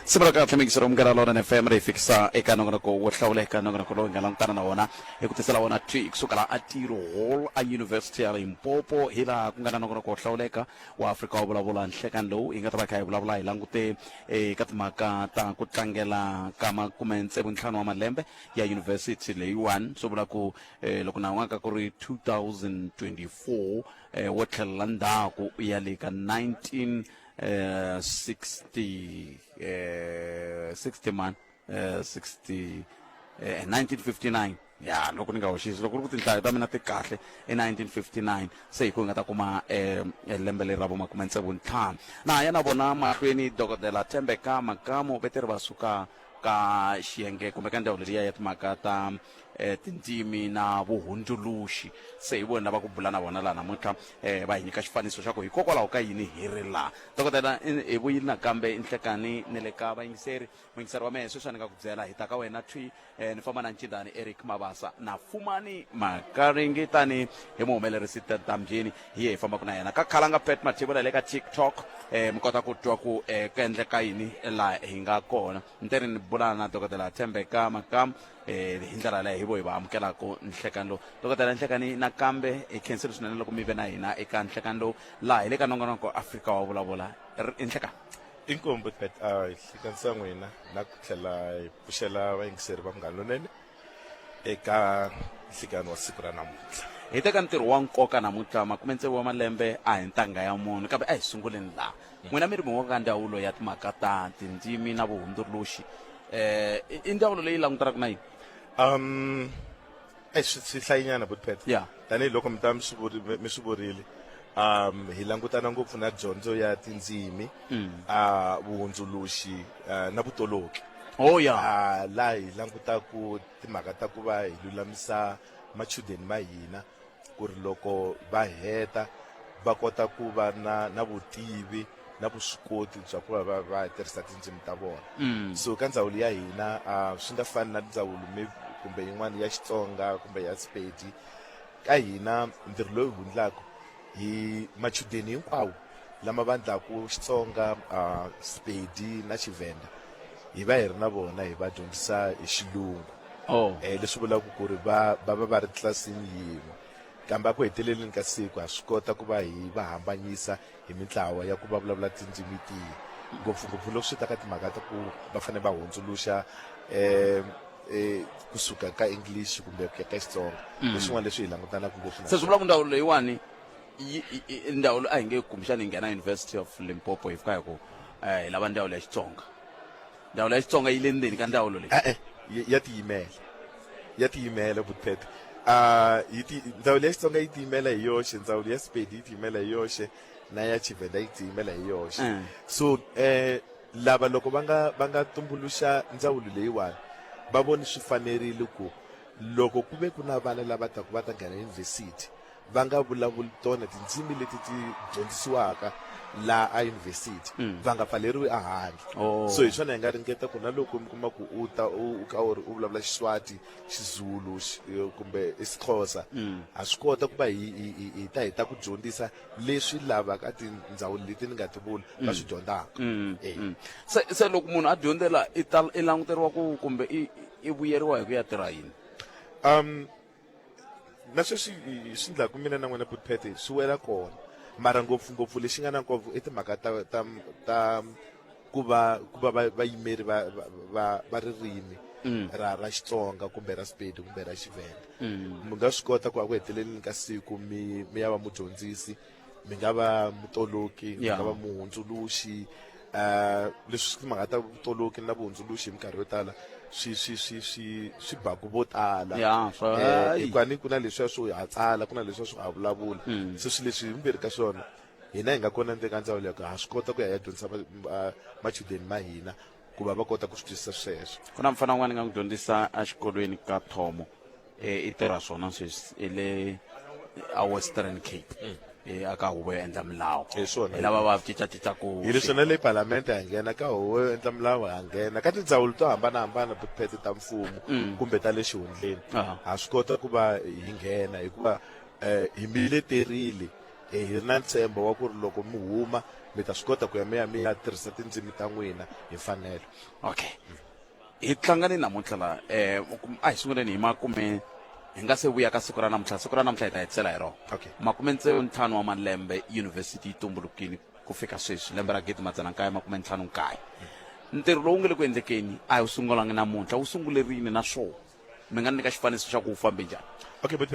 Siku ra kahle mingisero munghana lonene FM ri hi fikisa eka nongonoko wo hlawuleka, nongonoko lowu hi nga langutana na wona hi ku tisela wona twi kusuka laha a Tiro Hall a University ya Limpopo, hi laha ku nga na nongonoko wo hlawuleka wa Afrika wa vulavula nhlekani lowu hi nga ta va kha hi vulavula hi langute eka timhaka ta ku tlangela ka makume tsevu ntlhanu wa malembe ya university leyiwani. Swi vula ku loko nan'waka ku ri 2024, wo tlhelela ndzhaku ya le ka 19 60 60 man 60 1959 ya loko ni nga hoxisi, loko ri ku tinhlayo ta mina ti kahle, i 1959 se hi ku hi nga ta kuma lembe leri ra vo makume tsevu ntlhanu. Na ya na vona mahlweni Dokodela Thembeka Makamu veteri va suka ka xiyenge kumbe ka ndzawulo liya ya timhaka ta tindzimi na vuhundzuluxi. Se hi vona lava ku bula na vona laha namuntlha, va hi nyika xifaniso xa ku hikokwalaho ka yini hi ri laha. Dokodela, hi vuyile nakambe nhlekani ni le ka vayingiseri. Muyingiseri wa mehe, sweswi a ni nga ku byela hi ta ka wena thwi, ni famba na Ncindani Eric Mabasa na Fumani Makaringi tani hi muhumelerisi Dambyeni, hi ye hi fambaka na yena ka Khalanga Pat Mathebula le ka TikTok, mi kota ku twa ku ku endleka yini laha hi nga kona. Ni te ri ni bula na Dokodela Thembeka Makamu, hi ndlela yaleyo hi vo hi va amukelaka nhlekani lowu. Dokodela, nhlekani nakambe hi khensile swinene loko mi ve na hina eka nhlekani lowu laha hi le ka nongonoko Afrika wa vulavula. I nhlekani. Inkombo Pet, a hi hlekanisa n'wina na ku tlhela hi pfuxela vayingiseri va Munghana Lonene eka nhlikani wa siku ra namuntlha. Hi teka ntirho wa nkoka namuntlha, makume tsevu wa malembe a hi ntangha ya munhu, kambe a hi sunguleni laha. N'wina mi ri mun'we ka ndzawulo ya timhaka ta tindzimi na vuhundzuluxi. I ndzawulo leyi langutanaka na yini? Swi hlayinyana Buti Pet. Tanihi loko mi ta mi swi vuri, mi swi vurile, hi langutana ngopfu na dyondzo ya tindzimi, vuhundzuluxi, na vutoloki. Oh ya. Laha hi langutaku timhaka ta ku va hi lulamisa machudeni ma hina ku ri loko va heta va kota ku va na vutivi na vuswikoti bya ku va va va tirhisa tindzimi ta vona. So ka ndzawulo ya hina, swi nga fani na ndzawulo kumbe yin'wana ya Xitsonga kumbe ya Sepedi, ka hina ntirho lowu hi wundlaku hi machudeni hinkwawo lama va ndlaku Xitsonga, Sepedi na Xivenda, hi va hi ri na vona hi va dyondzisa hi Xilungu. Leswi vulaka ku ri va va va va ri tlilasini yin'we, kambe a ku heteleleni ka siku ha swi kota ku va hi va hambanyisa hi mintlawa ya ku va vulavula tindzimi tihi, ngopfungopfu loko swi ta ka timhaka ta ku va fanele va hundzuluxa kusuka ka English kumbe ku ya ka Xitsonga. Leswin'wana leswi hi langutanaka ngopfu na Se swi vula ku ndzawulo leyiwani ndzawulo a hi nge kumbexana hi nghena University of Limpopo hi fika hi ku hi lava ndzawulo ya Xitsonga. Ndzawulo ya Xitsonga yi le ndzeni ka ndzawulo leyi? E-e, ya tiyimela, ya tiyimela Butete. Yi ti ndzawulo ya Xitsonga yi tiyimela hi yoxe, ndzawulo ya Sepedi yi tiyimela hi yoxe, na ya Tshivenda yi tiyimela hi yoxe. So lava loko va nga va nga tumbuluxa ndzawulo leyiwani, va vone swi fanerile ku loko ku ve ku na vana lava taku va ta nghena yunivhesiti va nga vulavuli tona tindzimi leti ti dyondzisiwaka laha a yunivhesiti, va nga pfaleriwi ehandle. So hi swona hi nga ringeta ku na loko mi kuma ku u ta u ka u ri u vulavula Xiswati, Xizulu, kumbe isiXhosa, ha swi kota ku va hi hi hi hi ta hi ta ku dyondzisa leswi lava ka tindzawulo leti ni nga ti vula va swi dyondzaka. Se loko munhu a dyondzela i ta i languteriwa ku kumbe i vuyeriwa hi ku ya tirha yini? Na sweswi swi ndlaku mina na n'wina Putpete swi wela kona, mara ngopfungopfu lexi nga na nkoka i timhaka ta ta ta ku va ku va vayimeri va va va ririmi ra ra Xitsonga kumbe ra Sepedi kumbe ra Xivenda. Mi nga swi kota ku a ku heteleleni ka siku mi mi ya va mudyondzisi, mi nga va mutoloki, mi nga va muhundzuluxi. Leswi timhaka ta vutoloki na vuhundzuluxi hi minkarhi yo tala swi swi swi swi swi baku vo tala. Hikuva ni ku na leswiya swo ha tsala, ku na leswiya swo ha vulavula. Se swilo leswi himbirhi ka swona hina hi nga kona ndzeni ka ndzawulo ya ku ha swi kota ku ya hi ya dyondzisa machudeni ma hina ku va va kota ku swi twisisa sweswo. Ku na mufana un'wana ni nga n'wi dyondzisa exikolweni ka Thomo, i tirha swona sweswi i le a Western Cape, aka huvo yo endla milawu. Hi swona. Hi lava va cincacincaku. Hi leswi na le palamende ha nghena, ka huvo yo endla milawu ha nghena, ka tindzawulo to hambanahambana phete ta mfumo kumbe ta le xihundleni. Ha swi kota ku va hi nghena hikuva hi mi leterile. Hi ri na ntshembo wa ku ri loko mi huma mi ta swi kota ku ya mi ya mi ya tirhisa tindzimi ta n'wina hi mfanelo. Okay, hi tlangani namuntlha la, a hi sunguleni hi makume, hi nga se vuya ka siku ra namuntlha. Siku ra namuntlha hi ta hetisela hi rona. Okay. 65 wa malembe yunivhesiti yi tumbulukile ku fika sweswi, lembe ra 1959. Ntirho lowu nga le ku endlekeni a hi wu sungulangi namuntlha, wu sungule rini, naswona mi nga ni nyika xifaniso xa ku wu fambe njhani? Okay, but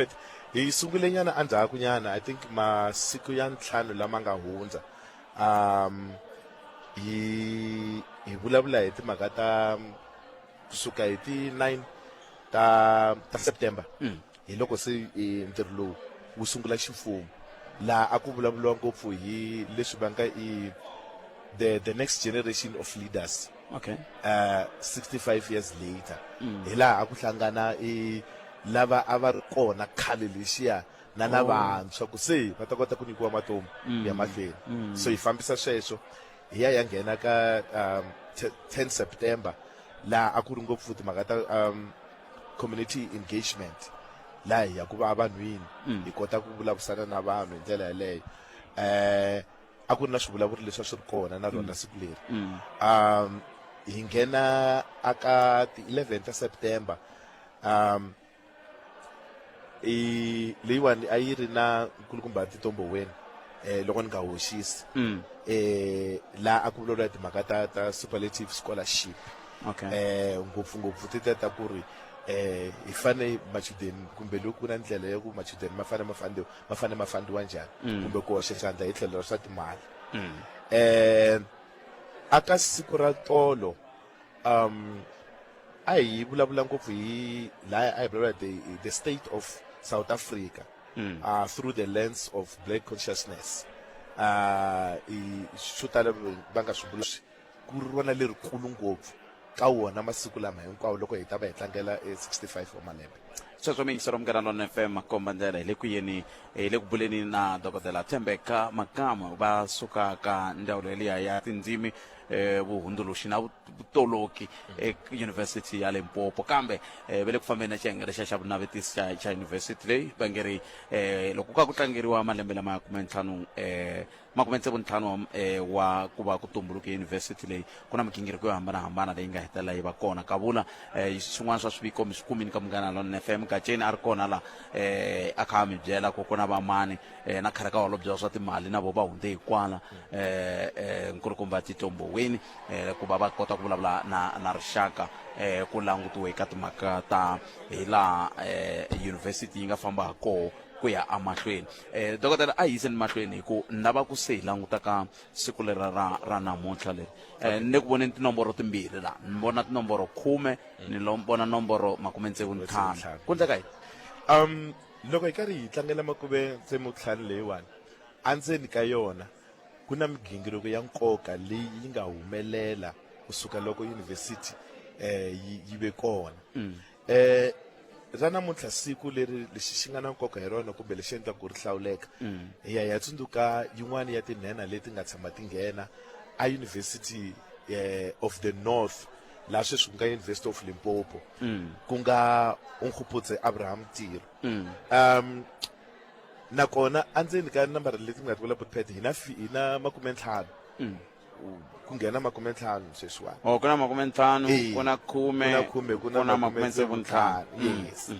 hi sungule nyana endzhaku nyana, I think masiku ya 5 lama nga hundza, hi vulavula hi timhaka ta kusuka hi ti 9 ta September. Hi loko se ntirho lowu wu sungula ximfumo, laha a ku vulavuriwa ngopfu hi leswi va nga i the next generation of leaders. 65 years later. Hi laha a ku hlangana i lava a va ri kona khale lexiya na lavantshwa, ku se va ta kota ku nyikiwa matomu ya mahlweni. So hi fambisa sweswo hi ya nghena ka 10 September, laha a ku ri ngopfu timhaka ta community engagement, laha hi ya ku va evanhwini, hi kota ku vulavurisana na vanhu hi ndlela yeleyo. A ku ri na swivulavuri leswi a swi ri kona na rona siku leri. Hi nghena aka ti 11 ta September, i leyiwani a yi ri na nkulukumba Tito Mboweni, loko ni nga hoxisi, laha a ku vulavula timhaka ta superlative scholarship. Ngopfu ngopfu ti ta ku ri hi fane machudeni, kumbe loko ku na ndlela ya ku machudeni ma fane ma fandiwa, ma fane ma fandiwa njhani, kumbe ku hoxa xandla hi tlhelo ra swa timali. Aka siku ra tolo, a hi vulavula ngopfu hi laha a hi vulavula the state of South Africa through the lens of black consciousness. I swo tala va nga swi vula ku ri rona lerikulu ngopfu ka wona masiku lama hinkwawo loko hi ta va hi tlangela 65 wa malembe. Sweswo miyingisero Munghana Lonene FM, makomba ndlela. Hi le ku yeni, hi le ku buleni na Dokodela Thembeka Makama, va suka ka ndzawulo yeliya ya tindzimi, vuhundzuluxi na vutoloki eyunivhesiti ya Limpopo. Kambe va le ku fambeni na xiyenge lexa xa vunavetisi xa yunivhesiti leyi va nge ri loko ka ku tlangeriwa malembe lama ya 50, 65 wa ku va ku tumbuluke yunivhesiti leyi, ku na migingiriko yo hambanahambana leyi nga hetelela yi va kona. Kavula, swin'wana swa swiviko mi swi kumini ka Munghana Lonene FM. Gaceni a ri kona la, a kha a mi byela ku ku na vamani, na khale ka holobye wa swa timali na vo va hundze hi kwala, nkulukumba Tito Mboweni, ku va va kota ku vulavula na rixaka, ku langutiwe eka timhaka ta hi laha yunivhesiti yi nga famba ha koho ku ya emahlweni. Dokodela, a hi yiseni mahlweni hi ku ni lava ku se hi languta ka siku leri ra namuntlha leri. Ni le ku voneni tinomboro timbirhi laha, ni vona tinomboro 10, ni vona nomboro 65. Ku endleka yini? Loko hi karhi hi tlangela 65 leyiwani, endzeni ka yona ku na migingiriko ya nkoka leyi yi nga humelela kusuka loko yunivhesiti yi ve kona. Ra namuntlha siku leri lexi xi nga na nkoka hi rona, kumbe lexi endlaka ku ri hlawuleka, hi ya hi ya tsundzuka yin'wana ya tinhenha leti nga tshama ti nghena a University of the North, laha sweswi ku nga University of Limpopo, ku nga Onkgopotse Abraham Tiro. Nakona endzeni ka nambara leti nga ti vula Putpet, hi na 50, ku nghena 50 sweswiwani. Oh, ku na 50, ku na 10, ku na 10, ku na ku na 65. Yes.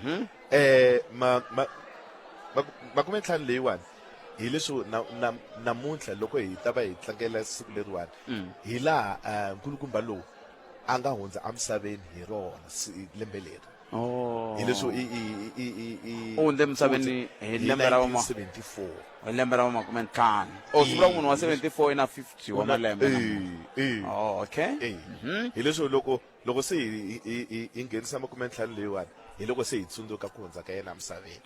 50 leyiwani hi leswi namuntlha loko hi ta va hi tlangela siku leriwani, hi laha nkulukumba lowu a nga hundza emisaveni hi rona lembe leri. Hi leswi i U hundze emisaveni hi lembe ra va 1974. Hi lembe ra va 50. Oh, swi vula munhu wa 74 i na 50 wa malembe namuntlha. Oh, okay. Hi leswi loko se hi nghenisa 50 leyiwani, hi loko se hi tsundzuka ku hundza ka yena emisaveni.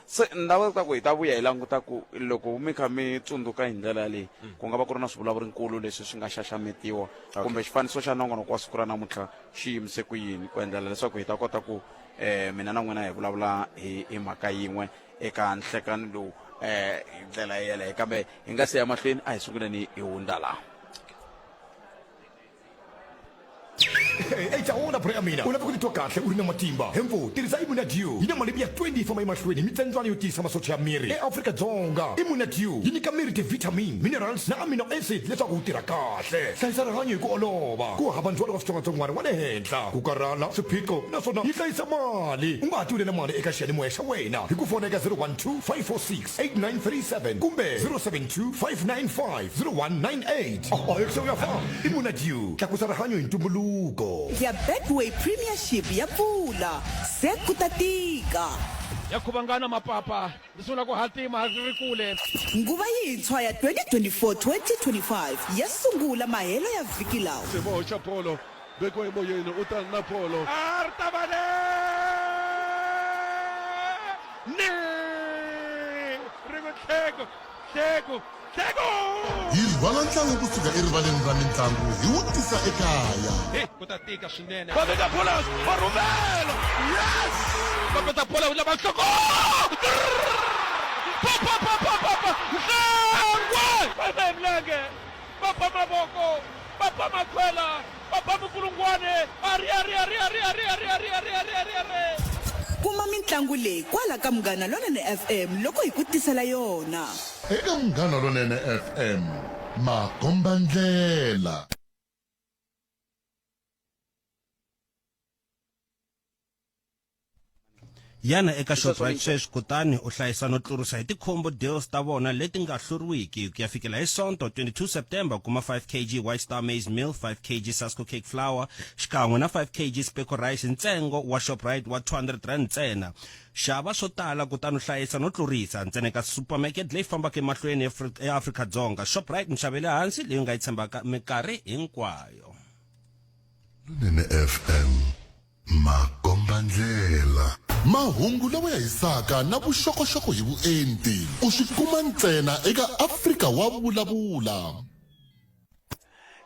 Se ni lava ku hi ta vuya hi languta ku loko mi kha mi tsundzuka hi ndlela yaleyi, ku nga va ku ri na swivulavurinkulu leswi swi nga xaxametiwa, kumbe xifaniso xa nongonoko wa siku ra namuntlha xi yimise ku yini, ku endlela leswaku hi ta kota ku mina na n'wina hi vulavula hi mhaka yin'we eka nhlekani lowu, hi ndlela yeleyo. Kambe hi nga se ya mahlweni, a hi sunguleni hi hundza laha. Hey, Hayi cawona bro ya mina, u lava ku titwa kahle u ri na matimba. Hemfu, tirhisa Immunadew. Yi na malembe ya 20 famba emahlweni hi mitsembyana yo tiyisa masocha ya miri eAfrika-Dzonga. Immunadew yi nyika miri ti-vitamin, minerals na amino acid leswaku wu tirha kahle. Hlayisa rihanyo hi ku olova, ku hava ndzhwalo wa switsongwatsongwana wa le henhla, ku karhala, swiphiqo naswona yi hlayisa mali. U nga ha tiwulela mali eka xiyanimoya xa wena hi ku fona eka 012 546 8937 kumbe 072 595 0198. Oho, ya fa Immunadew, tlakusa rihanyo hi ntumbuluko. Ya Betway Premiership ya pfula, se ku ta tika. Ya khuvangana mapapa, ri sungula ku hatima ri ri kule. Nguva yintshwa ya 2024-2025 ya sungula mahelo ya vhiki lawa. Xiboho xa bolo vekiwa emoyeni, u ta na bolo. A ri ta va le ni ri ku tlheko, tlheko, tlheko! Hi rhwala ntlangu kusuka erivaleni ra mintlangu hi wu tisa ekaya. Hey, ku ta tika swinene. Va veka Pollard, va rhumela! Yes! Va peta Pollard lava nhloko! Pa pa pa pa pa pa! Nhlangwe! Va ba hi milenge, va ba mavoko, va ba makhwela. Va ba minkulungwane, Ari, ari, ari, ari, ari, ari, ari, ari, ari, ari, ari. Kuma mintlangu leyi kwala ka Munghana Lonene FM loko hi ku tisela yona. Eka Munghana Lonene FM, makombandlela. Yana eka Shoprite sweswi kutani u hlayisa no tlurisa hi ti-combo deals ta vona leti nga hluriwiki. Ku ya fikela hi Sonto 22 September, kuma 5 kg White Star Maize Meal, 5 kg Sasko Cake Flour xikan'we na 5 kg Speco Rice hi ntsengo wa Shoprite wa R200 ntsena. Xava swo tala kutani u hlayisa no tlurisa ntsena eka supermarket leyi fambaka emahlweni eAfrika-Dzonga. Shoprite, nxavo ya le hansi leyi u nga yi tshembaka minkarhi hinkwayo. Lunene FM. Makombandlela. Mahungu lawa ya hisaka na vuxokoxoko hi vuenti u swi kuma ntsena eka Afrika wa Vulavula.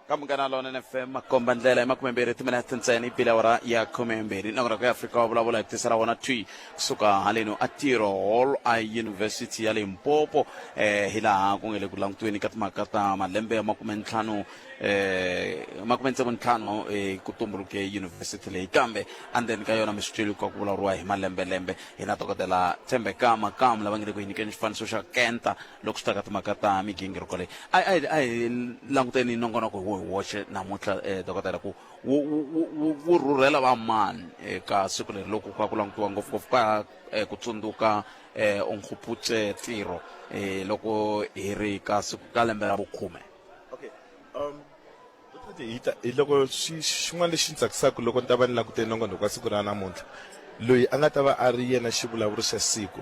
Ka Munghana Lonene FM makombandlela hi makumembirhi timinete ntsena yi bile awara ya khumembirhi nongonoko ya Afrika wa vulavula hi ku tisela wona thwi kusuka haleno a Tiro Hall a University ya Limpopo eh hi laha ku nge le ku langutiweni ka timhaka ta malembe ya makumentlhanu eh makume tsevu ntlhanu eh, ku tumbuluke yunivhesiti leyi kambe endzeni ka yona mi swi twile ka ku vulavuriwa hi malembelembe hi na dokodela Thembeka Makamu lava nge le ku hi nyikeni xifaniso xa kenta loko swi ta ka timhaka ta migingiriko leyi a a a hi languteni nongonoko hi wo hi woxe namuntlha eh, dokodela ku wu wu wu wu rhurhela va mani eka siku leri loko ka ku langutiwa ngopfungopfu ka eh, ku tsundzuka eh, Onkgopotse Tiro eh, loko hi ri ka siku ka lembe ra vukhume. Okay. Um hi ta hi loko xi xin'wana lexi ni tsakisaka loko ni ta va ni langute nongonoko wa siku ra namuntlha loyi a nga ta va a ri yena xivulavuri xa siku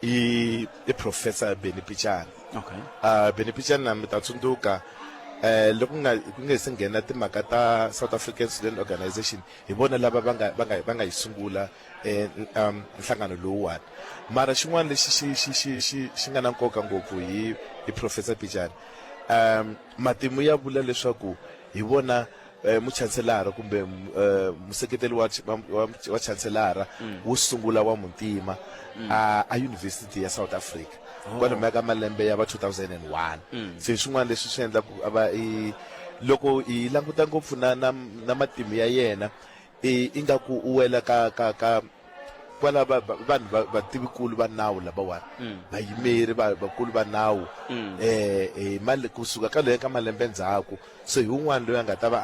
i i professor Benny Pichana okay Benny Pichana na mi ta tsundzuka eh loko nga ku nge se nghena timhaka ta South African Student Organization hi vona lava va nga va nga va nga yi sungula eh nhlangano lowuwani mara xin'wana lexi xi xi xi xi xi nga na nkoka ngopfu hi hi professor Pichana um matimu ya vula leswaku hi vona eh, muchanselara kumbe eh, museketeli wa, wa, wa chanselara mm. wo sungula wa muntima mm. a, a University ya South Africa oh. kwalomuya ka malembe ya va 2001 mm. se swin'wana leswi swi endlaku a va i loko hi languta ngopfu na, na, na matimu ya yena i ingaku u wela ka ka ka kwala vanhu vativikulu va nawu lavawani mm. vayimeri vakulu va nawu mm. eh hi mali kusuka ka loyi ka malembe ndzhaku so hi un'wana loyi a nga ta va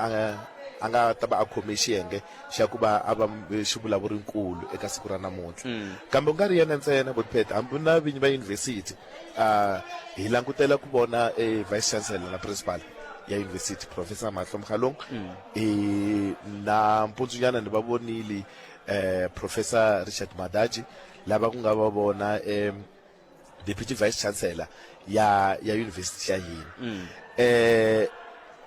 a nga ta va a khome xiyenge xa ku va a va xivulavuri nkulu eka siku ra namuntlha mm. kambe u nga ri yena ntsena botpet hambi na vinyi va yunivhesiti uh, hi langutela ku vona e vice chancellor na principal ya yunivhesiti professor Mahlo Mokgalong mm. e na mpundzunyana ni va vonile eh professor Richard Madaji lava ku nga va vona eh deputy vice chancellor ya ya university ya hina mm. eh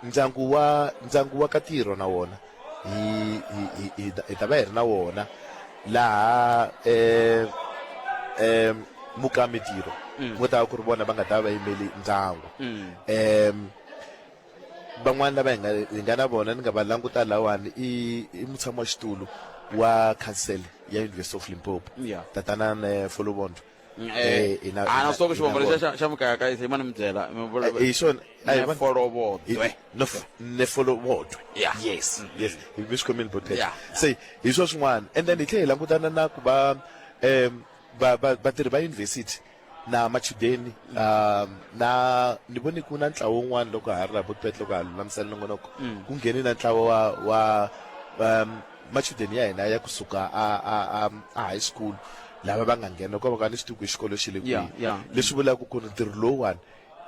ndyangu wa ndyangu wa katiro na wona hi hi hi hi ta va hi ri na wona laha eh eh mukami tiro mm. ku ta ku ri vona va nga ta va yimeli ndyangu mm. em Van'wana lava hi nga hi nga na vona ni nga va languta lawani i i mutshami wa xitulu wa khansele ya University of Limpopo Yeah. tatana Folobondo. Eh, hi na- a hi na na- swi tiva ku hi na xivongo lexiya vona. xa mukayakayisa yimani mi byela Eh, hi xona a hi vona- nefolovodwe nefolowodwe Yeah. yes yes hi mi swi khomile botete Yeah. se hi swo swin'wana and then hi tlhela hi langutana na ku va um vatirhi va yunivhesiti na machudeni um na ni vone ku na ntlawa wun'wana loko ha ri laha botpet loko ha lulamisela nongonoko ku nghene na ntlawa wa wa um machudeni ya hina ya kusuka a a a, a high school lava va nga nghena ko va ka ni swi tivi ku xikolo xi le kwihi leswi vulaka ku ri ntirho lowuwani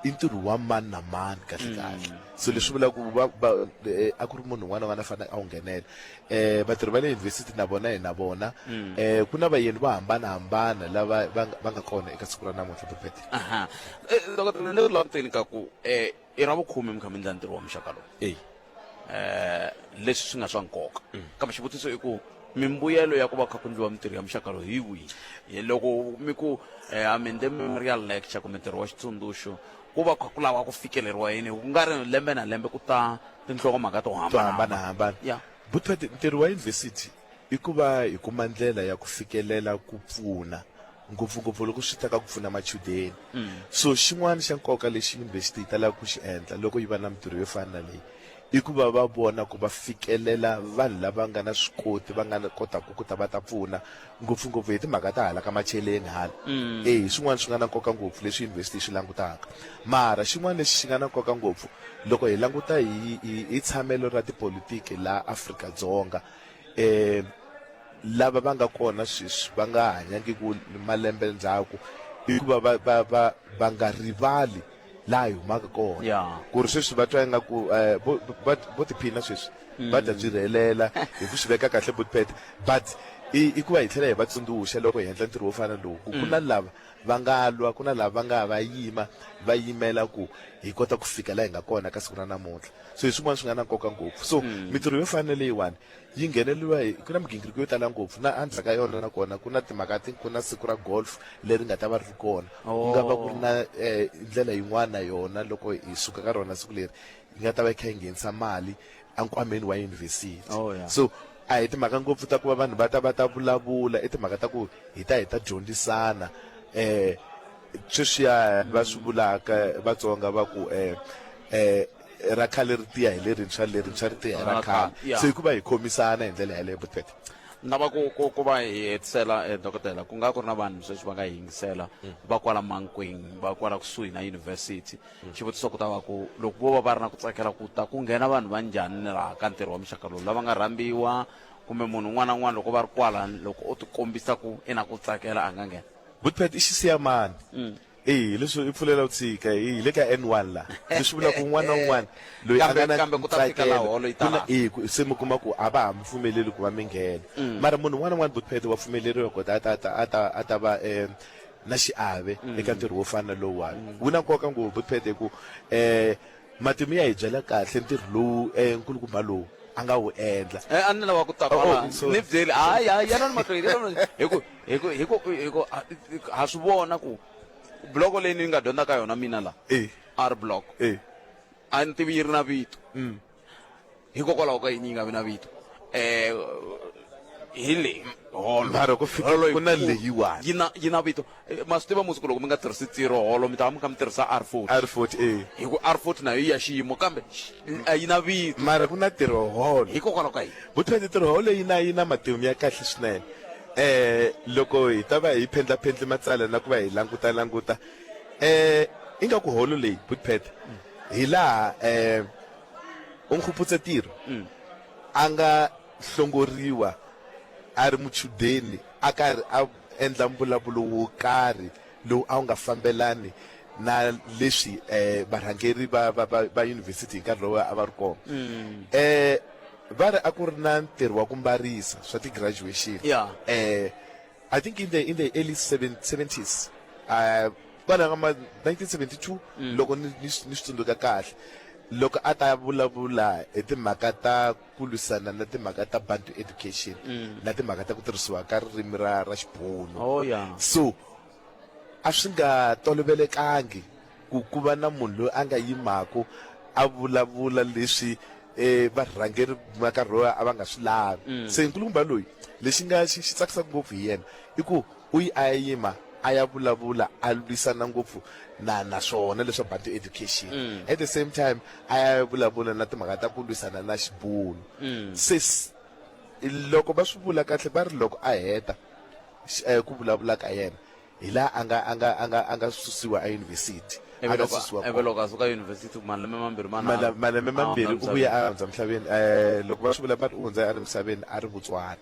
i ntirho wa mani na mani kahle kahle so leswi vulaka ku va va eh, a ku ri munhu un'wana na un'wana a fanele a wu nghenela um vatirhi va le yunivhesiti na vona hi na vona um ku na vayeni vo hambanahambana lava va nga- va nga kona eka siku ra namuntlha Bobet. Aha. Eh, dokodela ni ri languteni ka ku um i ra vukhume mi kha mi endla ntirho wa muxaka lowu Eyi. eh leswi swi nga swa nkoka kambe xivutiso i ku mimbuyelo ya ku va kha ku endliwa mintirho ya muxaka lowu hi wihi Hi loko mi ku eh, a mi endle memorial lecture kumbe ntirho wa xitsundzuxo ku va kha ku lava ku fikeleriwa yini ku nga ri lembe na lembe ku ta tinhlokomhaka to to hambanahambana hambanahambana Ya. Botpet ntirho wa yunivhesiti i ku va hi kuma ndlela ya ku fikelela ku pfuna ngopfungopfu loko swi ta ka ku pfuna machudeni so xin'wana xa nkoka lexi yunivhesiti yi talaka ku xi endla loko yi va na mintirho yo fana na leyi i ku va va vona ku va fikelela vanhu lava nga na swikoti va nga kotaka ku ta va ta pfuna ngopfungopfu hi timhaka ta hala ka macheleni hala e hi swin'wana swi nga na nkoka ngopfu leswi yunivhesiti yi swi langutaka mara xin'wana lexi xi nga na nkoka ngopfu loko hi languta hi hi hi tshamelo ra tipolitiki laha Afrika-Dzonga um lava va nga kona sweswi va nga hanyangiki malembe ndzhaku i ku va va va va va nga rivali laha hi humaka kona Yeah. ku ri sweswi va twa ingaku eh, vo va vo tiphina sweswi va dya byi rhelela hi ku swi veka kahle butpet but i i ku va hi tlhela hi va tsundzuxa loko hi endla ntirho wo fana lowu ku ku na lava va nga lwa ku na lava va nga va yima va yimela ku hi kota ku fika laha hi nga kona ka siku ra namuntlha so hi swin'wana swi nga na nkoka ngopfu so mintirho yo fana na leyiwani yi ngheneriwa hi ku na migingiriko yo tala ngopfu na endzhaku ka yona nakona ku na timhaka ti ku na siku ra golf leri nga ta va ri kona ku nga va ku ri na eh, ndlela yin'wana na yona loko hi suka ka rona siku leri yi nga ta va yi kha yi nghenisa mali enkwameni wa yunivhesiti Oh, yeah. so a hi timhaka ngopfu ta ku va vanhu va ta va ta vulavula i timhaka ta ku hi ta hi ta dyondzisana eh sweswiya va swi vulaka vatsonga va ku eh eh ra khale ri tiya hi lerintshwa lerintshwa ri tiya hi ra Ra khale khale, yeah. se hi ku va hi khomisana hi ndlela yaleyo butpete na va ku ku ku va hi hetisela eh, dokodela ku nga ku ri na vanhu sweswi va nga hi yingisela va kwala mankweng va kwala kusuhi na university xivutiso ku ta va ku loko vo va va ri na ku tsakela ku ta ku nghena vanhu va njhani ni laha ka ntirho wa muxaka lowu lava nga rhambiwa kumbe munhu un'wana na un'wana loko va ri kwala loko o tikombisa ku i na ku tsakela a nga nghena butpet i xisiyamani e leswi i pfulela u tshika hi le ka N1 la leswi vulaka ku un'wana na un'wana loyi a Kambe- nga na kambe ku ta fika laha holo yi ku na talaka. e ku- se mi kuma ku a va ha mi pfumeleli ku va mi nghena mara munhu un'wana na un'wana butpet wa pfumeleriwa ku ta ta ta a ta a ta va eh, na xiave eka ntirho wo fana na lowuwani wu na nkoka ngopfu butpet hi ku um matimu ya hi byela kahle ntirho lowu um nkulukumba lowu a nga wu endla Eh, a ni lava ku ta Oh, kwala oh, sorry. ni byeli hayi hayi yana ni mahlweni yana ni- hi ku hi ku hi ku hi ku ha swi vona ku bloko leyi ni nga dyondza ka yona mina la Eh. r block Eh. a ni tivi yi ri na vito hikokwalaho ka yini yi nga vi na vito eh hi leyi holo Mara ku fika- Holo ku na yikulu. leyiwani. yi na yi na vito Eh, ma swi tiva musiku loko mi nga tirhisi tiro holo mi ta va mi kha mi tirhisa r40 R40 eh hi ku r40 na yo yi ya xiyimo kambe a yi na vito mara ku na tirho holo hikokwalaho ka yini butpete tirho holo yi na yi na matimu ya kahle swinene eh loko hi ta va hi phendla phendle matsala na ku va hi languta languta eh ingaku holo leyi butpete hi laha eh Onkgopotse Tiro a nga hlongoriwa a ri muchudeni a karhi a endla mbulavulo wo karhi lowu a wu nga fambelani na leswi eh varhangeri va va va, va university hi nkarhi lowu a va ri kona eh va ri a ku ri na ntirho wa ku mbarisa swa ti-graduation Yeah. eh I think in the in the early 70s kwalaho ka ma 1972 loko ni ni ni swi tsundzuka kahle loko a ta vulavula hi timhaka ta ku lwisana na timhaka ta bantu education na timhaka ta ku tirhisiwa ka ririmi ra ra xibunu Oh, yeah. so a swi nga tolovelekangi ku ku va na munhu loyi a nga yimaku a vulavula leswi eh varhangeri va nkarhi lowu a va nga swi lavi se nkulukumba loyi lexi nga xi xi tsakisaka ngopfu hi yena i ku u yi a ya yima a ya vulavula a lwisana ngopfu na na swona leswa Bantu education mm. at the same time a ya vulavula na timhaka ta ku lwisana na xibunu mm. se loko va swi vula kahle va ri loko a heta eh, ku vulavula ka yena hi laha a nga a nga a nga a nga susiwa eyunivhesiti a nga susiwa ivi loko a suka eyunivhesiti malembe mambirhi manharhu malembe mambirhi u vuya a hundza misaveni um loko va swi vula va ri u hundza a ri misaveni a ri Botswana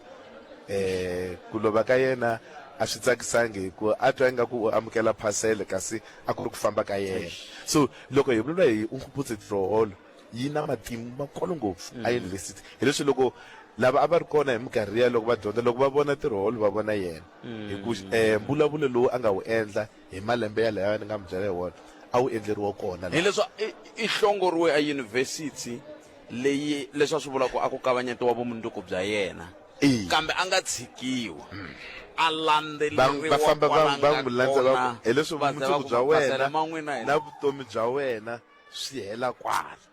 um ku lova ka yena a swi tsakisangi hi ku a twa ingaku u amukela phasele kasi a ku ri ku famba ka yena so loko hi vulavula hi Onkgopotse Tiro Hall yi na matimu makolo ngopfu a yunivhesiti hi leswi loko lava a va ri kona hi minkarhi ya loko va dyondza loko va vona Tiro Hall va vona yena hi ku um mbulavulo lowu a nga wu endla hi malembe yalaya ni nga mi byela hi wona a wu endleriwa kona hi leswi i hlongoriwe eyunivhesiti leyi leswi a swi vula ku a ku kavanyetiwa vumundzuku bya yena kambe a nga tshikiwa a landzeleriwa va famba va va n'wi landza va ku hileswi vumundzuku bya wena na vutomi bya wena swi hela kwala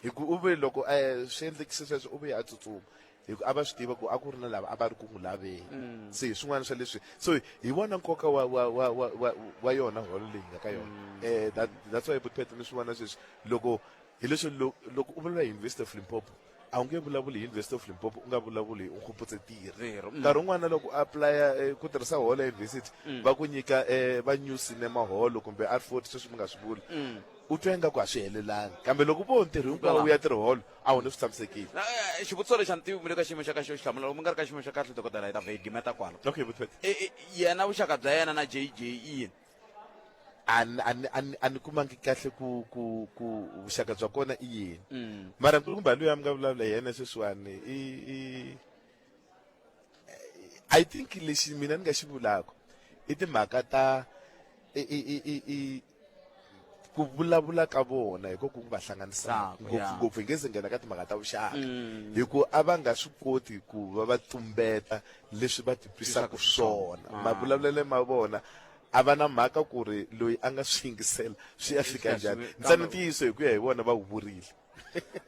hi ku u ve loko um swi endlekise sweswo u vuye a tsutsuma hi ku a va swi tiva ku a ku ri na lava a va ri ku n'wi laveni mm. se hi swin'wana swa leswi so hi vona nkoka wa wa wa wa wa, wa yona holo leyi nga ka yona mm. eh that, that's why butpet ni swi vona sweswi loko hi leswi loko u vulavula hi University of Limpopo a wu nge vulavuli hi University of Limpopo u nga vulavuli hi Onkgopotse Tiro mm. nkarhi wun'wana loko u apply-a eh, ku tirhisa holo ya university mm. va ku nyika eh, va New Cinema Hall kumbe R40 sweswi mi nga swi vuli mm. u twa ingaku a swi helelangi kambe loko vo ntirho hinkwawo wu ya tirho holo a wu ni swi tshamisekile eh, xivutiso lexi a ni tivi mi le ka xiyimo xa ka xo xi hlamula loko mi nga ri ka xiyimo xa kahle dokodela hi ta vhe hi gimeta kwala okay yena vuxaka bya yena na jj i yini a ni kumangi kahle ku ku ku vuxaka bya kona i yini mm. mara nkulukumba luya mi nga vulavula hi yena sweswiwani i i i think lexi mina ni nga xi vulaka i timhaka ta i i i i ku vulavula ka vona hi ko ku va hlanganisaka ngopfungopfu hi nge se nghena ka timhaka ta vuxaka mm. hi ku a va nga swi koti ku va va tumbeta leswi va titwisaka swona ah. mavulavulelo ma vona a va na mhaka ku ri loyi a nga swi yingisela swi ya fika njhani ntsena ntiyiso hi ku ya hi vona va wu vurile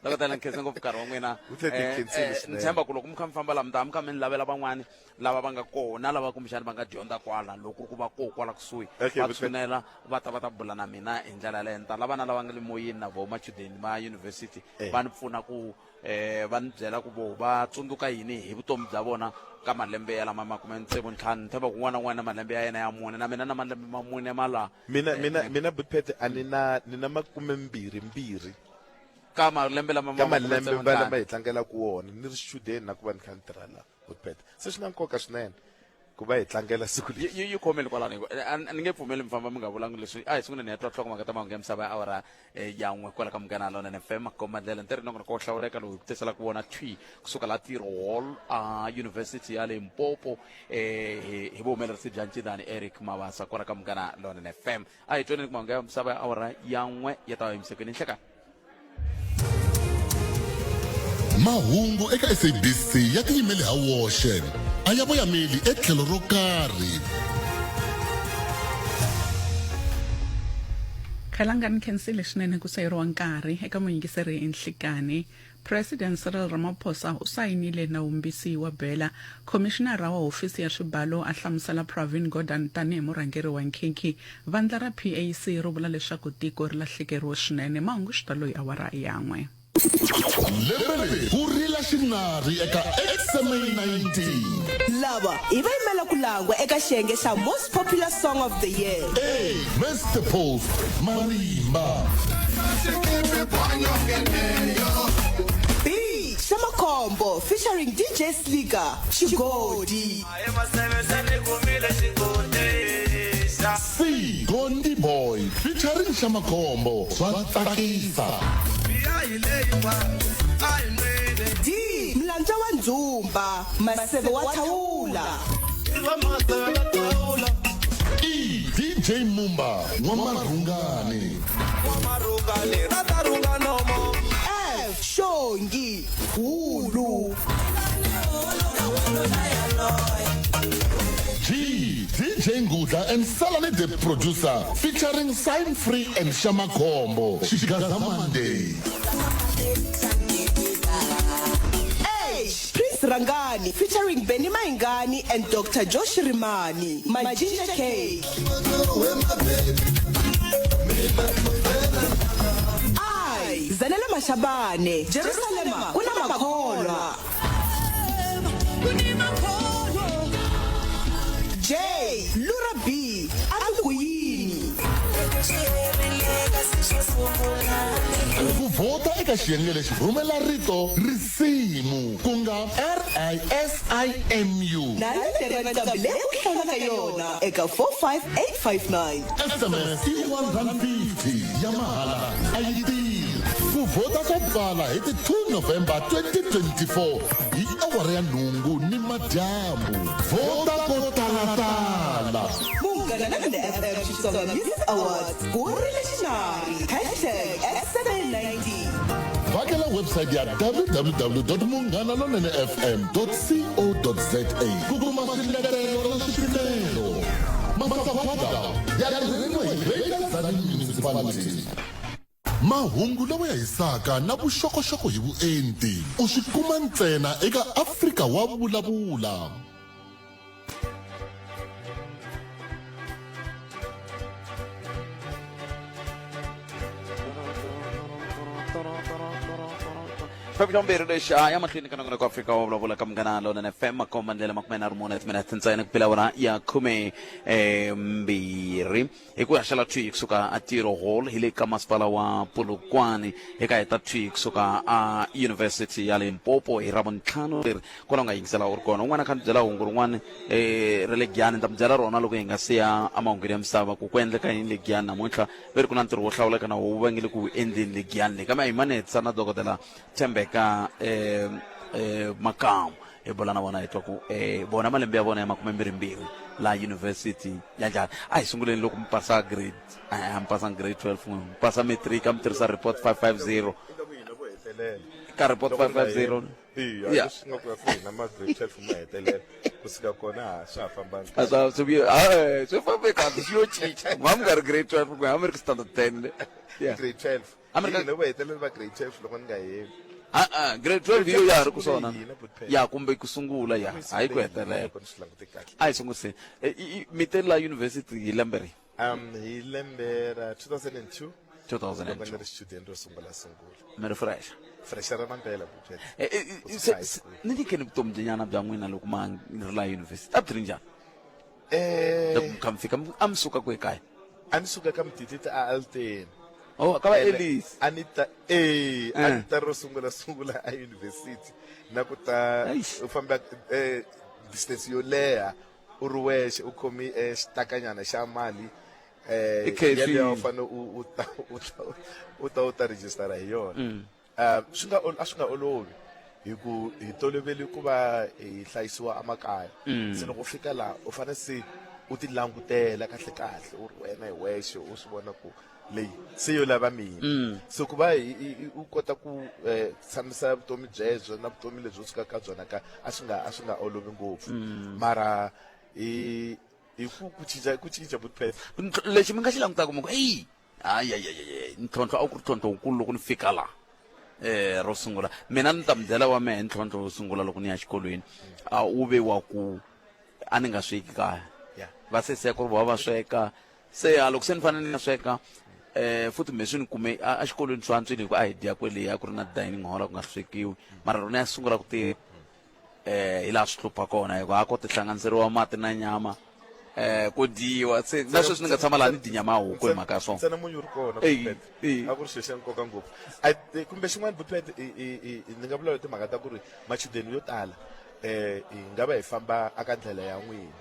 dokodela ni khense ngopfu nkarhi wa n'wina eh, eh, ni tshemba ku loko mi kha mi famba la mi ta mi kha mi ni lavela van'wani lava va nga kona lava kumbexani va nga dyondza kwala loko ku va koho kwala kusuhi va tshunela va ta va ta bula na mina hi ndlela yaleyo ni ta lava na lava nga le moyeni na voho machudeni ma yunivhesiti eh. va ni pfuna ku eh va ni byela ku vo va tsundzuka yini hi vutomi bya vona ka malembe ya lama makume tsevu ntlhanu ni tshemba ku un'wana na un'wana na malembe ya yena ya mune na mina na malembe ma mune ma la mina mina mina butpete a ni na ni na makume mbirhi mbirhi ka malembe lama ka malembe va lama hi tlangelaka wona ni ri xichudeni na ku va ni kha ni tirha la butpete se swi na nkoka swinene ku va hi tlangela siku leri yi khomeli kwalano a ni nge pfumeli mi famba mi nga vulangi leswi a hi sunguleni hi ya twa nhlokomhaka ta mahungu ya misava ya awara eh, ya n'we kwala ka munghana lonene fm makomba ndlela ntirho nongonoko wo hlawuleka lowu hi ku tiselaka wona thwi kusuka la tiro hall a university ya limpopo eh, hi vuhumelerisi bya ncinani eric mabasa kwala ka munghana lonene fm a hi twaneni ku mahungu ya misava ya awara ya n'we ya ta va yimisekweni nhlekani Mahungu eka SABC ya tiyimele ha woxe, a ya voyameli etlhelo ro karhi. Khalanga ni khensile swinene ku sayeriwa nkarhi eka muyingiseri nhlikani. President Cyril Ramaphosa u sayinile nawumbisi wa Bela. Khomixinara wa hofisi ya swibalo a hlamusela Pravin Gordhan tanihi murhangeri wa nkhinkhi. Vandla ra PAC ri vula leswaku tiko ri lahlekeriwe swinene. Mahungu xitalo hi awara ya n'we. Lembe leri ku rila xinari eka XMA 19. Lava i va yimela ku langwa eka xiyenge xa Most Popular Song of the Year. A. Mister Post Marimba. B. Xamakhombo featuring DJ Slicker, Xigodi. C. Gondi Boy featuring Xamakhombo swa tsakisa. D. Mlandza wa Ndzumba, Maseve wa Thawula. E. DJ Mumba N'wamarhungani. F. Xongi, Hulu. G. DJ Ngudla and Salani the producer featuring Sign Free and Shamakhombo. Xigaza Monday. H. Prince Sirangani featuring Benny Mayengani and Dr Joe Shirimani, My Ginger Cake. I Zanele Mashabane, Jerusalema kuna makholwa. J Lura B a ku ku yini? Ku vhota eka xiyenge lexi rhumela rito risimu ku nga R-I-S-I-M-U. Na letere nqambi leyi u hlawulaka yona eka 45859. SMS i R1.50 ya mahala a yi tirhi. Ku vhota swo pfala hi ti 2 November 2024 hi awara ya nhungu ni madyambu. Vhota ko talatala. Munghana Lonene FM Xitsonga Music Awards ku rile xinari hashtag S790. Vhakela website ya www.munghanalonenefm.co.za ku kuma swiletelo na swipimelo. Masagwadi lawa ya tirheriwa hi Greater Tzaneen Municipality. Mahungu lawa ya hisaka na vuxokoxoko hi vuenti u swi kuma ntsena eka Afrika wa Vulavula. Xiphemu xa vumbirhi lexi a ya mahlweni ka nongonoko Afrika wa vulavula ka Munghana Lonene FM makomba ndlela 34 timinete ntsena ku bela awara ya khume mbirhi hi ku haxela thwi kusuka a Tiro Hall hi le ka masipala wa Polokwane eka heta thwi kusuka a University ya Limpopo hi Ravuntlhanu leri kwala u nga yingisela u ri kona un'wana kha ni byela hungu rin'wana um ra le Giyani ni ta mi byela rona loko hi nga siya emahungwini ya misava ku ku endleka yini le Giyani namuntlha ve ri ku na ntirho wo hlawuleka na wu va nge le ku wu endleni le Giyani le kambe a hi mane hetisa na dokodela Thembeka um um Makamu hi bula na vona hi twa ku um vona malembe ya vona ya makumembirhimbirhi laha university ya njhani a hi sunguleni loko mi pasa grade a mi pasanga grade 12 n'we mi pasa matric a mi tirhisa report 550 ka report 550 ya swi nga ku ya ku hina ma grade 12 ma hetelela kusuka kona ha swa ha fambanga a swa swi vuye a swi fambe kahle swi yo cinca n'wa mi nga ri grade 12 n'we a mi ri standard 10 yeah grade 12 America Hina vo hetelela va grade 12 loko ni nga heli a a grade 12 yo ya ha ri ku swona Hina, but phela. ya kumbe ku sungula ya hayi ku hetelela Loko ni swi langute kahle a hi sunguseni Eh, mi te la university hi lembe ri hi lembe ra 2002 loko ni 2002 ri student ro sungula sungula mi ri fresh fresh ra mampela but Eh, eh, eh, ni nyikeni vutomi byinyana bya n'wina loko ma ri la university a byi ri njhani loko mi kha mi fika a mi suka kwihi kaya a ni suka ka mudiditi a alteni oh ka va Ellis a ni ta eh a ni ta ro sungula sungula a university na ku ta u famba eh distance yo leha u ri wexe u khomi eh, xitakanyana xa mali eh yaleyo u fanele u ta u ta u ta u ta registera hi yona mm. Swi nga a swi nga olovi hi ku hi tolovele ku va hi hlayisiwa emakaya se loko u fika laha u fanele se u ti langutela kahle kahle u ri wena hi wexe u swi vona ku leyi se yo lava mina so ku va u kota ku tshamisa vutomi byebyo na vutomi lebyi u sukaka ka byona ka a swi nga a swi nga olovi ngopfu mara hi hi ku ku cinca ku cinca lexi mi nga xi langutaka mi ku eyi hayi ntlhontlho a ku ri ntlhontlho wukulu loko ni fika laha eh ro sungula mina ni ta mi byela wa mehe ntlhontlho wo sungula loko ni ya xikolweni a wu ve wa ku a ni nga sweki kaya va se se ku ri vona va sweka se a loko se ni fanele ni ya sweka eh futhi me swi ni kume a xikolweni swi antswile hi ku a hi dya kwele a ku ri na dining hall a ku nga swekiwi mara rona ya sungula ku tirha eh hi laha swi hlupha kona hikuva a ko tihlanganiseriwa mati na nyama eh ku dyiwa se na sweswi ni nga tshama laha ni dyi nyama ya huku hi mhaka ya swona ntsena munyu ri kona Eyi, Butpet. eyi. a ku ri xilo xa nkoka ngopfu kumbe xin'wana Butpet, ni nga vula timhaka ta ku ri machudeni yo tala um hi nga va hi famba aka ndlela ya n'wina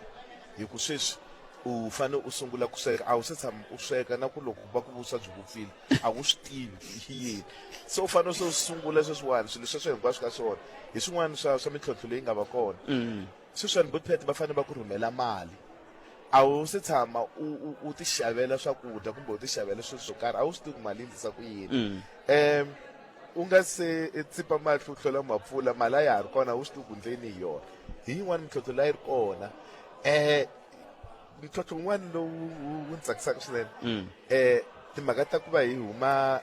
hi ku sweswi u fane u sungula ku sweka a wu se tshama u sweka na ku loko va ku vuswa byi vupfile a wu swi tivi i yini se u fanele se u sungula sweswiwani swilo sweswo hinkwaswo ka swona hi swin'wana swa swa mintlhontlho leyi nga va kona sweswiwani Butpet va fanele va ku rhumela mali a wu se tshama u u u ti xavela swakudya kumbe u ti xavela swilo swo karhi a wu swi tivi ku mali yi ndlisa ku yini u nga se tsipa mahlo u hlola mapfula mali a ya ha ri kona a wu swi tivi ku ndleni hi yona hi yin'wana mintlhontlho leyi ri kona ntlhontlho wun'wana lowu wu ni tsakisaka swinene timhaka ta ku va hi huma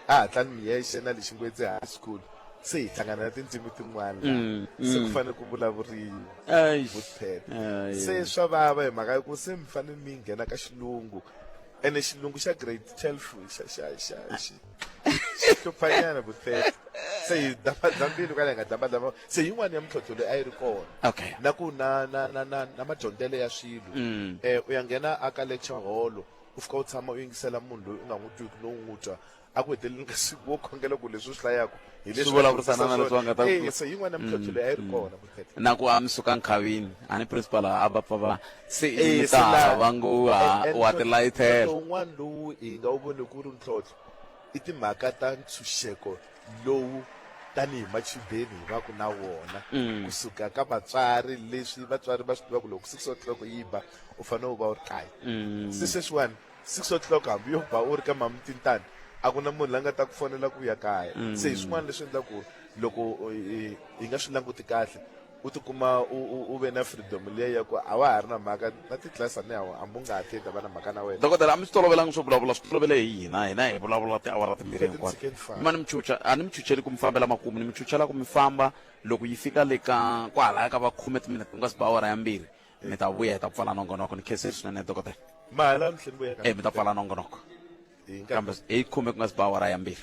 a Hatlani Miyexe na le Xingwedzi High School. Se hi hlangana na tindzimi tin'wana Mm, se ku mm. fanele ku vulavuriwa Eish. vupheta Ai. se swa vava hi mhaka ya ku se mi fanele mi nghena ka xilungu ene xilungu xa grade 12 xa xa xa xi xi hluphanyana vupheta se hi dambadambile kwala hi nga dambadamba se yin'wana ya mintlhontlho leyi a yi ri kona okay na ku na na na na na madyondzelo ya swilo Mm. eh u ya nghena aka lecture hall u fika u tshama u yingisela munhu loyi u nga n'wi twiki no n'wi twa a ku heteleleni ka siku wo khongela ku leswi u swi hlayaka hi leswi Swi vulavurisana na leswi va nga ta Eh, se yin'wana ya mintlhontlho leyi a yi ri kona Vupheta. na ku a mi suka nkhavini a ni principal a va pfa va se Eh, mi se ta laha- va ngo ha and- and wa tilayithela ntlhontlho wun'wana lowu hi nga wu voni ku ri ntlhontlho i timhaka ta ntshunxeko lowu tanihi machudeni hi va ku na wona Mm. kusuka ka vatswari leswi vatswari va swi tivaka loko 6 o'clock yi ba u fanele u va u ri kaya Mm. se sweswiwani 6 o'clock hambi yo ba u ri ka mamutintani a ku na munhu la nga ta ku fonela ku ya kaya Mm. se hi swin'wana leswi endlaku ku loko hi nga swi languti kahle u tikuma u ve na freedom liya ya ku a wa ha ri na mhaka na titlilasi a ni hambi u nga attend va na mhaka na wena Dokodela a mi swi tolovelangi swo vulavula swi tolovele hi hina hina hi vulavula tiawara timbirhi Fifteen hinkwato second famba. ma ni mi chucha a ni mi chucheli ku mi fambela makumu ni mi chuchela ku mi famba loko yi fika le ka kwalaya ka va khume timinete ku nga si ba awara ya mbirhi mi ta vuya hi ta pfala nongonoko ni khensile swinene dokodela mahala ni tlhela ni vuya e mi ta pfala nongonoko Hi nkarhi. Kambe hi khume ku nga si ba awara ya mbirhi.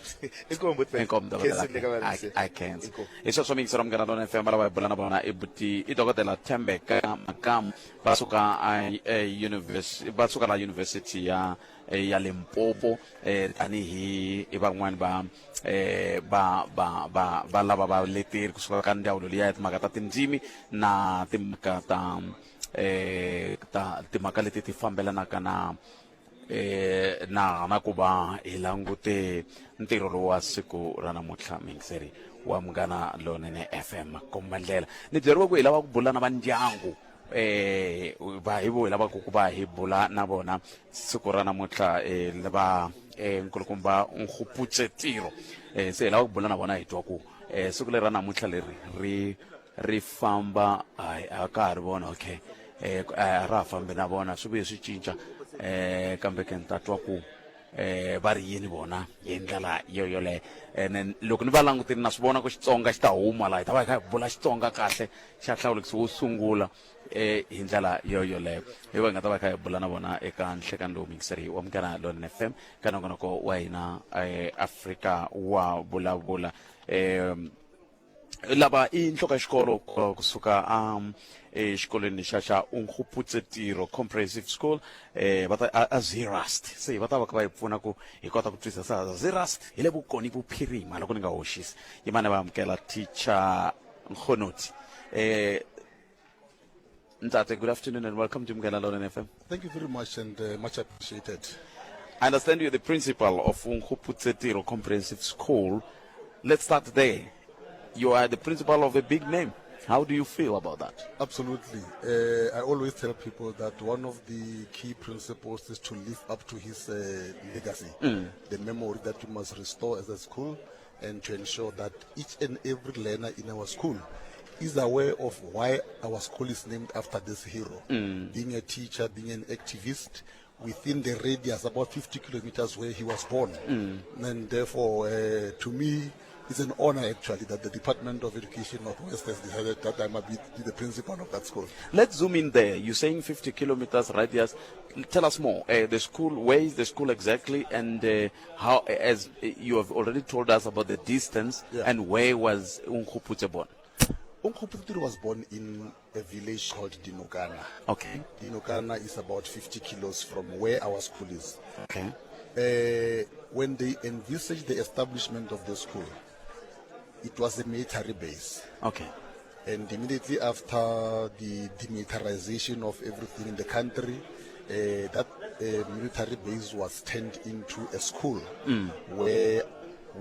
Inkomu, Butbet. Inkomu, dokodela. Khensile ka varisi. I khensa. Inkomu. Hi sweswo miyingiselo wa Munghana Lonene FM lava hi bula na vona i buti i dokodela Thembeka Makamu va suka a e university va suka la university ya ya Limpopo eh tanihi i van'wani va eh va va va va lava valeteri kusuka ka ndzawulo liya ya timhaka ta tindzimi na timhaka ta eh ta timhaka leti ti fambelanaka na eh na na ku va hi langute ntirho lowu wa siku ra namuntlha muyingiseri wa Munghana Lonene FM komba ndlela ni byeriwe ku hi lava ku bula na va ndyangu eh va hi vo hi lavaka ku va hi bula na vona siku ra namuntlha eh va eh nkulukumba Nkgopotse Tiro eh se hi lava ku bula na vona hi twa ku eh siku leri ra namuntlha leri ri ri famba hayi a ka ha ri vona okay eh a ra ha fambi na vona swi vuye swi cinca eh kambe ke ni ta twa ku eh va ri yini vona hi ndlela yo yoleyo ene loko ni va langutile na swi vona ku Xitsonga xi ta huma laha hi ta va hi kha hi bula Xitsonga kahle xa hlawulekisi wo sungula eh hi ndlela yo yoleyo hi va hi nga ta va hi kha hi bula na vona eka nhlekani lowu muyingiseri wa Munghana Lonene FM ka nongonoko wa hina eh Afrika wa vulavula eh lava i nhloko ya xikolo kusuka um exikolweni xa xa Unkgopotse Tiro Comprehensive School eh va ta a Zeerust se va ta va kha va hi pfuna ku hi kota ku twisisa Zeerust hi le vukoni vuphirima loko ni nga hoxisi yimane va amukela teacher Nkgonoti eh Ntate, good afternoon and welcome to Munghana Lonene FM. Thank you very much and much appreciated. I understand you're the principal of Unkgopotse Tiro Comprehensive School. Let's start there. You are the principal of a big name. How do you feel about that? Absolutely. I always tell people that one of the key principles is to live up to his legacy, the memory that you must restore as a school, and to ensure that each and every learner in our school is aware of why our school is named after this hero. Being a teacher, being an activist, within the radius about 50 kilometers where he was born. And therefore, to me, it's an honor actually that the Department of Education Northwest has decided that I might be the principal of that school. Let's zoom in there. You're saying 50 kilometers radius. Tell us more. The school, where is the school exactly, and how, as you have already told us about the distance, and where was Unkgopotse born? Unkgopotse was born in a village called Dinokana. Dinokana is about 50 kilos from where our school is. When they envisaged the establishment of the school, it was a military base. And immediately after the demilitarization of everything in the country, that military base was turned into a school where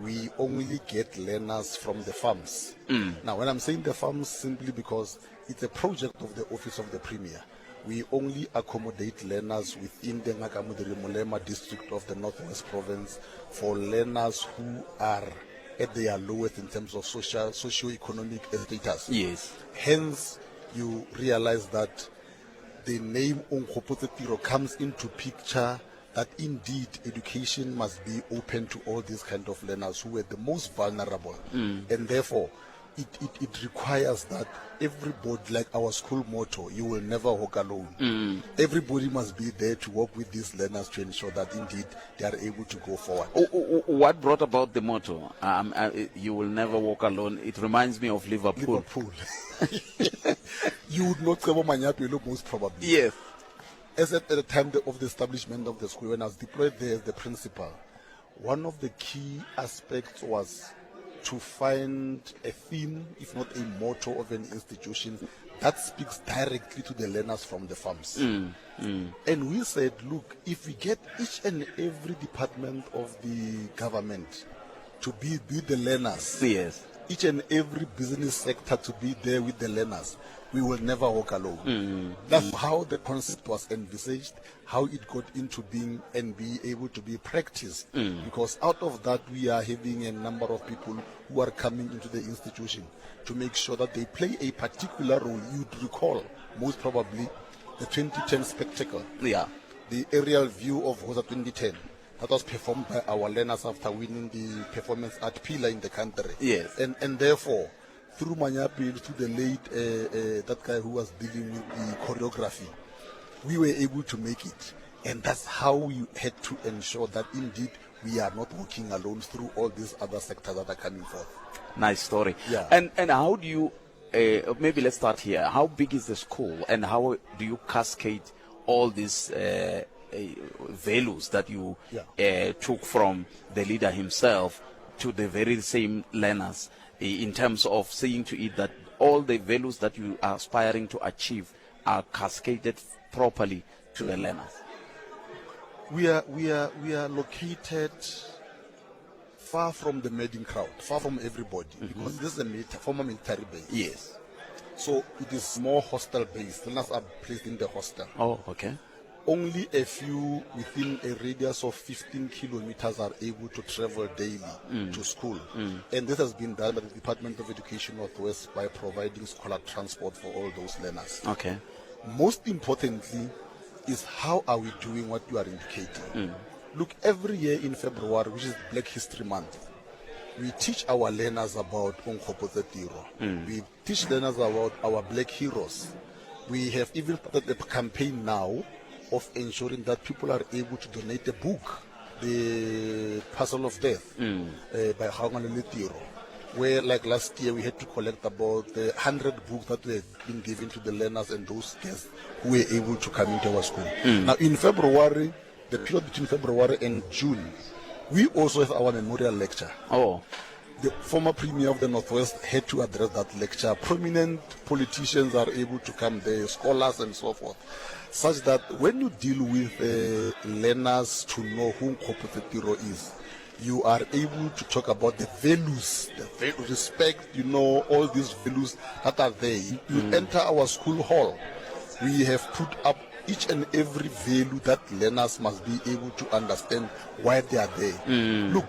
we only get learners from the farms. Now, when I'm saying the farms, simply because it's a project of the Office of the Premier. We only accommodate learners within the Ngaka Modiri Molema district of the Northwest Province for learners who are at their lowest in terms of socio-economic status. Hence, you realize that the name Unkgopotse Tiro comes into picture that indeed education must be open to all these kind of learners who were the most vulnerable. Mm. And therefore, it, it, it requires that everybody, like our school motto, you will never walk alone. Mm. Everybody must be there to work with these learners to ensure that indeed they are able to go forward. What brought about the motto, um, uh, you will never walk alone? It reminds me of Liverpool. Liverpool. you would know Trevor Manyapelo most probably. Yes. As at, the time of the establishment of the school, when I was deployed there as the principal, one of the key aspects was to find a theme, if not a motto of an institution that speaks directly to the learners from the farms. Mm, mm. And we said, look, if we get each and every department of the government to be with the learners, yes. each and every business sector to be there with the learners, we will never walk alone. Mm. That's mm. how the concept was envisaged, how it got into being and be able to be practiced. Mm. Because out of that, we are having a number of people who are coming into the institution to make sure that they play a particular role. You'd recall, most probably, the 2010 spectacle. Yeah. The aerial view of Hosa 2010 that was performed by our learners after winning the performance art pillar in the country. Yes. And, and therefore, through Manyapi, through the late, uh, uh, that guy who was dealing with the choreography, we were able to make it. And that's how we had to ensure that indeed we are not working alone through all these other sectors that are coming forth. Nice story. Yeah. And, and how do you, uh, maybe let's start here. How big is the school and how do you cascade all these uh, uh, values that you yeah. uh, took from the leader himself to the very same learners in terms of seeing to it that all the values that you are aspiring to achieve are cascaded properly to the learners? We are, we are, we are located far from the madding crowd, far from everybody, mm -hmm. because this is a milita- former military base. Yes. So it is more hostel based. Learners are placed in the hostel. Oh, okay only a few within a radius of 15 kilometers are able to travel daily mm. to school. Mm. And this has been done by the Department of Education Northwest by providing scholar transport for all those learners. Okay. Most importantly is how are we doing what you are indicating? Mm. Look, every year in February, which is Black History Month, we teach our learners about Onkgopotse Tiro. Mm. We teach learners about our black heroes. We have even started a campaign now of ensuring that people are able to donate a book, The Parcel of Death mm. uh, by Gaongalelwe Tiro, where like last year we had to collect about uh, 100 books that were being given to the learners and those guests who were able to come into our school. Mm. Now in February, the period between February and June, we also have our memorial lecture. Oh. The former premier of the Northwest had to address that lecture. Prominent politicians are able to come there, scholars and so forth, such that when you deal with uh, learners to know who Onkgopotse Tiro is, you are able to talk about the values, the value, respect, you know, all these values that are there. You, you mm. enter our school hall, we have put up each and every value that learners must be able to understand why they are there. Mm. Look,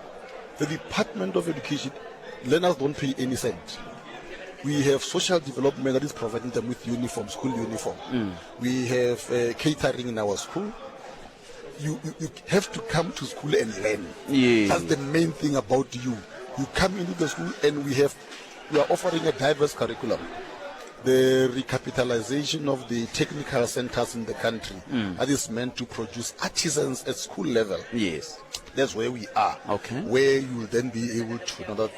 the Department of Education, learners don't pay any cent. We have social development that is providing them with uniform, school uniform. Mm. We have uh, catering in our school. You, you, you have to come to school and learn. Yeah. That's the main thing about you. You come into the school and we have we are offering a diverse curriculum. The recapitalization of the technical centers in the country mm. that is meant to produce artisans at school level. Yes. That's where we are. Okay. Where you will then be able to know that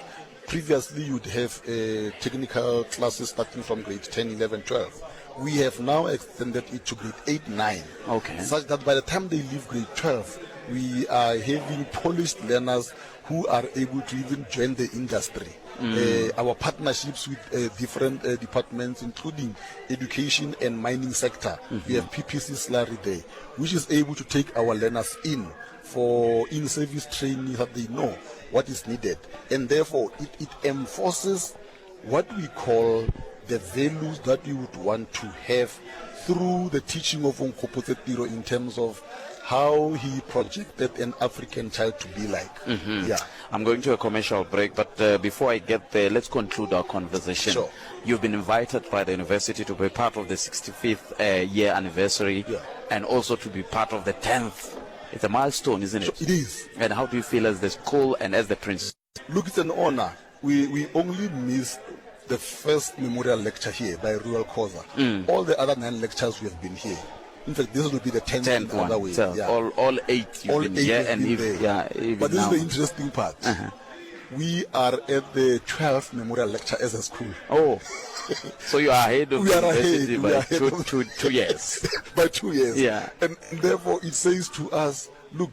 previously you'd have uh, technical classes starting from grade 10, 11, 12. We have now extended it to grade 8, 9. Okay. Such that by the time they leave grade 12, we are having polished learners who are able to even join the industry. Mm. Uh, our partnerships with uh, different uh, departments, including education and mining sector, mm -hmm. we have PPC Slurry there, which is able to take our learners in for in-service training that they know what is needed. And therefore, it, it enforces what we call the values that we would want to have through the teaching of Onkgopotse Tiro in terms of how he projected an African child to be like. Mm -hmm. Yeah. I'm going to a commercial break, but uh, before I get there, let's conclude our conversation. Sure. You've been invited by the university to be part of the 65th uh, year anniversary yeah. and also to be part of the 10th It's a milestone, isn't it? Sure, it is. And how do you feel as the school and as the prince? Look, it's an honor. We, we only missed the first memorial lecture here by Rural Khoza. Mm. All the other nine lectures we have been here. In fact, this will be the tenth, tenth one. Other way. So yeah. all, all eight you've all been eight here and been if, there. yeah, even But this now. is the interesting part. Uh-huh. We are at the 12th memorial lecture as a school. Oh, so you are ahead of we the are ahead, university we by are ahead two, of- two, two years. by two years. Yeah. And, and therefore, it says to us, look,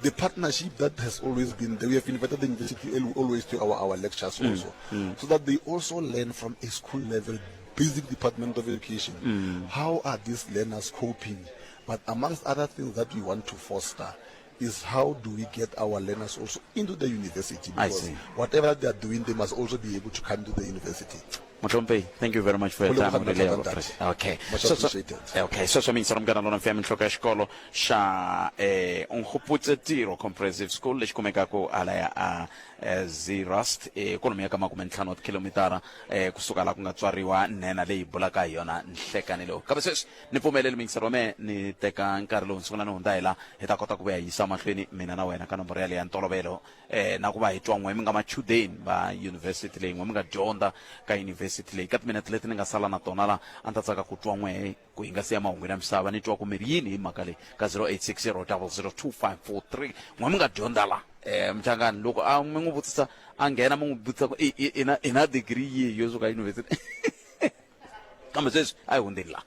the partnership that has always been there, we have invited the university always to our, our lectures Mm, also, so that they also learn from a school level, basic department of education. Mm. How are these learners coping? But amongst other things that we want to foster is how do we get our learners also into the university? I Because see. whatever they are doing, they must also be able to come to the university. Motlompe, thank you very much for your Go time. leboga Really thata, appreciate- ntate. Okay. Much So- so- appreciated. Okay, sweswo mi yingisela munghana lona fm nhloko ya xikolo xa eh Unhuputse Tiro Comprehensive School lexi kumekaka halaya a eh, Zeerust eh kwalomuya ka makumentlhanu wa tikhilomitara eh kusuka laha ku nga tswariwa nhenha leyi bulaka hi yona nhlekani lowu kambe sweswi ni pfumeleli muyingiseri wa mehe ni teka nkarhi lowu ni sungula ni hundza hi la hi ta kota ku vuya hi yisa mahlweni mina na wena ka nomboro yaleyo ya ntolovelo eh na ku va hi twa n'we mi nga machudeni va university leyi n'we mi nga dyondza ka university leyi ka timinete leti ni nga sala na tona la a ni ta tsaka ku twa n'we ku hi nga siya mahungwini ya misava ni twa ku mi ri yini hi mhaka leyi ka 0860 002543 n'we mi nga dyondza la eh mchangani loko a mi n'wi vutisa a nghena mi n'wi vutisa ku i i- i na i na degree yihi yo suka university kambe sweswi a hi hundzeni la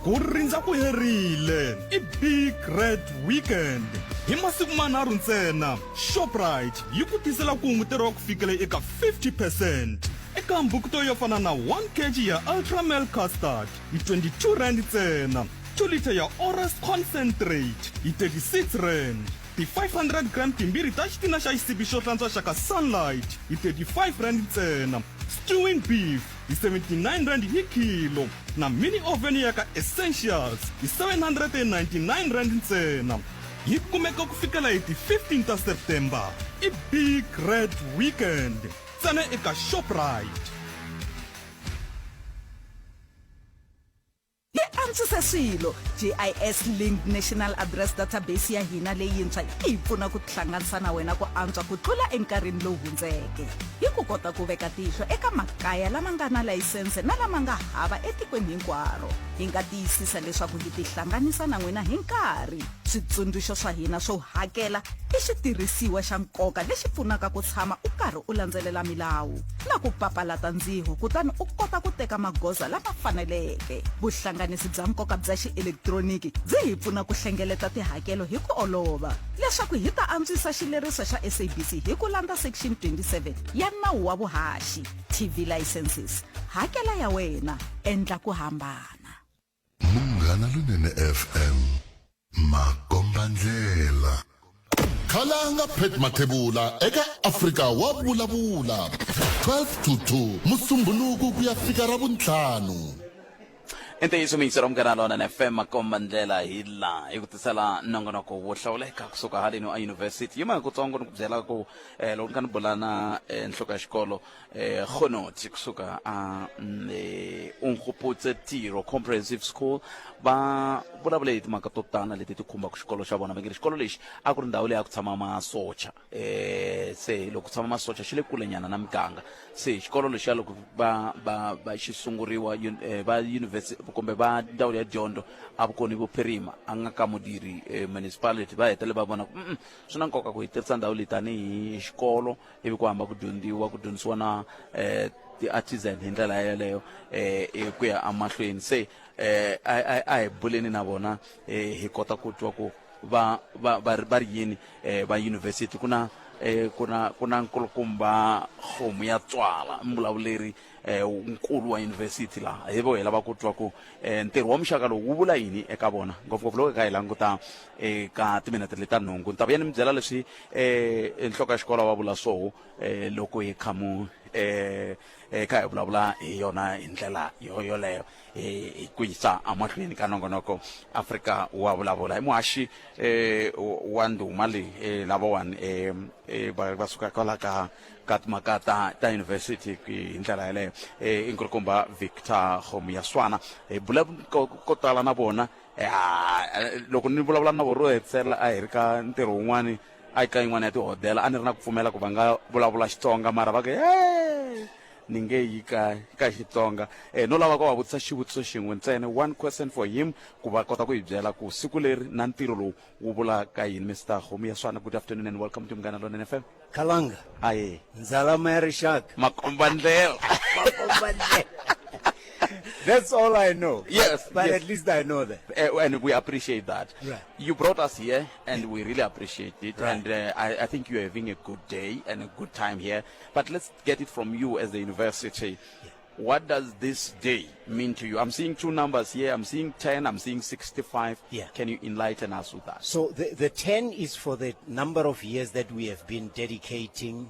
Ku rindza ku herile i Big Red Weekend. Hi masiku manharhu ntsena, Shoprite yi ku tisela ku hunguteriwa ku fikela eka 50 percent eka mbhukuto yo fana na 1 kg ya Ultra Milk Custard hi 22 rand ntsena, 2 litre ya Ores Concentrate hi 36 rand, ti 500 gram timbirhi ta xitina xa xisibi xo hlantswa xa ka Sunlight hi 35 rand ntsena, stewing beef hi 79 rand hi kilo na mini oven ya ka Essentials hi 799 rand ntsena. Yi kumeka ku fikela hi ti 15 ta September. I Big Red Weekend ntsena eka Shoprite. Hi antswise swilo. GIS Linked National Address Database ya hina leyintshwa yi hi pfuna ku tihlanganisa na wena ku antswa ku tlula enkarhini lowu hundzeke. Hi ku kota ku veka tihlo eka makaya lama nga na layisense na lama nga hava etikweni hinkwaro, hi nga tiyisisa leswaku hi tihlanganisa na n'wina hi nkarhi. Switsundzuxo swa hina swo hakela i xitirhisiwa xa nkoka lexi pfunaka ku tshama u karhi u landzelela milawu na ku papalata ndziho kutani u kota ku teka magoza lama faneleke. Vuhlanganisi bya nkoka bya xielekitroniki byi hi pfuna ku hlengeleta tihakelo hi ku olova leswaku hi ta antswisa xileriso xa SABC hi ku landza Section 27 ya Nawu wa Vuhaxi, TV Licences. Hakela ya wena, endla ku hambana. Munghana Lonene FM, makombandlela. Khalanga Pat Mathebula eka Afrika wa vulavula 12 to 2 Musumbhunuku ku ya fika Ravuntlhanu. I ntiyiso miyingiseri wa Munghana Lonene FM makombandlela hi laha hi ku tisela nongonoko wo hlawuleka kusuka haleno a yunivhesiti yima hi kutsongo ni ku byela ku eh, loko ni kha ni bula na eh, nhloko ya xikolo eh, Kgonotsi kusuka a eh, Unhuputse Tiro Comprehensive School va vulavule hi timhaka to tala leti ti khumbaka xikolo xa vona va nge xikolo lexi a ku ri ndhawu leyi a ku tshama masocha eh se loko ku tshama masocha xi le kulenyana na miganga se xikolo lexiya loko va va va xi sunguriwa eh, va university kumbe va ndzawulo ya dyondzo a vukoni vuphirima a nga ka mudiri eh, municipality va hetelele va vona ku mm, swi na nkoka ku hi tirhisa ndhawu leyi tanihi xikolo ivi ku hamba ku dyondziwa ku dyondzisiwa na eh, ti-artisan hi ndlela yeleyo eh, ku ya emahlweni se eh, a hi buleni na vona eh, hi kota ku twa ku va va va va ri yini eh, va university ku na eh, ku na ku na nkulukumba homu ya tswala mbulavuleri eh, nkulu wa university laha hi vo hi lava ku twa ku eh, ntirho wa muxaka lowu wu vula yini eka vona ngopfungopfu loko hi kha hi languta eka timinete leta nhungu ni ta vuya ni mi byela leswi eh, nhloko ya xikolo va vula swoho eh, loko hi khamu eh, eh, kha hi vulavula hi yona hi ndlela yo yoleyo hi ku yisa emahlweni ka nongonoko Afrika wa vulavula hi muhaxi eh, wa ndhuma leyi eh, lavawani eh, eh, va va suka kwala ka ka timhaka ta ta university hi ndlela yeleyo eh, i nkulukumba Victor Khomuyaswana hi bula ko ko tala na vona Ya, loko ni vulavula na vo ro hetisela a hi ri ka ntirho wun'wani a ka yin'wana ya tihodela a ni ri na ku pfumela ku va nga vulavula Xitsonga mara va ku he ni nge yi ka ka Xitsonga. Eh, no lava ku va vutisa xivutiso xin'we ntsena, one question for him ku va kota ku hi byela ku siku leri na ntirho lowu wu vula ka yini. Mister Kgomuyaswana, good afternoon and welcome to Munghana Lonene FM. Khalanga. Aye. Ndzalama ya rixaka. Makombandlela. Makombandlela. That's all I know. Yes, But yes. at least I know that. And we appreciate that. Right. You brought us here and we really appreciate it. Right. And I think you're having a good day and a good time here. But let's get it from you as the university. Yeah. What does this day mean to you? I'm seeing two numbers here. I'm seeing 10. I'm seeing 65. Yeah. Can you enlighten us with that? So the 10 is for the number of years that we have been dedicating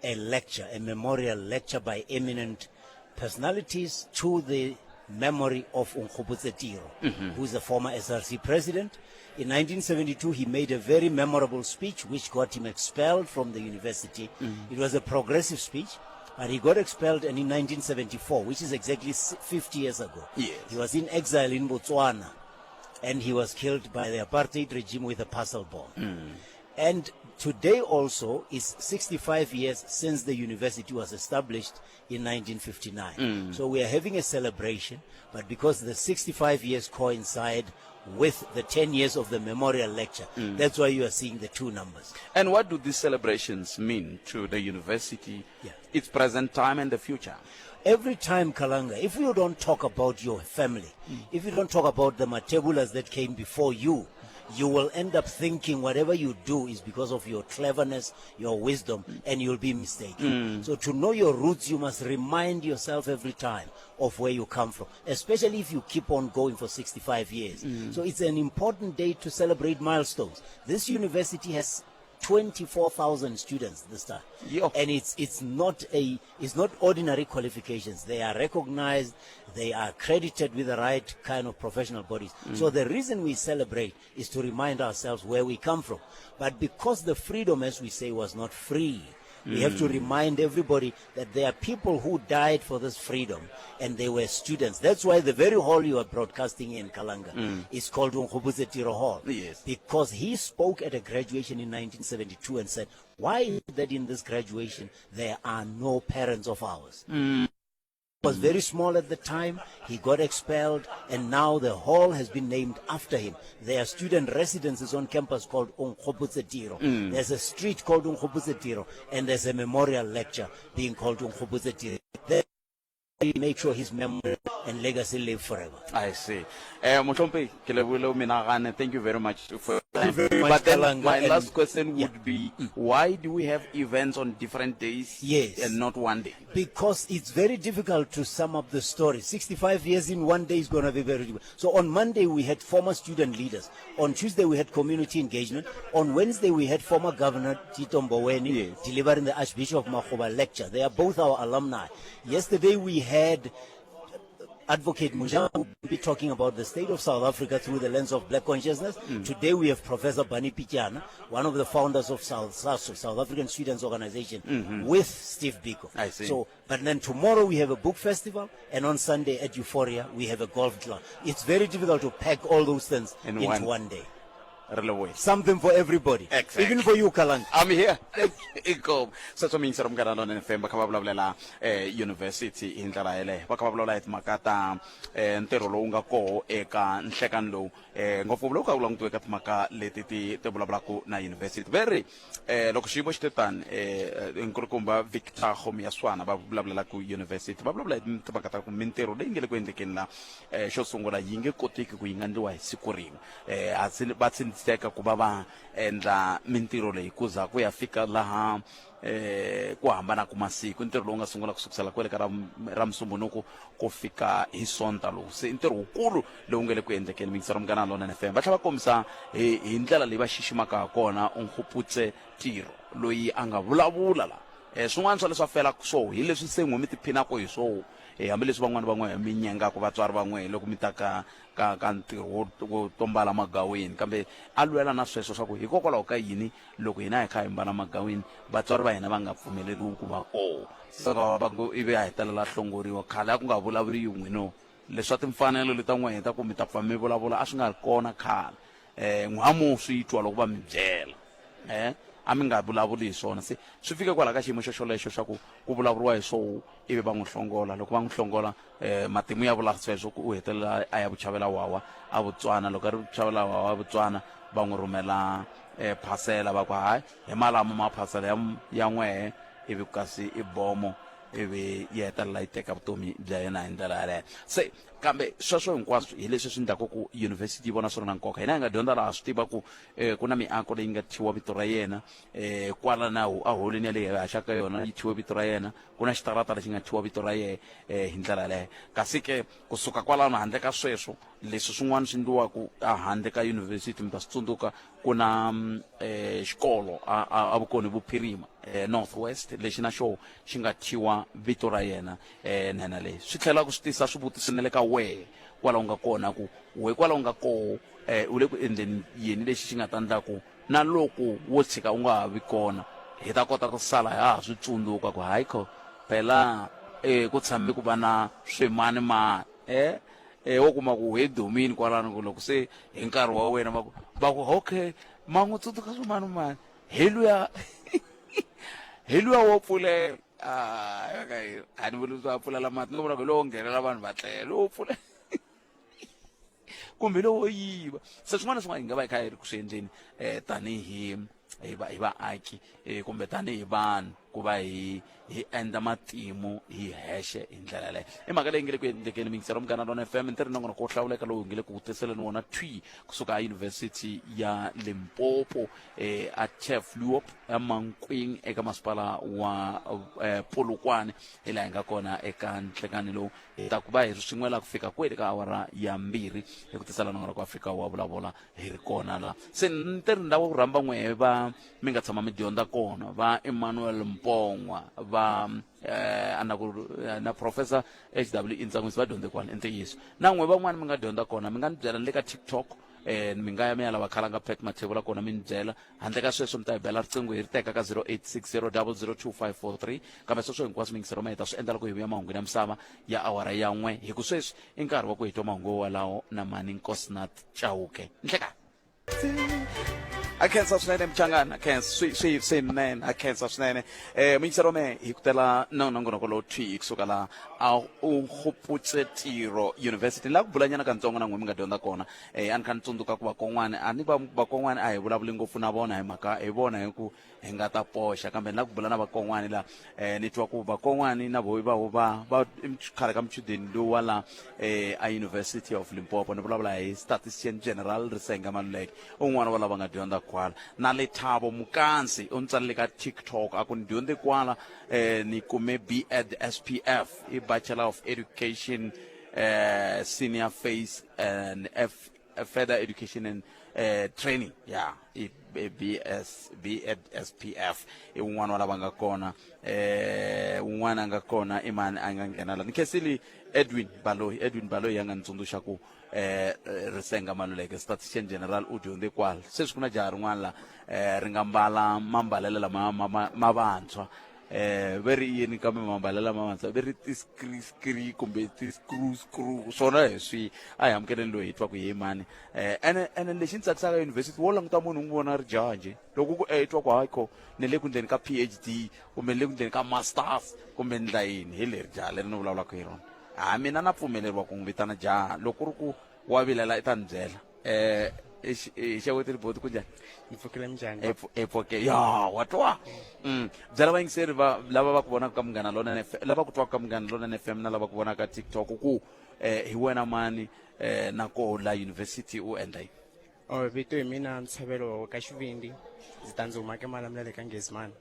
a lecture, a memorial lecture by eminent personalities to the memory of Onkgopotse Tiro, who is the former SRC president. In 1972, he made a very memorable speech which got him expelled from the university. It was a progressive speech, but he got expelled, and in 1974, which is exactly 50 years ago, he was in exile in Botswana, and he was killed by the apartheid regime with a parcel bomb. And today also is 65 years since the university was established in 1959. So we are having a celebration, but because the 65 years coincide with the 10 years of the memorial lecture, that's why you are seeing the two numbers. And what do these celebrations mean to the university, its present time and the future? Every time, Kalanga, if you don't talk about your family, if you don't talk about the Matebulas that came before you, you will end up thinking whatever you do is because of your cleverness, your wisdom, and you'll be mistaken. So to know your roots, you must remind yourself every time of where you come from, especially if you keep on going for 65 years. So it's an important day to celebrate milestones. This university has 24,000 students this time. And it's not ordinary qualifications. They are recognized, they are accredited with the right kind of professional bodies. So the reason we celebrate is to remind ourselves where we come from. But because the freedom, as we say, was not free, we have to remind everybody that there are people who died for this freedom, and they were students. That's why the very hall you are broadcasting in, Kalanga, is called Onkgopotse Tiro Hall. Because he spoke at a graduation in 1972 and said, why is it that in this graduation there are no parents of ours? He was very small at the time. He got expelled, and now the hall has been named after him. There are student residences on campus called Onkgopotse Tiro. There's a street called Onkgopotse Tiro, and there's a memorial lecture being called Onkgopotse Tiro. They make sure his memory and legacy live forever. I see. Mohlomphegi, ke lebohile o menagane. Thank you very much for your Thank you time. very much, But then Kalanga, my and last question would be, why do we have events on different days and not one day? Because it's very difficult to sum up the story. 65 years in one day is going to be very difficult. So on Monday, we had former student leaders. On Tuesday, we had community engagement. On Wednesday, we had former Governor Tito Mboweni delivering the Archbishop Makgoba lecture. They are both our alumni. Yesterday, we had Advocate Mojang be talking about the state of South Africa through the lens of black consciousness. Today we have Professor Barney Pityana, one of the founders of South SASO, South African Students Organization, with Steve Biko. I see. But then tomorrow we have a book festival, and on Sunday at Euphoria we have a golf club. It's very difficult to pack all those things In into one one day. Re lebohe. Something for everybody. Exactly. Even for you, Kalanga. I'm here. Inkomu. Sweswo mi yingisela Munghana Lonene FM va kha va vulavulela university hi ndlela yeleyo. Va kha va vulavula hi timhaka ta ntirho lowu nga koho eka nhlekani lowu. Ngopfungopfu loko kha ku langutiwe eka timhaka leti ti vulavulaka na university. Va ri loko xiyimo xi te tani nkulukumba Victor Kgomuyaswana va vulavulela ku university. Va vulavula hi timhaka ta ku mintirho leyi nge le ku endlekeni la xo sungula yi nge koteki ku yi nga endliwa hi siku rin'we. A va tshembiseka ku va va endla mintirho leyi ku za ku ya fika laha ku hambana ku masiku. Ntirho lowu nga sungula ku sukusela kwele ka ra Musumbhunuku ku fika hi Sonta lowu. Se i ntirho wukulu lowu nga le ku endlekeni mingisero Munghana Lonene FM. Va tlhela va kombisa hi ndlela leyi va xiximaka ha kona Onkgopotse Tiro loyi a nga vulavula la. Swin'wana swa leswi a felaka swo hi leswi se n'we mi tiphinaka hi swo, hambileswi van'wana va n'we mi nyengaka vatswari va n'we loko mi ta ka ntirho wo tombala magaweni, kambe a lwela na sweswo swa ku hikokwalaho ka yini loko hina hi kha hi mbala magaweni vatswari va hina va nga pfumeleriwi ku va koho. Se va va ku ivi a hetelela a hlongoriwa. Khale a ku nga vulavuriwi n'wi no. Leswa timfanelo leta n'wehe ta ku mi ta pfa mi vulavula a swi nga ri kona khale. Um n'we a mo swi twa loko va mi byela. Um a mi nga vulavuli hi swona. Se swi fike kwalaho ka xiyimo xo xolexo xa ku ku vulavuriwa hi swoho ivi va n'wi hlongola. Loko va n'wi hlongola um matimu ya vula sweswo ku u hetelela a ya vuchavela wawa a Botswana. Loko a ri vuchavela wawa a Botswana va n'wi rhumela um phasela va ku hayi hi malamo ma phasela ya ya n'wehe ivi kasi i bomo ivi yi hetelela yi teka vutomi bya yena hi ndlela yaleyo. Se kambe sweswo hinkwaswo hi leswi swi endlaka ku yunivhesiti yi vona swi ri na nkoka. Hina hi nga dyondza laha swi tiva ku um ku na miako leyi nga thyiwa vito ra yena um kwala na eholweni yaleyi hi haxaka yona yi thyiwe vito ra yena, ku na xitarata lexi nga thyiwa vito ra yena um hi ndlela yaleyo. Kasi ke kusuka kwalano handle ka sweswo leswi swin'wana swi endliwaka ehandle ka yunivhesiti mi ta swi tsundzuka ku na um xikolo a Vukoni Vuphirima um North West lexi na xoho xi nga thyiwa vito ra yena um nhenha leyi. Swi tlhela swi tisa swivutiso na le ka wehe kwala u nga kona ku we kwala u nga koho um u le ku endleni yini lexi xi nga ta endla ku na loko wo tshika u nga ha vi kona hi ta kota ku sala ha ha swi tsundzuka ku hayi kho phela um ku tshame ku va na swimanimani um e wo kuma ku he dumini kwalano ku loko se hi nkarhi wa wena va ku va ku okay ma n'wi tsundzuka swimanimani hi luya hi luya wo pfulela a ni vuli swa pfulela mati ni vula ku lowo nghenela vanhu va tlela lowo pfulela kumbe lowo yiva. Se swin'wana na swin'wana hi nga va hi kha hi ri ku swi endleni um tanihi hi va hi vaaki um kumbe tanihi vanhu ku va hi hi endla matimu hi hexe hi ndlela yaleyo. I mhaka leyi nge le ku endlekeni miyingiselo Munghana Lona FM ntirho nongonoko wo hlawuleka lowu hi nge le ku tiseleni wona thwi kusuka eYunivhesiti ya Limpopo eh, a Turfloop eMankweng eka masipala wa eh, Polokwane hi laha hi nga kona eka nhlekani lowu. Hi ta ku va hi ri swin'we laha ku fika kwele ka awara ya 2 hi ku tisela nongonoko wa Afrika wa vulavula hi ri kona la. Se ni te ri ni lava ku rhamba n'wehe va mi nga tshama mi dyondza kona va Emmanuel Mpongwa va eh, a na ku na Professor HW Intsan'wisi va dyondze kwala i ntiyiso. Na n'we van'wani mi nga dyondza kona mi nga ni byela ni le ka TikTok eh mi nga ya mi ya lava khalanga Pat Mathebula kona mi ni byela. Handle ka sweswo mi ta hi bela riqingho hi ri teka ka 0860002543 kambe sweswo hinkwaswo mingisero ma hi ta swi endla loko hi vuya mahungwini ya misava ya awara ya 1 hi ku sweswi i nkarhi wa ku hi twa mahungu walawo na mani Nkosinath Chauke. Nhlekani. A khensa swinene Mchangana, a khensa swi swi swinene, a khensa swinene. Eh muyingiseri wa mehe hi ku tela na nongonoko lowu thwi kusuka la a u Nkgopotse Tiro University. Ni lava ku bulanyana katsongo na n'wina mi nga dyondza kona. Eh a ni kha ni tsundzuka ku vakon'wana a ni va vakon'wana a hi vulavuli ngopfu na vona hi mhaka hi vona hi ku hi nga ta poxa kambe ni lava ku bula na vakon'wani la eh ni twa ku vakon'wani na vo va va va khale ka muchudeni lowu wa la eh a University of Limpopo. Ni vulavula hi Statistician General Risenga Maluleke, un'wana wa lava nga dyondza kwala. Na Lethabo Mukansi u ni tsalele ka TikTok a ku ni dyondze kwala eh ni kume B.Ed SPF i Bachelor of Education eh Senior Phase and F Further Education and eh, Training ya i BS B.Ed SPF i un'wana wa lava nga kona. Eh un'wana a nga kona i mani a nga nghena la ni khensile Edwin Baloyi. Edwin Baloyi ya nga ni tsundzuxa ku eh Risenga Maluleke Statistician General u dyondze kwala. Sweswi ku na jaha rin'wana la eh ri nga mbala mambalelo lama ma vantshwa eh ve ri yini kambe mambalelo lama vantshwa ve ri ti-skri-skri kumbe ti-screw-screw swona hi swi a hi amukeleni loyi hi twa ku hi mani. Eh ene ene lexi ni tsakisaka yunivhesiti wo languta munhu u n'wi vona ri jaha njhe loko ku eh twa ku hayi kho ni le ku ndleni ka PhD kumbe ni le ku ndleni ka masters kumbe ni ndla yini hi leri jaha leri ni vulavulaka hi rona. Ha mina na pfumeleriwa ku n'wi vitana jaha loko ku ri ku wa vilela i ta ni byela. Eh xewetile boti ku njhani? Ni pfukile minjhani? E pfuke ya wa twa. Byela vayingiseri va lava va ku vonaka ka Munghana Lonene FM, lava ku twaka ka Munghana Lonene FM na lava ku vonaka TikTok ku eh hi wena mani eh na koho la university u endla yini? Oh, vito hi mina Ntshovelo ka Xivindi. Ndzi ta ndzi huma ka Malamulele ka Nghezimani.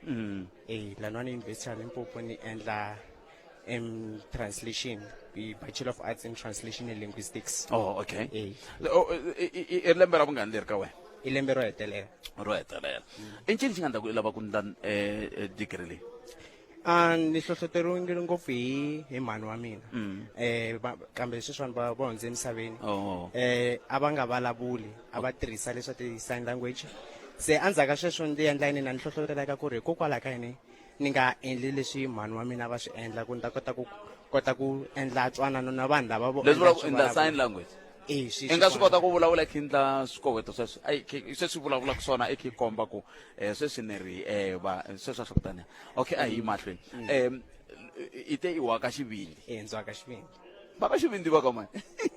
Eh, laniwani University ya Limpopo ni endla in translation, i Bachelor of Arts in Translation and Linguistics. Oh, okay. Eh. Oh, i lembe ra vungani leri ka wena? I lembe ro hetelela. Ro hetelela. I ncini xi nga endla ku i lava ku ndla degree leyi? A ni hlohloteriwile ngopfu hi hi mhani wa mina. Eh kambe sweswiwani va hundze emisaveni. Oh. Eh a va nga vulavuli, a va tirhisa leswa ti sign language. Se endzhaku ka sweswo ndzi endla yini na ni hlohloteleka ku ri hikokwalaho ka yini ni nga endli leswi mhani wa mina va swi endla ku ni ta kota ku kota ku endla ntwanano na vanhu lava vo Leswi endla vulaka ku endla swivulavula. sign language. Eh, swi- I nga swi kota kona. ku vulavula i kha i endla swikoweto sweswo a sweswi vulavulaka swona i kha i komba ku um sweswi ni ri um va sweswo a swi kutani okay a hi yi mahlweni um i te i wa ka xivindzi Eh, ndzi wa ka xivindzi va ka xivindzi va ka mani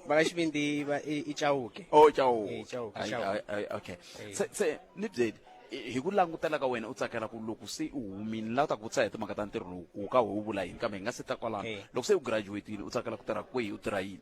va ka xivindzi va i i Chauke oh Chauke Eh, Chauke, Ai, Chauke. ai, ai, okay Eh. se se ni byeli hi ku langutela ka wena u tsakela ku loko se u humile la u ta ku vutisa hi timhaka ta ntirho lowu ku ka we u vula yini kambe hi nga se ta kwalano Eh. loko se u graduate-ile u tsakela ku tirha kwihi u tirha yini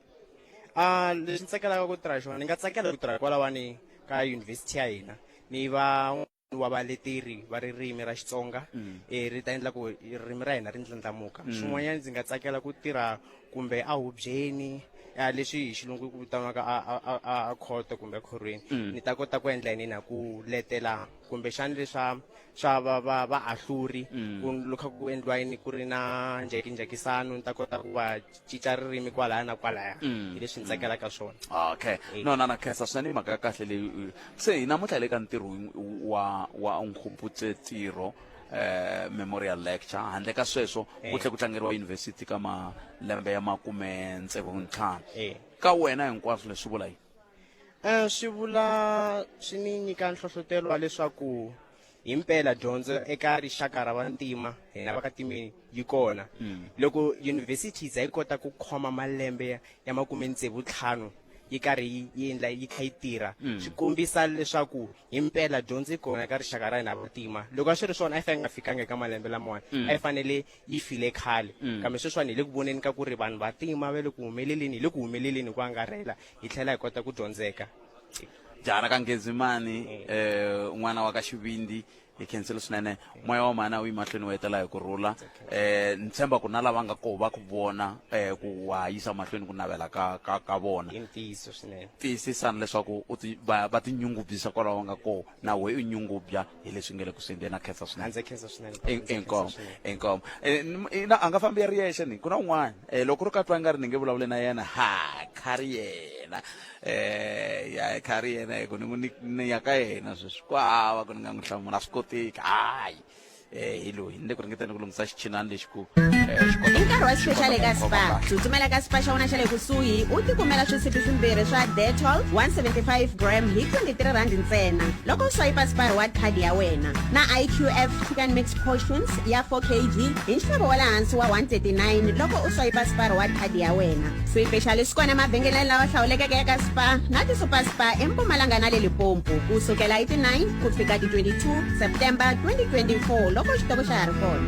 Ah, lexi ni tsakelaka ku tirha xona ni nga tsakela ku tirha kwalawani ka yunivhesiti ya hina ni va wa valeteri va ririmi ra Xitsonga eh, ri ta endla ku ririmi ra hina ri ndlandlamuka xin'wanyana ndzi nga tsakela ku tirha kumbe ahubyeni a leswi hi xilungu ku vitaniwaka a a a a a khoto kumbe ekhorhweni ni ta kota ku endla yini na ku letela kumbexani leswa swa va va vaahluri ku loko ku endliwa yini ku ri na njhekinjhekisano ni ta kota ku va cinca ririmi kwalaya na kwalaya hi leswi ni tsakelaka swona okay no na na khensa swinene i mhaka ya kahle leyi se hi namuntlha hi le ka ntirho wa wa Nkhumputse Tiro eh memorial lecture handle ka sweswo ku tlhe ku tlangeriwa university ka malembe ya makume tsevu ntlhanu Eh. ka wena hinkwaswo leswi vula yini Eh, swi vula swi ni nyika nhlohlotelo wa leswaku himpela dyondzo eka rixaka ra vantima hina va ka timeni yi kona loko yunivhesiti yi za yi kota ku khoma malembe ya- ya makume tsevu ntlhanu yi karhi yi yi endla yi kha yi tirha swi kombisa leswaku himpela dyondzo yi kona eka rixaka ra hina vantima loko a swi ri swona a yi fanele nga fikanga eka malembe lamawani a yi fanele yi file khale kambe sweswiwani hi le ku voneni ka ku ri vanhu vantima va le ku humeleleni hi le ku humeleleni hi ku angarhela hi tlhela hi kota ku dyondzeka jaha ra ka Ngezimani eh n'wana wa ka Xivindzi hi khensile swinene moya wa mhana wu yi mahlweni wu hetela hi ku rhula eh ni tshemba ku na lava nga koho va ku vona eh ku wa ha yisa mahlweni ku navela ka ka ka vona i ntiyiso swinene tiyisisani leswaku u ti va va tinyungubyisa kwalaho va nga koho na we u nyungubya hi leswi nga le ku swi endleni na khensa swinene ndzi khensa swinene ndzi khensa inkomo swinene. inkomo Eh, ina a nga fambi ya ri yexe ni ku na un'wana um loko ri ka twa nga ri ni nge vulavuli na yena ha kha ri yena um ya kha ri yena hi ku ni n'wi ni ya ka yena sweswi ku hava ku ni nga n'wi hlamula a swi koteki hayi eh hi loyi ni le ku ringeteni ku lunghisa xichinani lexi ku eh, xi kota I nkarhi wa xi kota xipexali ku eka khoma Spar. kahle. Tsutsumela ka Spar xa wena xa le kusuhi u tikumela swisibi swimbirhi swa Dettol 175 gram hi 23 rand ntsena loko u swayipa Spar Reward Card ya wena. Na IQF Chicken Mix Portions ya 4 kg hi nxavo wa le hansi wa 139 loko u swayipa Spar Reward Card ya wena. Swipexali swi kona emavhengeleni lawa hlawulekeke ya ka Spar na ti-Super Spar eMpumalanga na le Limpopo ku sukela hi ti-9 ku fika ti-22 September 2024 loko xitoko xa ha ri kona.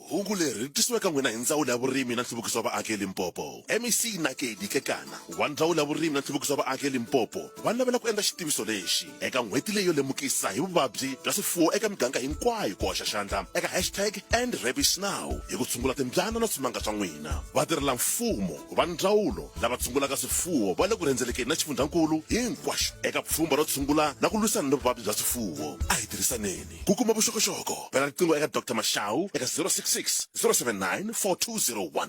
Hungu leri ri tisiwa eka n'wina hi Ndzawulo ya Vurimi na Nhluvukiso wa Vaaki eLimpopo. MEC Nakedi Kekana wa Ndzawulo ya Vurimi na Nhluvukiso wa Vaaki eLimpopo va navela ku endla xitiviso lexi eka n'hweti leyi yo lemukisa hi vuvabyi bya swifuwo eka miganga hinkwayo ku hoxa xandla eka hashtag EndRabiesNow hi ku tshungula timbyana na swimanga swa n'wina. Vatirhela-mfumo va ndzawulo lava tshungulaka swifuwo va le ku rhendzelekeni na xifundzankulu hinkwaxo eka pfhumba ro tshungula na ku lwisana ni vuvabyi bya swifuwo. A hi tirhisaneni ku kuma vuxokoxoko. Bela riqingho eka Doctor Mashau eka 066 079 4201.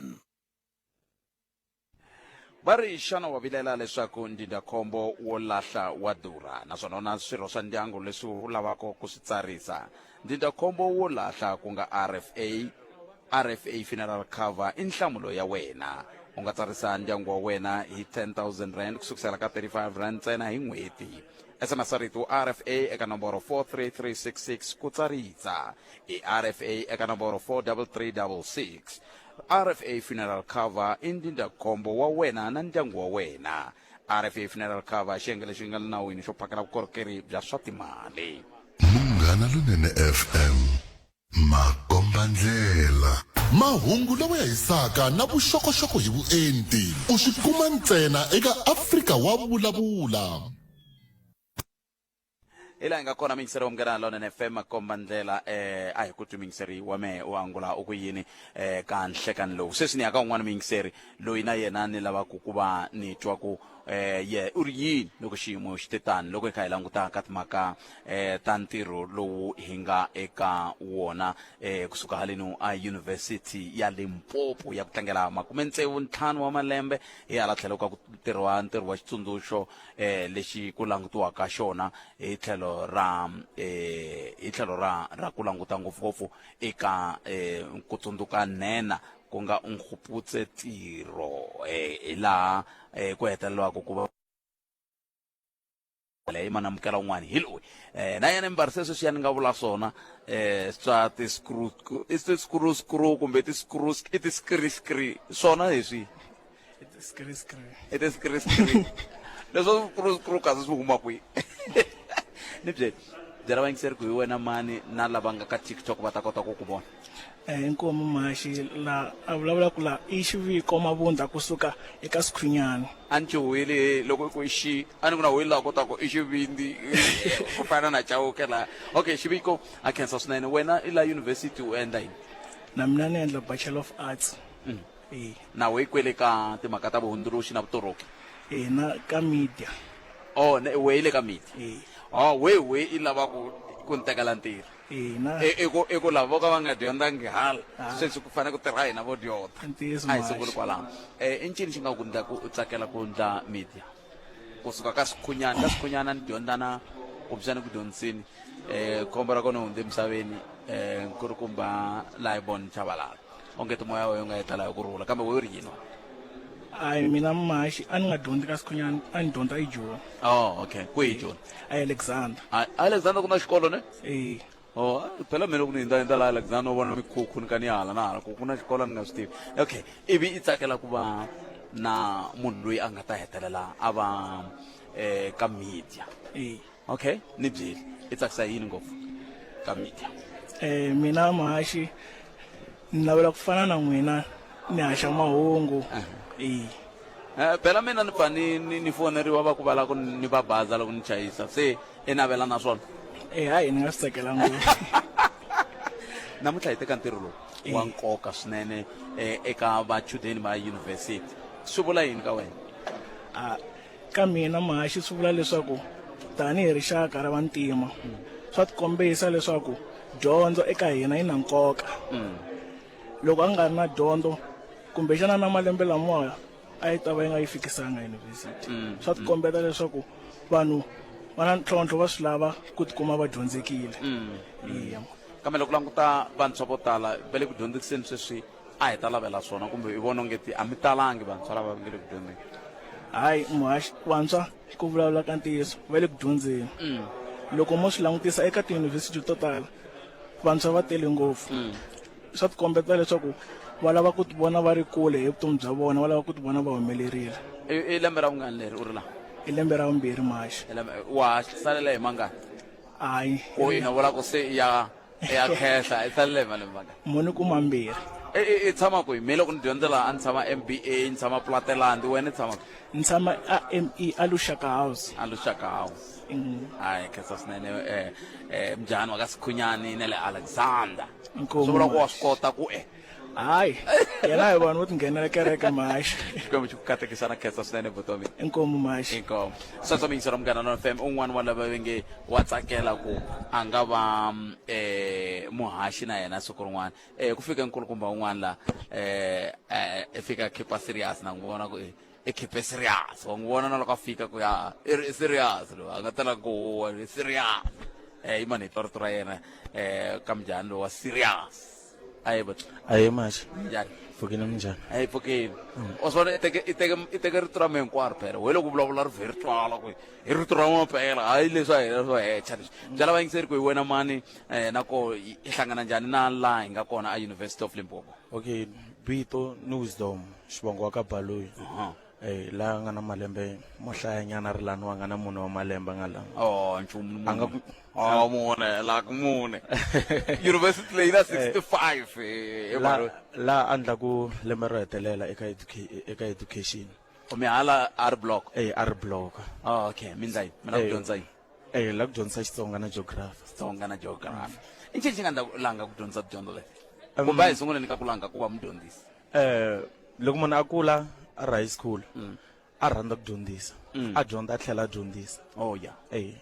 Va ri, Xana wa vilela leswaku ndzindzakhombo wo lahla wa durha naswona u na swirho swa ndyangu leswi u lavaka ku swi tsarisa? Ndzindzakhombo wo lahla ku nga RFA, RFA Funeral Cover i nhlamulo ya wena. U nga tsarisa ndyangu wa wena hi R10,000 ku sukusela ka R35 ntsena hi n'hweti. SMS rito RFA eka nomboro 43366 ku tsarisa. I RFA eka nomboro 43366. RFA Funeral Cover i ndzindzakhombo wa wena na ndyangu wa wena. RFA Funeral Cover i xiyenge lexi nga le nawini xo phakela vukorhokeri bya swa timali. Munghana Lonene FM, makombandlela. Mahungu lawa ya hisaka na vuxokoxoko hi vuenti u swi kuma ntsena eka Afrika wa Vulavula. Hi laha hi nga kona muyingiseri wa Munghana Lonene FM makomba ndlela eh a hi ku twi muyingiseri wa mehe u angula u ku yini eh ka nhlekani lowu sweswi ni ya ka un'wana muyingiseri loyi na yena ni lavaku ku va ni twa ku eh ye u ri yini loko xiyimo xi te tani loko hi kha hi languta ka timhaka eh ta ntirho lowu hi nga eka wona eh kusuka haleno a University ya Limpopo ya ku tlangela makume tsevu ntlhanu wa malembe hi hala tlhelo ka ku tirhiwa ntirho wa xitsundzuxo eh lexi ku langutiwaka xona hi tlhelo tlhelo ra eh hi tlhelo ra ra ku languta ngopfungopfu eka eh ku tsundzuka nhenha ku nga Nkgopotse Tiro eh hi laha eh ku hetelelaka ku va leyi manamukela un'wana hi loyi eh na yena mbarise sweswiya ni nga vula swona eh swa ti-screw i ti-screw screw kumbe ti-screw i ti-scree scree swona leswi Scree scree. I ti-scree scree leswo screw screw kasi swi huma kwihi ni byeli byela vayingiseri ku hi wena mani na lava nga ka tiktok va ta kota ku ku vona Eh, inkomu mhaxi la a vulavulaka la i xiviko mavundla kusuka eka sikhunyani a ni chuhwile loko i ku i xi a ni ku na wini laha kotaka i xivindzi ku fana na chauke laha okay xiviko a khensa swinene wena i la university u endla yini na mina ni endla bachelor of arts mm. e. na we kwele ka timhaka ta vuhundzuluxi na vutoroki e na ka media oh ne we ile ka media e. oh we we i lava ku ku ni tekela ntirho ina i ku i ku lava vo ka va nga dyondzangi hala Ah. sweswi ku fanele ku tirha hina vo dyondza Ntiyiso, a hi Mhaxi. sunguli kwalaho um i ncini xi nga ku ndla ku u tsakela ku ndla media kusuka ka swikhunyana ka swikhunyana ni dyondza na kumbexana ku dyondzisini um khombo ra kona hundze emisaveni um nkulukumba Laibon Chabalala onge ti moya wa yena wu nga etlela hi ku rhula kambe we u ri yini wena? hayi mina mhaxi a ni nga dyondzi ka sikhunyana a ni dyondza ejoni oh okay kwihi joni a alexander A- alexander ku na xikolo ne e oh phela mina loko ni hindza hindza laha alexander u vona mikhukhu ni ka ni hala na hala ku ku na xikolo ni nga swi tivi okay ivi i tsakela ku va na munhu loyi a nga ta hetelela a va eh, ka media e okay ni byeli i tsakisa yini ngopfu ka media eh mina mhaxi ni navela ku fana na n'wina ni haxa mahungu e Eh, phela mina ni pfa ni ni ni foneriwa va ku va lava ku ni va baza loko ni chayisa se i navela na swona e hayi ni nga swi tsakela ngopfu namuntlha hi teka ntirho lowu wa nkoka swinene eh, eka vachudeni va yunivhesiti swi vula yini ka wena a ka mina mhaxi swi vula leswaku tanihi rixaka ra vantima swa tikombisa leswaku dyondzo eka hina yi na nkoka loko a nga ri na dyondzo kumbexana na malembe lamawa a yi ta va yi nga yi fikisanga yunivhesiti swa tikombeta leswaku vanhu va na ntlhontlho va swi lava ku tikuma va dyondzekile Eya. Kambe loko languta vantshwa vo tala va le ku dyondziseni sweswi a hi ta lavela swona kumbe i vona ongeti a mi talangi vantshwa lava nge le ku dyondzeni hayi muhaxi vantshwa ku vulavula ka ntiyiso va le ku dyondzeni loko mo swi langutisa eka tiyunivhesiti to tala vantshwa va tele ngopfu swa tikombeta leswaku va lava ku tivona va ri kule hi vutomi bya vona va lava ku tivona va humelerile i i lembe ra vungani leri u ri laha i lembe ra vumbirhi muhaxi I lembe- wa ha salela hi mangani hayi ku ina vula ku se ya ya khehla i salele hi malembe mangani mo ni kuma mbirhi i i- i tshama kwihi mi loko ni dyondzela a ni tshama mba ni tshama plateland wena i tshama kwihi? ni tshama a me a lushaka house a lushaka house hayi khensa swinene eh eh mjhani wa ka sikhunyani na le alexander Inkomu, swi vula ku wa Max. swi kota ku e hayi yena hi vanhu vo tinghenela kereke mahaxi xikwembu xi ku katekisa na khensa swinene vutomi inkomu mahaxi inkomu sweswo miyingiselo munghana lona fm un'wana wa lava ve nge wa tsakela ku a nga va eh muhaxi na yena siku rin'wana eh ku fika nkulukumba un'wana la eh eh i fika a khipa serious na n'wi vona ku eh, i khipe serious wa n'wi vona na loko a fika ku ya i ri i serious loyi a nga tala ku huwa i serious eh yimani hi twa rito ra yena eh ka mujhani lowa serious aye but aye maxa njhani pfukile minjhani a yi pfukile wa swi vona i teke i teke i teke rito ra mina hinkwaro phela we loko vulavula ri vhe ri twala ku hi rito ra mampela hayi leswi a hina swo hecha leswi byela vayingiseri ku hi wena mani um na ko i hlangana njhani na laha hi nga kona a University of Limpopo okay vito ni wisdom xivongo wa ka baloyi eh la nga na malembe mo hlayanyana ri lani wa nga na mune wa malembe nga la oh nchumu a nga oh mune la ku mune university leyi na 65 eh, eh, la Baloyi. la a ndlaku lembe ro hetelela eka eka education mi hala a ri block eh a ri block oh, okay mi ndla yini mi la ku dyondza yini eh la ku dyondzisa Xitsonga na geography Xitsonga na geography i ncini xi nga ndla langa ku dyondza tidyondzo leti kumbe a hi sunguleni ka ku langa ku va mudyondzisi eh loko munhu a kula a ri high school a rhandza ku dyondzisa a dyondza a tlhela a dyondzisa oh yeah eh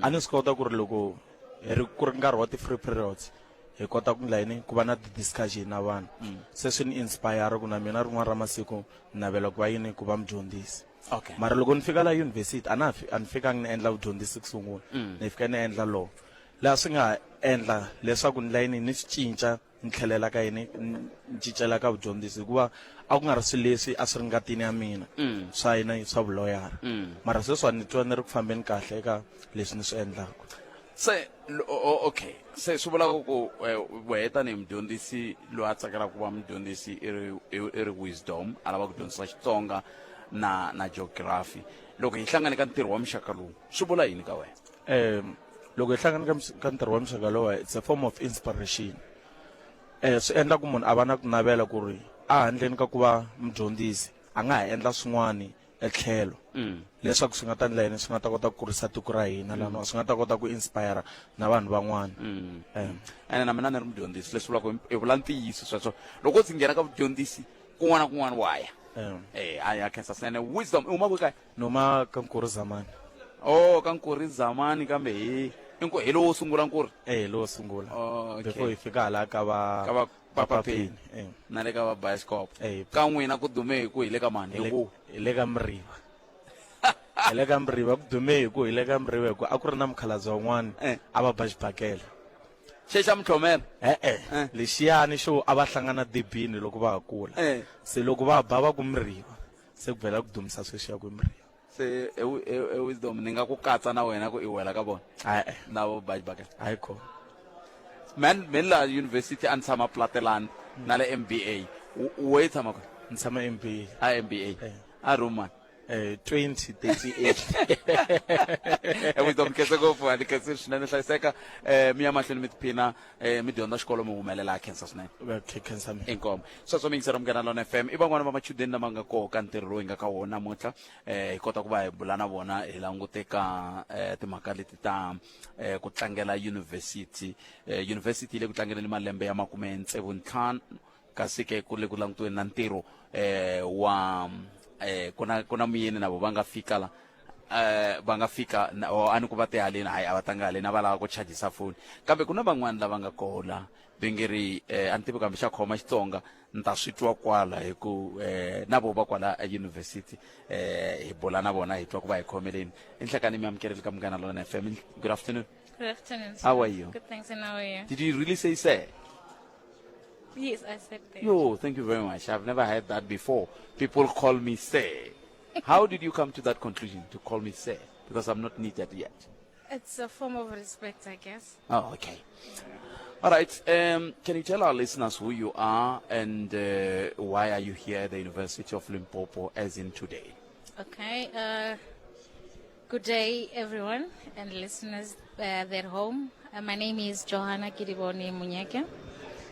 a ni swi kota ku ri loko hi ri ku ri nkarhi wa ti-free periods hi kota ku ndla yini ku va na ti-discussion na vanhu se swi ni inspire ku na mina rin'wana ra masiku ni navela ku va yini ku va mudyondzisi. Okay. Mara loko ni fika la university a na a ni fikangi ni endla vudyondzisi ku sungula. Ni fika ni endla law. Laha swi nga endla leswaku ni layini ni swi cinca ni tlhelela ka yini ni cincela ka vudyondzisi hikuva a ku nga ri swilo leswi a swi ri ngatini ya mina swa yina swa vuloyara. Mara sweswiwani ni twa ni ri ku fambeni kahle eka leswi ni swi endlaka. Se okay se swi vula ku wehe tanihi mudyondzisi loyi a tsakelaka ku va mudyondzisi i ri i ri wisdom a lava ku dyondzisa Xitsonga na na geography loko hi hlangane ka ntirho wa muxaka lowu swi vula yini ka wena? Loko hi hlangane ka ka ntirho wa muxaka lowa it's a form of inspiration. Swi endla ku munhu a va na ku navela ku ri a handleni ka ku va mudyondzisi a nga ha endla swin'wani etlhelo leswaku swi nga ta endla yini swi nga ta kota ku kurisa tiko ra hina laniwa swi nga ta kota ku inspire na vanhu van'wana. Ene na mina ni ri mudyondzisi leswi vulaka i vula ntiyiso sweswo loko u ndzi nghena ka vudyondzisi kun'wana na kun'wana wa ya. A ya khensa swinene wisdom i huma kwihi kaya? Ni huma ka Nkuri Zamani. Oh, ka Nkuri Zamani kambe hi hi lowo sungula Nkuri? Eh, hi lowo sungula. Oh, okay. Before hi fika hala ka va ka va Papa Penny. Na le ka va bioscope. Ka n'wina ku dume hi ku hi le ka mani? Hi ku hi le ka Mriva. Hi le ka Mriva ku dume hi ku hi le ka Mriva hi ku a ku ri na mukhalabye wun'wana a va ba xibakela. Xe xa Mtlhomela? E-e. Lexiyani xo a va hlangana dibini loko va ha kula. Se loko va ba va ku Mriva. Se ku vhela ku dumisa sweswiya ku i Mriva. Se e wisdom ni nga ku katsa na wena ku i wela ka vona? E-e. Na vo ba xibakela? Hayi kona. Man, me la university a ni tshama Plateland na le MBA. We tshama kwihi? Ni tshama MBA. A MBA. A room mani? 2038. Wisdom khense ngopfu, a ni khensi swinene hlayiseka. Mi ya mahlweni mi tiphina mi dyondza xikolo mi humelela khensa swinene. Okay, khensa mina. Inkomu. Sweswo mi yingisela Munghana Lona FM i van'wana va machudeni lama nga koho ka ntirho lowu hi nga ka wona namuntlha. Hi kota ku va hi bula na vona hi langute ka timhaka leti ta ku tlangela university. University yi le ku tlangeleni malembe ya makume tsevu ntlhanu kasi ke ku le ku langutiweni na ntirho wa ku na ku na muyeni na vo va nga fika la va nga fika a ni ku va te haleni hayi a va tanga haleni a va lava ku chajisa foni kambe ku na van'wani lava nga koho la ve nge ri a ni tivi kambe xa khoma Xitsonga ni ta swi twa kwala hi ku na vo va kwala university hi bula na vona hi twa ku va hi khomeleni. I nhlekani mi amukeleli ka Munghana Lona FM. Good afternoon. Good afternoon, sir. How are you? Good, thanks. And how are you? Did you really say sir? Yes, I said that. Yo, thank you very much. I've never heard that before. People call me sir. How did you come to that conclusion to call me sir? Because I'm not needed yet. It's a form of respect, I guess. Oh, okay. All right. Can you tell our listeners who you are and why are you here at the University of Limpopo as in today? Okay. Good day, everyone, and listeners at home. My name is Johanna Kiriboni Munyeke.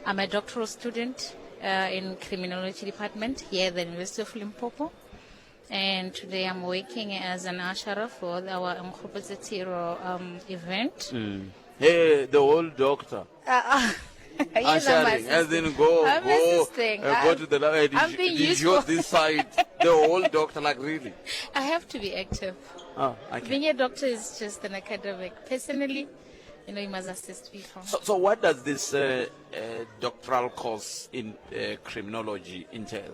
I'm a doctoral student in criminology department here at the University of Limpopo. And today I'm working as an usher for our Nkgopotse Tiro event. Hey, the old doctor. Yes, I'm Ushering, as in go, I'm go, assisting. go to the lab. I'm being Did you useful. this side? The old doctor, like really? I have to be active. Oh, okay. Being a doctor is just an academic. Personally, you must assist people. So what does this doctoral course in criminology entail?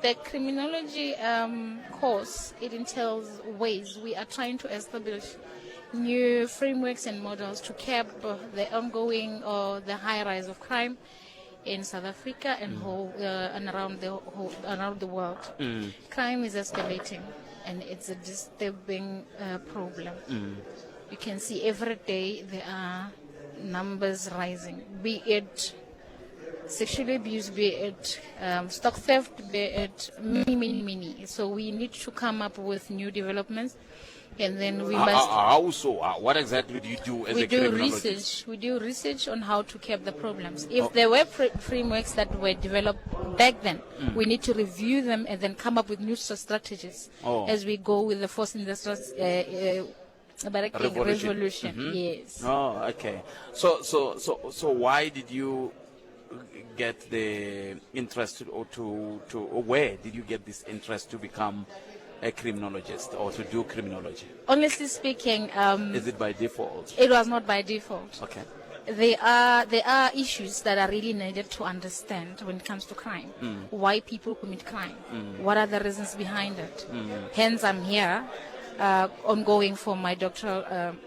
The criminology course, it entails ways we are trying to establish new frameworks and models to curb the ongoing or the high rise of crime in South Africa and whole, and around the whole, around the world. Crime is escalating, and it's a disturbing problem. You can see every day there are numbers rising, be it sexual abuse, be it stock theft, be it many, many, many. So we need to come up with new developments, and then we must... How so? What exactly do you do as We a do criminologist? research. We do research on how to curb the problems. If there were frameworks that were developed back then, we need to review them and then come up with new strategies as we go with the fourth industrial Revolution. revolution. Yes. Oh, okay. So why did you get the interest or to, to or where did you get this interest to become a criminologist or to do criminology? Honestly speaking, is it by default? It was not by default. Okay. There are there are issues that are really needed to understand when it comes to crime. Mm. Why people commit crime? Mm. What are the reasons behind it? Mm. Hence, I'm here, ongoing for my doctoral um,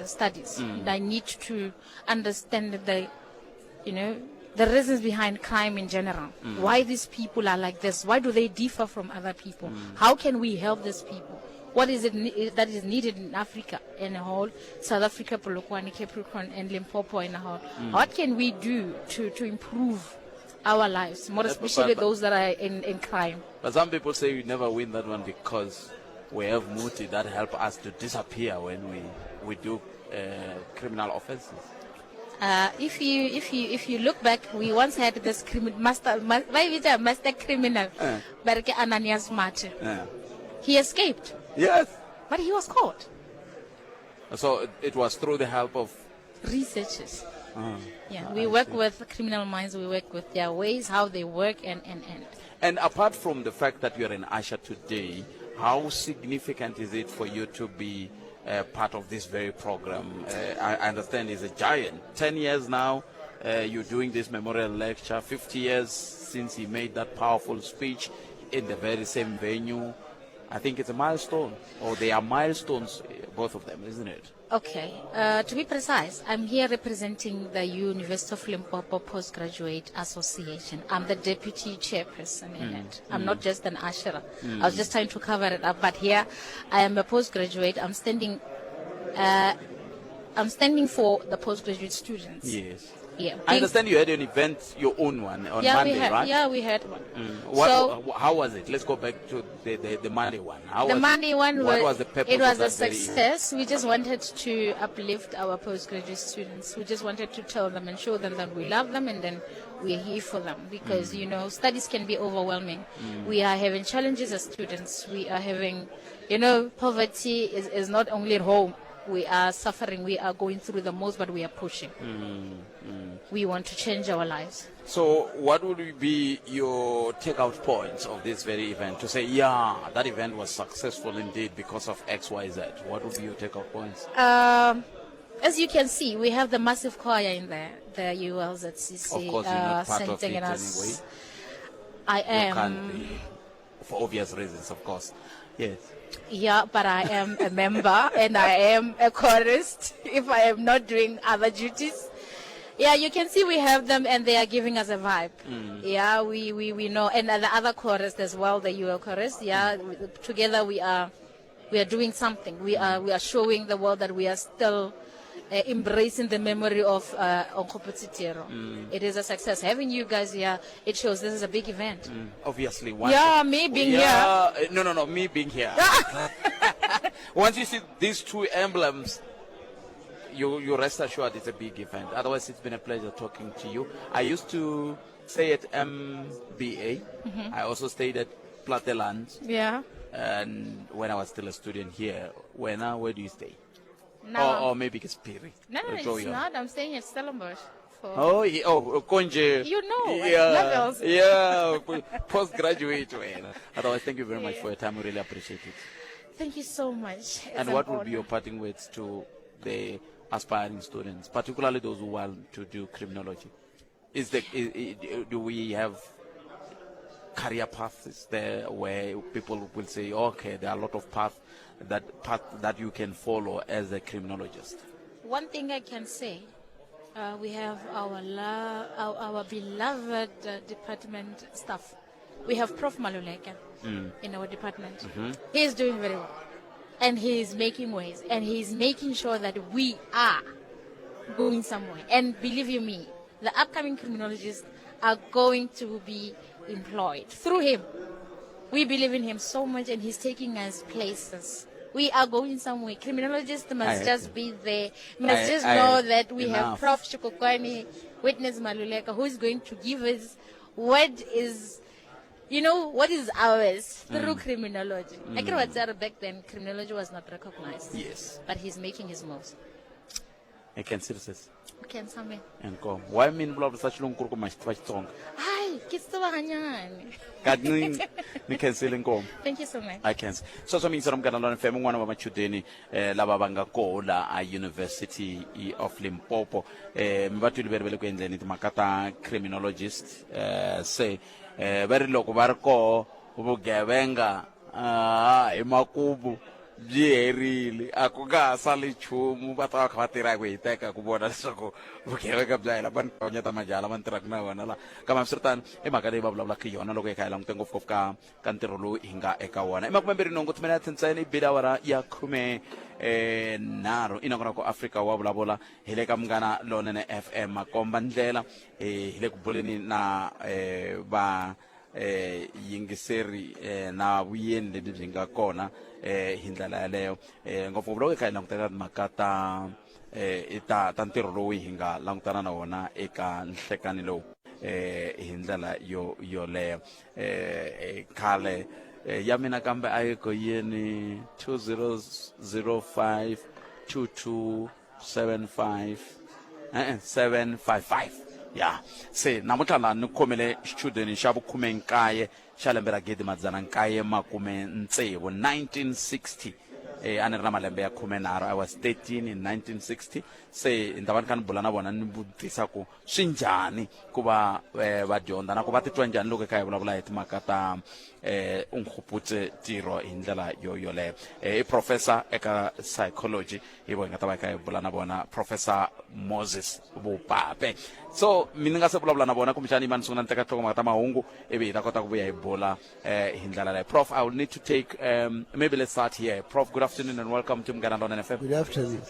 studies. Mm. I need to understand the, you know, the reasons behind crime in general. Mm. Why these people are like this? Why do they differ from other people? Mm. How can we help these people? What is it ne- that is needed in Africa in a whole, South Africa, Polokwane, Capricorn, and Limpopo in a whole? Mm. What can we do to, to improve our lives, more especially those that are in, in crime? But some people say we never win that one because we have muti that help us to disappear when we, we do criminal offenses. If you if you if you look back, we once had this criminal master master criminal, Berke Ananias Mate. He escaped. Yes. But he was caught. So it was through the help of researchers. Yeah, we work with criminal minds. We work with their ways, how they work, and and and. And apart from the fact that you're in Asha today, how significant is it for you to be part of this very program? I, I understand it's a giant. 10 years now, you're doing this memorial lecture, 50 years since he made that powerful speech in the very same venue. I think it's a milestone, or they are milestones, both of them, isn't it? Okay. To be precise, I'm here representing the University of Limpopo Postgraduate Association. I'm the deputy chairperson in mm. it. I'm mm. not just an usher. Mm. I was just trying to cover it up, but here I am a postgraduate. I'm standing. I'm standing for the postgraduate students. Yes. Yeah. I understand you had an event, your own one, on yeah, Monday, we had, right? Yeah, we had one. Mm. What, so, how was it? Let's go back to the, the, the Monday one. How the was Monday it? one what was the purpose It was of that a success. We just wanted to uplift our postgraduate students. We just wanted to tell them and show them that we love them and then we're here for them because, mm. you know, studies can be overwhelming. Mm. We are having challenges as students. We are having, you know, poverty is, is not only at home we are suffering, we are going through the most, but we are pushing. Mm, mm. We want to change our lives. So, what would be your takeout points of this very event? To say, yeah, that event was successful indeed because of X, Y, Z. What would be your takeout points? Um, as you can see, we have the massive choir in there, the ULZCC. Of course, you're not part of it anyway. I am. You can't be, for obvious reasons, of course. Yes. Yeah, but I am a member and I am a chorist if I am not doing other duties. Yeah, you can see we have them and they are giving us a vibe. Mm. Yeah, we, we, we know. And the other chorus as well, the UL chorus. Yeah, mm. together we are, we are doing something. We are, we are showing the world that we are still embracing the memory of Onkgopotse Tiro. Mm. It is a success. Having you guys here, it shows this is a big event. Mm. Obviously. Yeah, me being yeah, here. No, no, no, me being here. Once you see these two emblems, you, you rest assured it's a big event. Otherwise, it's been a pleasure talking to you. I used to stay at MBA. Mm-hmm. I also stayed at Plateland. Yeah. And when I was still a student here, where now, where do you stay? No. Or, or maybe it's Piri. No, no, it's not. I'm staying at Stellenbosch. For oh, yeah. oh, Konje. You know, yeah, levels. yeah, postgraduate. Otherwise, thank you very much for your time. We really appreciate it. Thank you so much. It's and what an would be your parting words to the aspiring students, particularly those who want to do criminology? Is the is, is, do we have career paths there where people will say, okay, there are a lot of paths that path that you can follow as a criminologist? One thing I can say, we have our, la- our, our beloved department staff. We have Prof. Maluleke in our department. Mm-hmm. He is doing very well. And he is making ways. And he is making sure that we are going somewhere. And believe you me, the upcoming criminologists are going to be employed through him. We believe in him so much, and he's taking us places. We are going somewhere. Criminologists must I- just be there, must I- just I- know that we have enough. Prof. Shikokwani, Witness Maluleka, who is going to give us what is, you know, what is ours through criminology. I can back then, criminology was not recognized. Yes. But he's making his moves. I khensile sesi Khensa mina. Inkomo. Why mi ni vulavurisa xilungu ku ri ku ma xi tiva Xitsonga? Hayi, ke se tseba ganyane. Kancinci ni khensile inkomo. Thank you so much. I khensa. Sweswo mi yingisela Munghana Lonene FM, un'wana wa machudeni eh, lava va nga koho la a University of Limpopo. Eh, mi va twile ve ri ve le ku endleni timhaka ta criminologist eh, se eh, va ri loko va ri koho vugevenga ah, hi makumu byi herile a ku nga ha sali nchumu va ta va kha va tirha hi ku hiteka ku vona leswaku vugevenga bya hela va ni konyeta majaha lama ni tirhaka na wona la kambe hambiswiritano i mhaka leyi va vulavulaka hi yona loko hi kha hi langute ngopfungopfu ka ka ntirho lowu hi nga eka wona i makumembirhi nhungu timinete ntsena i bile awara ya khume eh, nharhu i nongonoko afrika wa vulavula hi le ka munghana lonene fm makomba ndlela eh, hi le ku buleni na eh, va eh yingiseri eh, na vuyeni lebyi byi nga kona eh, hi ndlela yaleyo eh, ngopfungopfu loko hi kha hi langutela timhaka ta eh, ta ta ntirho lowu hi nga langutana na wona eka nhlekani lowu eh, hi ndlela yo yoleyo eh, khale eh, ya mina kambe a yi ko yini 2005 22 75 e-e 755 ya se namuntlha laha ni khomele xichudeni xa vukhume-nkaye xa lembe ra gidi madzana nkaye makume ntsevu 1960 eh, a ni ri na malembe ya khumenharhu i was 13 in 1960 se ni ta va ni kha ni bula na vona ni vutisa ku swi njhani ku va eh, va dyondza na ku va titwa njhani loko hi kha hi vulavula hi timhaka ta eh, unghuputse tiro hi ndlela yo yoleyo eh, i professor eka psychology hi vo hi nga ta va hi kha hi bula na vona professor moses vupape so mi ni nga se vulavula na vona kumbexani yima ni sungula ni teka nhlokomhaka ta mahungu ivi hi ta kota ku vuya hi bula eh, hi ndlela leyo prof i will need to take um, maybe let's start here prof good afternoon and welcome to Munghana Lonene fm Good afternoon.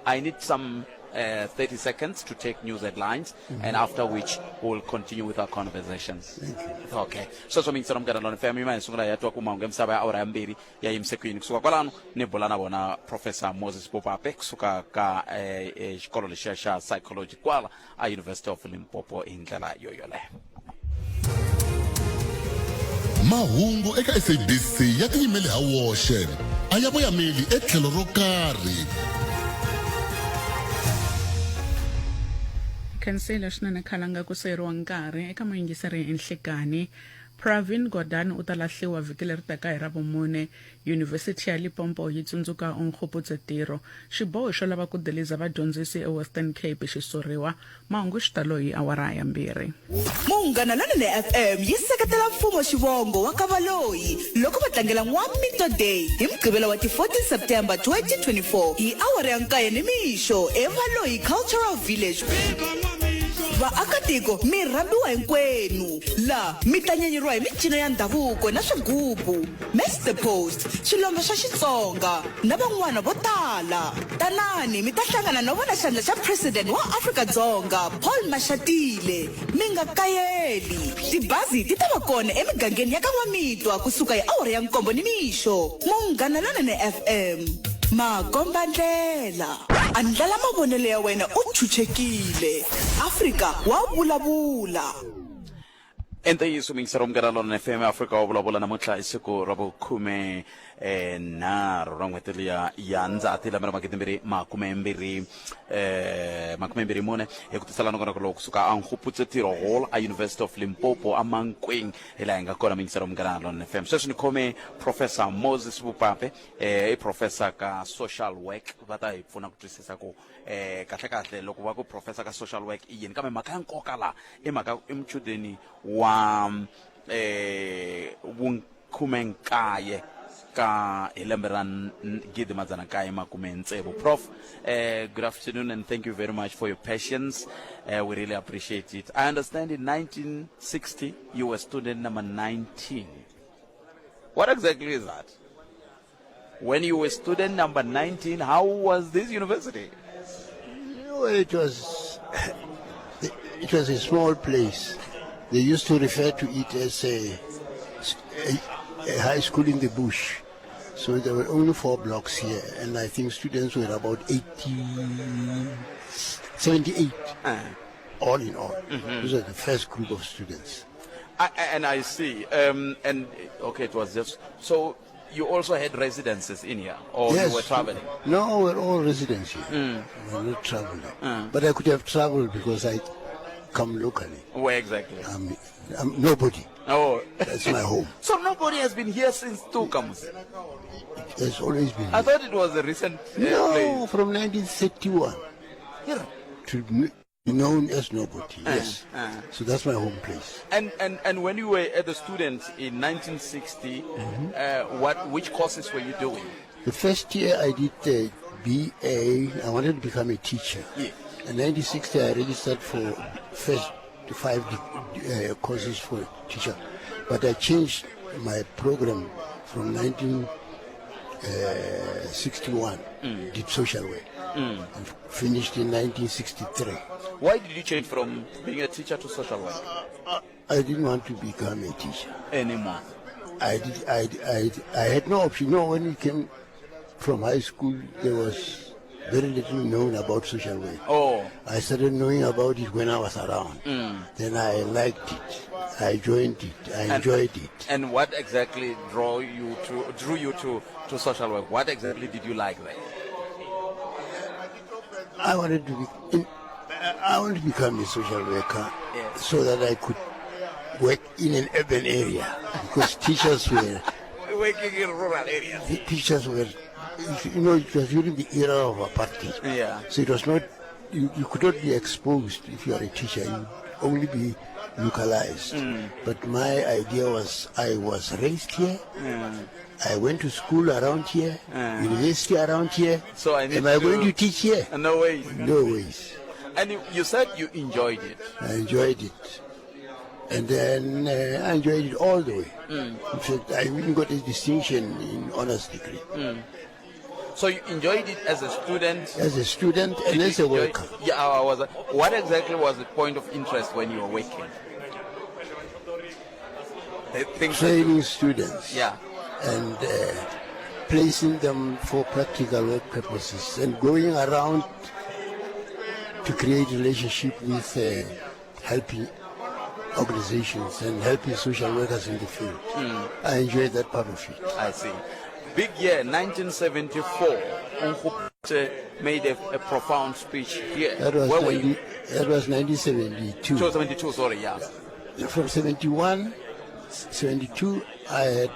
I need some 30 seconds to take news headlines, mm -hmm. and after which we'll continue with our conversations. Thank you. Okay. Sweswo mi yingisela Munghana Lonene FM yima hi sungula hi ya twa ku mahungu ya misava ya awara ya mbirhi ya yimise ku yini kusuka kwalano ni bula na vona Professor Moses Bopape kusuka ka eh, eh, xikolo lexiya xa psychology kwala a University of Limpopo hi ndlela yo yoleyo. Mahungu eka SABC ya tiyimele ha woxe, a ya voyameli etlhelo ro karhi. Khansela swinene khalanga ku seyeriwa nkarhi eka muyingiseri enhlekani Pravin Gordhan u ta lahliwa vhiki leri taka hi Ravumune. Yunivhesiti ya Limpopo yi tsundzuka Onkgopotse Tiro. Xiboho xo lava ku diliza vadyondzisi eWestern Cape xi suriwa. Mahungu xitalo hi awara ya mbirhi. Munghana Lonene FM yi seketela mfumo xivongo wa ka Valoyi loko va tlangela N'wamitwa Day hi Mugqivela wa ti 14 September 2024 hi awara ya nkaye nimixo eValoyi Cultural Village. Vaakatiko mi rhambiwa hinkwenu la mi ta nyanyuriwa hi mincino ya ndhavuko na swigubu. Match the Post, swilombe swa Xitsonga na van'wana vo tala. Tanani mi ta hlangana no vona xandla xa President wa Afrika-Dzonga Paul Mashatile. Mi nga kayeli! Tibazi ti ta va kona emigangeni ya ka N'wamitwa ku suka hi awara ya nkombo nimixo. Munghana Lonene FM, makombandlela. Andlala mavonelo ya wena u chuchekile. Afrika wa vulavula. I ntiyiso muyingiseri wa Munghana Lonene FM Afrika wa vulavula namuntlha i siku ra vukhume eh, nharhu ra n'hweti liya ya ndzati lembe ra magidimbirhi makumembirhi eh, makumembirhi mune hi ku tisela nongonoko lowu kusuka a Nkgopotse Tiro Hall a University of Limpopo a Mankweng hi laha hi nga kona muyingiseri wa Munghana Lonene FM sweswi ni khome Professor Moses Vupape eh, i professor ka social work va ta hi pfuna ku twisisa ku eh kahle kahle loko va ku professor ka social work i yini kambe mhaka ya nkoka laha i mhaka i muchudeni wa eh vukhume-nkaye ka hi lembe ra gidi madzana nkaye makume ntsevu prof eh, good afternoon and thank you very much for your patience uh, we really appreciate it i understand in 1960 you were student number 19 what exactly is that When you were student number 19, how was this university? Well, it was it was a small place. They used to refer to it as a, a, a high school in the bush. So there were only four blocks here, and I think students were about 80, 78, all in all. Mm-hmm. Those are the first group of students. I, and I see. Um, and okay, it was just so. you also had residences in here, or yes. you were traveling? No, we're all residents here. We're not traveling. But I could have traveled because I come locally. Where exactly? I'm nobody. Oh. That's my home. So nobody has been here since Tukamus? It has always been I here. thought it was a recent No, place. from 1931. Here. To be known as nobody, yes. So that's my home place. And when you were at the student in 1960, which courses were you doing? The first year I did the BA, I wanted to become a teacher. In 1960, I registered for first 5 courses for teacher. But I changed my program from 1961, did social work, and finished in 1963. Why did you change from being a teacher to social work? I didn't want to become a teacher. Anymore. I did. I had no option. No, when we came from high school, there was very little known about social work. I started knowing about it when I was around. Then I liked it. I joined it. I enjoyed it. And what exactly drew you to social work? What exactly did you like there? I wanted to be. I wanted to become a social worker so that I could work in an urban area, because teachers were working in rural areas. The teachers were, you know, it was during the era of apartheid. So it was not, you could not be exposed if you are a teacher. You would only be localized. But my idea was, I was raised here. I went to school around here, university around here. So I need Am I to going to teach here? No ways. No ways. And you said you enjoyed it. I enjoyed it. And then I enjoyed it all the way. In fact, I even got a distinction in honors degree. So you enjoyed it as a student? As a student and Did as you a enjoy worker. Yeah, I was. What exactly was the point of interest when you were working? The things that you Training students. And placing them for practical work purposes and going around to create relationship with helping organizations and helping social workers in the field. I enjoyed that part of it. I see. Big year, 1974, Onkgopotse made a profound speech here. That Where were you? was 1972. 72, sorry, yeah. From 71, 72, I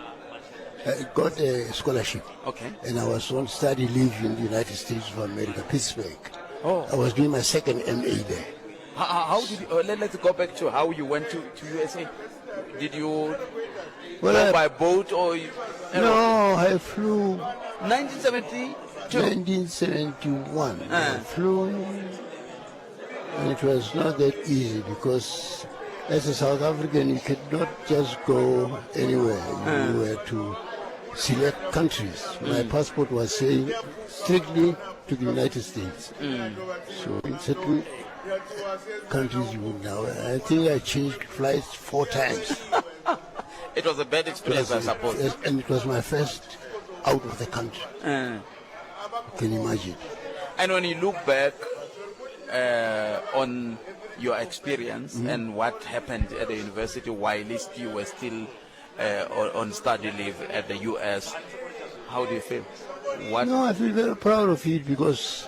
had got a scholarship. And I was on study leave in the United States of America, Pittsburgh. I was doing my second MA there. Let's go back to how you went to USA. Did you go by boat or? You, No, I flew. 1972? 1971. I flew, and it was not that easy because as a South African, you could not just go anywhere. You were to select countries. My passport was saying strictly to the United States. So in certain countries you would now. I think I changed flights 4 times. It was a bad experience, I suppose. Yes, and it was my first out of the country. You can imagine. And when you look back on your experience and what happened at the university while you were still on study leave at the US, how do you feel? What? No, I feel very proud of it because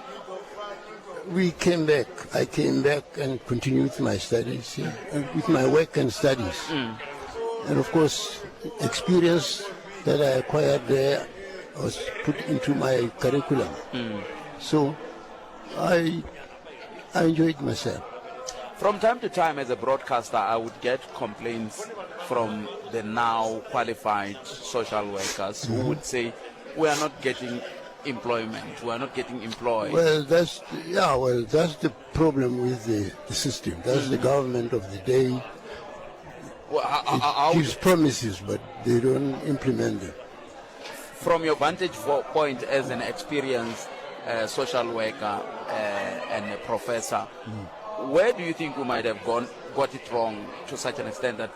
we came back. I came back and continued my studies, yeah, and with my work and studies. And of course, experience that I acquired there was put into my curriculum. So I enjoyed myself. From time to time as a broadcaster, I would get complaints from the now qualified social workers who would say, we are not getting employment, we are not getting employed. Well, that's the problem with the system. That's the government of the day. Well, It how gives promises, but they don't implement them. From your vantage point as an experienced social worker and a professor, where do you think we might have got it wrong to such an extent that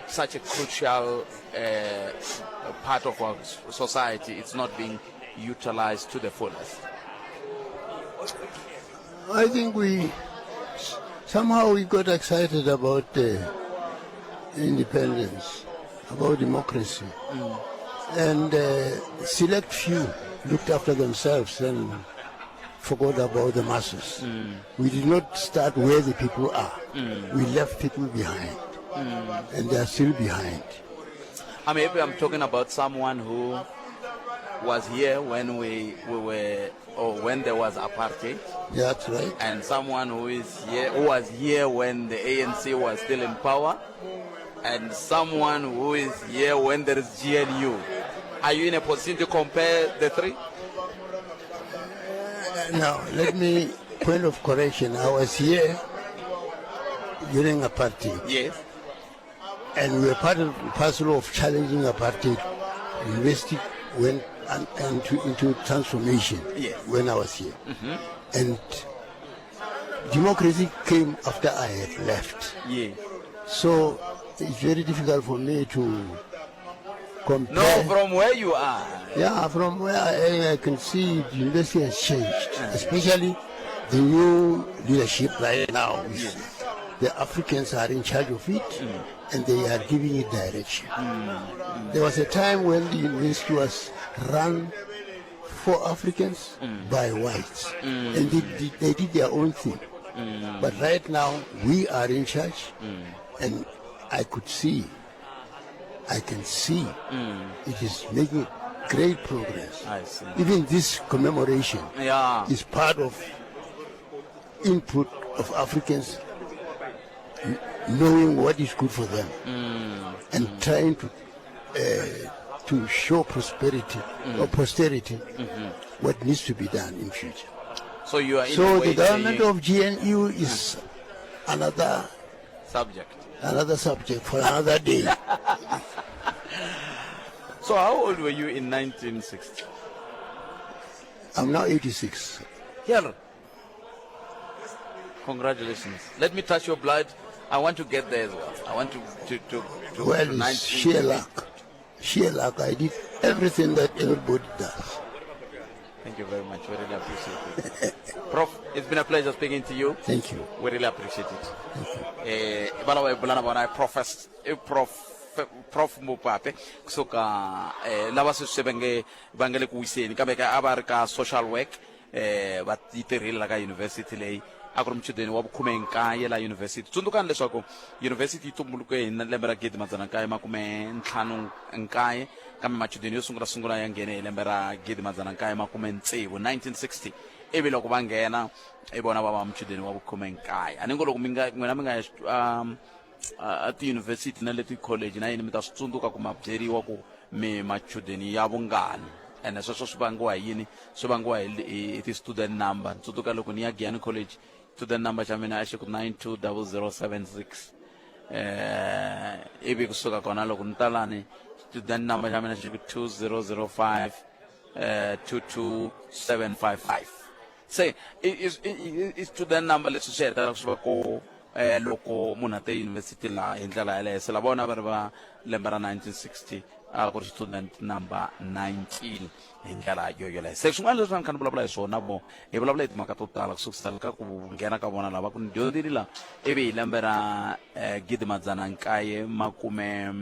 such a crucial part of our society is not being utilized to the fullest? I think we somehow we got excited about independence, about democracy. And select few looked after themselves and forgot about the masses. We did not start where the people are. We left people behind. And they are still behind. I'm happy I'm talking about someone who was here when we, we were or when there was apartheid. Yeah, that's right. And someone who is here who was here when the ANC was still in power and someone who is here when there is GNU. Are you in a position to compare the three? Now, let me, point of correction. I was here during apartheid. Yes. And we were part and parcel of challenging apartheid. University went and, and to, into transformation yes. when I was here. And democracy came after I had left. Yes. So it's very difficult for me to compare. No, from where you are. Yeah, from where I am, I can see the university has changed, especially the new leadership right now. Yes. The Africans are in charge of it and they are giving it direction. There was a time when the university was run for Africans by whites, and they did, they did their own thing. But right now, we are in charge, and I could see, I can see it is making great progress. I see. Even this commemoration Yeah. is part of input of Africans knowing what is good for them and trying to to show prosperity or posterity what needs to be done in future. So you are in So a way the government saying of GNU is another subject. another subject for another day. So how old were you in 1960? I'm now 86. Here. Congratulations. Let me touch your blood. I want to get there as well. I want to to to, to Well, to it's 19 sheer luck. Sheer luck. I did everything that everybody does. Thank you very much. We really appreciate it. Prof, it's been a pleasure speaking to you. Thank you. We really appreciate it. Eh, va lava hi bula na vona i profess i prof prof Mopate kusuka eh, lava sweswi va nge va nge le ku wiseni kambe ka a va ri ka social work eh va yi tirhile la ka university leyi a ku ri muchudeni wa vukhume-nkaye la university tsundzukani leswaku university yi tumbuluke hi lembe ra 1959 kambe machudeni yo sungula sungula ya nghene hi lembe ra 1960 1960 ivi loko va nghena i vona va va muchudeni wa vukhume-nkaye a ni ngo loko mi nga n'wina mi nga ya a tiyunivhesiti na le tikholeji na yini mi ta swi tsundzuka ku ma byeriwa ku mi machudeni ya vungani ene sweswo swi vangiwa hi yini swi vangiwa hi hi ti-student number ni tsundzuka loko ni ya giyani college student number xa mina a xi ku 920076 eh ivi kusuka kona loko ni talani student number xa mina xi ku 2005 eh 22755 se i i i student number leswi swi hetelela swi va ko eh loko munhu a te university la hi ndlela yaleyo se la vona va ri va lembe ra 1960 a ku ri student number 19 hi ndlela yo yoleyo se swin'wana leswi a ni kha ni vulavula hi swona vo hi vulavula hi timhaka to tala ku sukusela ka ku nghena ka vona lava ku ni dyondzile la ivi hi lembe ra eh, gidi madzana nkaye makume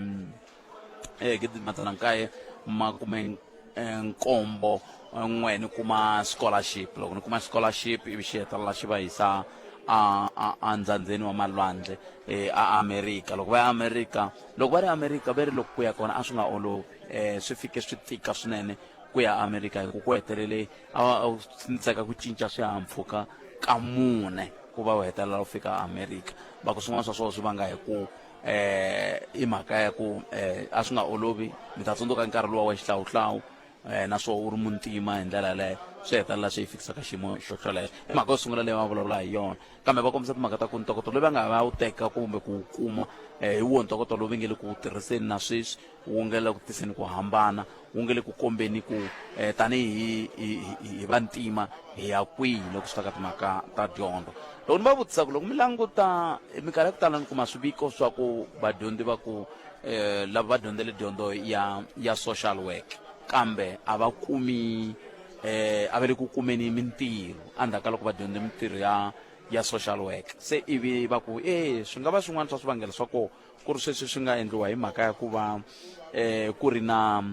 eh, gidi madzana nkaye makume eh, nkombo n'we ni kuma scholarship loko ni kuma scholarship ivi xi hetelela xi va yisa a a a ndzandzeni wa malwandle eh, a America loko va ya America loko va ri America va ri loko ku ya kona a swi nga olovi eh, swi fike swi tika swinene ku ya America hi ku ku hetelele a a ntseka ku cinca swihahampfhuka ka mune ku va u hetelela u fika America va ku swin'wana swa swona swi vanga hi ku eh i mhaka ya ku eh a swi nga olovi mi ta tsundzuka nkarhi luwa wa xihlawuhlawu eh naswona u ri muntima hi ndlela yaleyo swi hetelela swi yi fikisa ka xiyimo xo xolexo i mhaka yo sungula leyi va vulavula hi yona kambe va kombisa timhaka ta ku ntokoto loyi va nga va wu teka kumbe ku wu kuma eh, hi wona ntokoto lowu va nge le ku wu tirhiseni na sweswi wu nge le ku tiseni ku hambana wu nge le ku kombeni ku eh, tanihi hi, hi, hi vantima hi ya kwihi loko swi ta ka timhaka ta dyondzo loko ni va vutisa ku loko mi languta minkarhi ya ku tala ni kuma swiviko swa ku vadyondzi va ku eh, lava va dyondzele dyondzo ya ya social work kambe a va kumi eh, a va le ku kumeni mintirho endzhaku ka loko va dyondze mintirho ya ya social work se ivi va ku e swi nga va swin'wana swa swivangelo swa kona ku ri sweswi swi nga endliwa hi mhaka ya ku va eh, ku ri na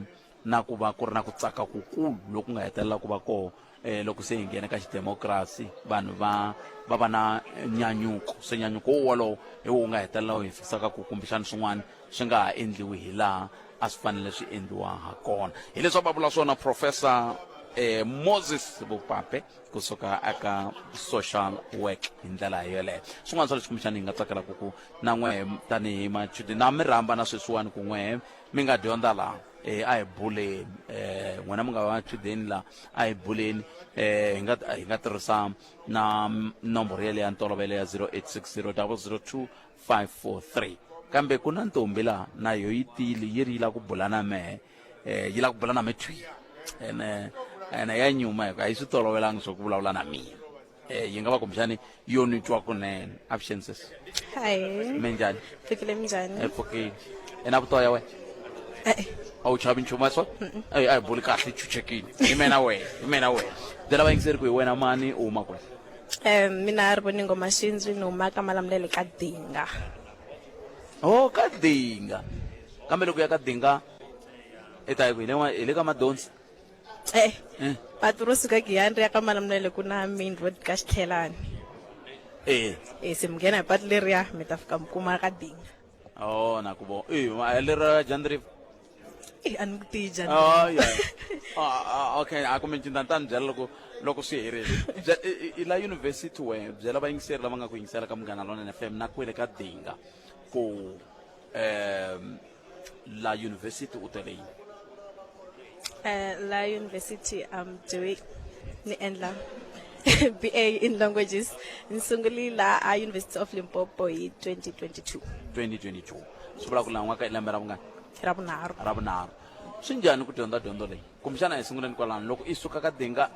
na ku va ku ri na ku tsaka kukulu loku nga hetelela ku va koho eh, loko se hi nghena ka xidemokirasi vanhu va va va na nyanyuko se nyanyuko wo wolowo hi wo nga hetelela wu hi fikisaka ku kumbexana swin'wana swi nga ha endliwi hi laha a swi fanele swi endliwa ha kona hi leswi va vula swona professor eh, moses bopape kusuka eka social work hi ndlela yoleyo swin'wana swa leswi kumbexana hi nga tsakelaka ku na n'wehe tanihi machudeni na mi rhamba na sweswiwani ku n'wehe mi nga dyondza laha eh a hi buleni eh n'wina mi nga va machudeni la a hi buleni eh hi nga hi nga tirhisa na nomboro yeleyo ya ntolovelo ya 0860 002 543 kambe ku na ntombi laha na yo yi tile yi ri yi lava ku bula na mehe eh yi lava ku bula na me thwi ene ene ya nyuma hikuva a yi swi tolovelangi swa ku vulavula na mina eh yi nga va kumbexani yo ni twa kunene avuxeni sesi Hi. minjhani Fikile minjhani? e pfukile i na vutoya wena Eh. a wu chavi nchumu wa swona a hi buli kahle yi chuchekile hi mina wena hi mina wena byela vayingiseri ku hi wena mani u huma kwihi Eh mina ri voningo Mashinzwi ni huma ka Malamulele ka Dinga. Oh ka Dinga. Kambe loko ya ka Dinga i ta yi ku hi le hi le ka Madonsi. Eh. eh. Patu ro suka Giyani ri ya ka Malamulele ku na main road ka Xitlhelani. Eh. Eh se mi nghena hi patu leriya mi ta fika mi kuma ka Dinga. Oh na ku vo. Eh lera Jan River. Eh, a ni ku tivi Jan Oh, yeah. Ah, ah, okay a kumbe cinta ni ta ni byela loko loko swi herile i la university we byela vayingiseri lava nga ku yingisela ka munghana lonene fm na kwele ka dinga ku um la university u tele yini La university I'm doing ni endla BA in languages ni sungule la a University of Limpopo hi 2022 2022 swi vula ku lan'waka i lembe ra vungani ra vunharhu ra vunharhu swi njhani ku dyondza dyondzo leyi kumbexana hi sunguleni kwalano loko i suka ka dinga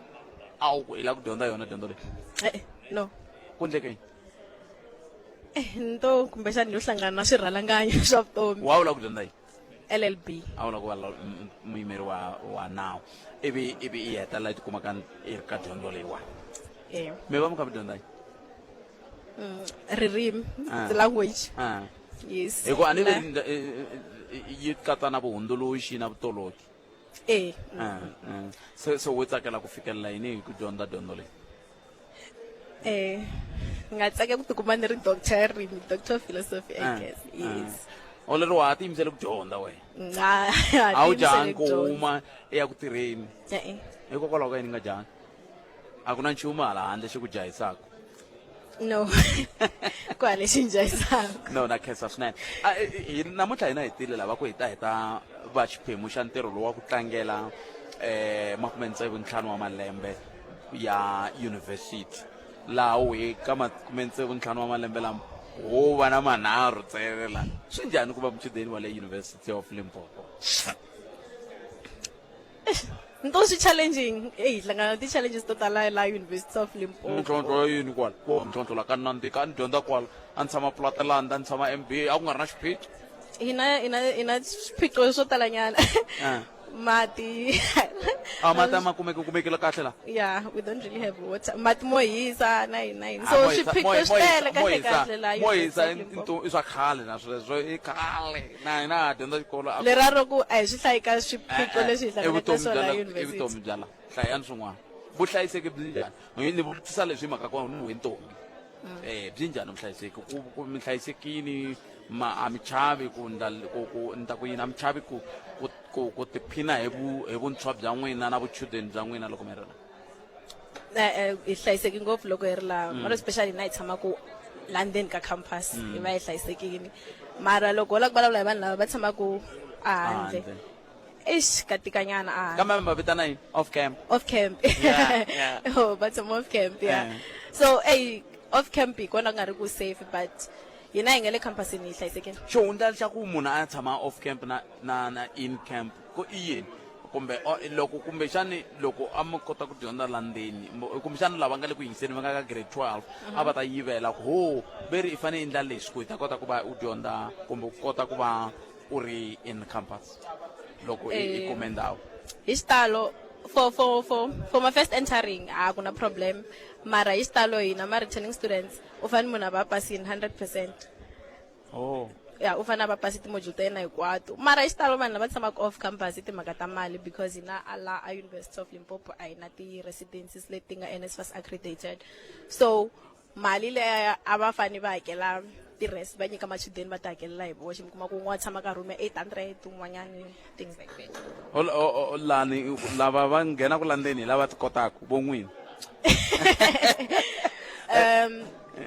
a wu ku i lava ku dyondza yona dyondzo leyi Eh, no ku endleke yini Eh, ni to kumbexani yo hlangana na swirhalanganyo swa vutomi wa wu lava ku dyondza yini LLB a wu lava ku va muyimeri wa wa nawu ivi ivi i hetelela i tikuma ka i ri ka dyondzo leyiwani eh mi va mi kha mi dyondza yini ririmi Ah. the language Ah. yes hi ku a ni La- ve yi katsa na vuhundzuluxi na vutoloki eh Ah, ah. se se wo tsakela ku fikelela yini hi ku dyondza dyondzo leyi eh nga tsaka ku tikuma ni ri doctor ya ririmi doctor of philosophy i Ah, guess ah. yes o lero wa ha tiyimisele ku dyondza wena Nga a wu tiyimisele jahangi ku ku dyondza. huma i ya ku tirheni E-e. hikokwalaho ka yini nga jahangi a ku na nchumu hala handle xi ku jahisaka no ku hale xi njhahisaka no na khensa swinene A, i- i- namuntlha hina hi tile lava ku hi ta hi ta va xiphemu xa ntirho lowu wa ku tlangela um makume tsevu ntlhanu wa malembe ya university laha wu hi ka makume tsevu ntlhanu wa malembe lama ho va na manharhu ntsena la swi njhani ku va muchudeni wa le university of limpopo nto swi challenging eyi hi hlangana na ti-challenges to tala la University of Limpopo mintlhontlho ya yini kwala ko mintlhontlho la ka nandzika a ni dyondza kwala a ni tshama Plateland a ni tshama M_B_A a ku nga ri na xiphiqo hina hina hina swiphiqo swo talanyana Ah. mati a mati a ma kumeki kumekile kahle la yeah we don't really have water mati mo hisa na yini na yini Ah, so mo hisa- swiphiqo mo- mo swi tele hisa- mo kahle hisa- kahle la mo hisa University of i Limpopo. i swa khale na sweswo i khale na hina ha dyondza xikolo a ku- lera ro ku a hi swi hlayi ka swiphiqo Eh, eh, leswi hi i hlanganaka na vutomi swona bya la la- i university vutomi bya la hlayani swin'wana vuhlayiseki byi njhani ni vutisa leswi hi mhaka ku ni we ntombi eh byi njhani vuhlayiseki ku ku mi hlayisekini ma a mi chavi ku ndla ku ku ni ta ku yini a mi chavi ku ku ku ku tiphina hi vu hi vuntshwa bya n'wina na vuchudeni bya n'wina loko mi ri la Eh, eh, hi hlayiseki ngopfu loko hi ri laha mara especially na hi tshamaka la ndzeni ka campus hi va hi hlayisekile mara loko ho lava ku vulavula hi vanhu lava va tshamaka ehandle Handle. eish ka tikanyana a kambe mi va vitana yini off camp off camp Yeah, yeah. oh va tshama off camp yeah Eh. so ey off camp hi kona ku nga ri ku safe but hina hi nga le campusini hi hlayisekile xihundla xa ku munhu a tshama off camp na na na in camp ku i yini kumbe loko kumbexani loko a mi kota ku dyondza la ndzeni kumbexani lava nga le ku yingiseni va nga ka grade 12 a va ta yivela ku ho ve ri i fanele i endla leswi ku i ta kota ku va u dyondza kumbe u kota ku va u ri in campus loko i i Eh. kume ndhawu hi xitalo for for for for my first entering a ku na problem mara hi xitalo hina ma returning students u fanele munhu a va a pasini 100 percent oh. Ya, u fanele a va pasi ti-module ta yena hinkwato. Mara hi xitalo vanhu lava tshamaka off campus i timhaka ta mali, because hina a la a University of Limpopo a hi na ti-residencies leti nga NSFAS accredited. So mali leya a va fane va hakela ti-res, va nyika machudeni va ti hakelela hi voxe. Mi kuma ku un'wana tshama ka room ya 800, un'wanyani things like that. Lani lava va nghenaka la ndzeni hi lava ti kotaka vo n'wini?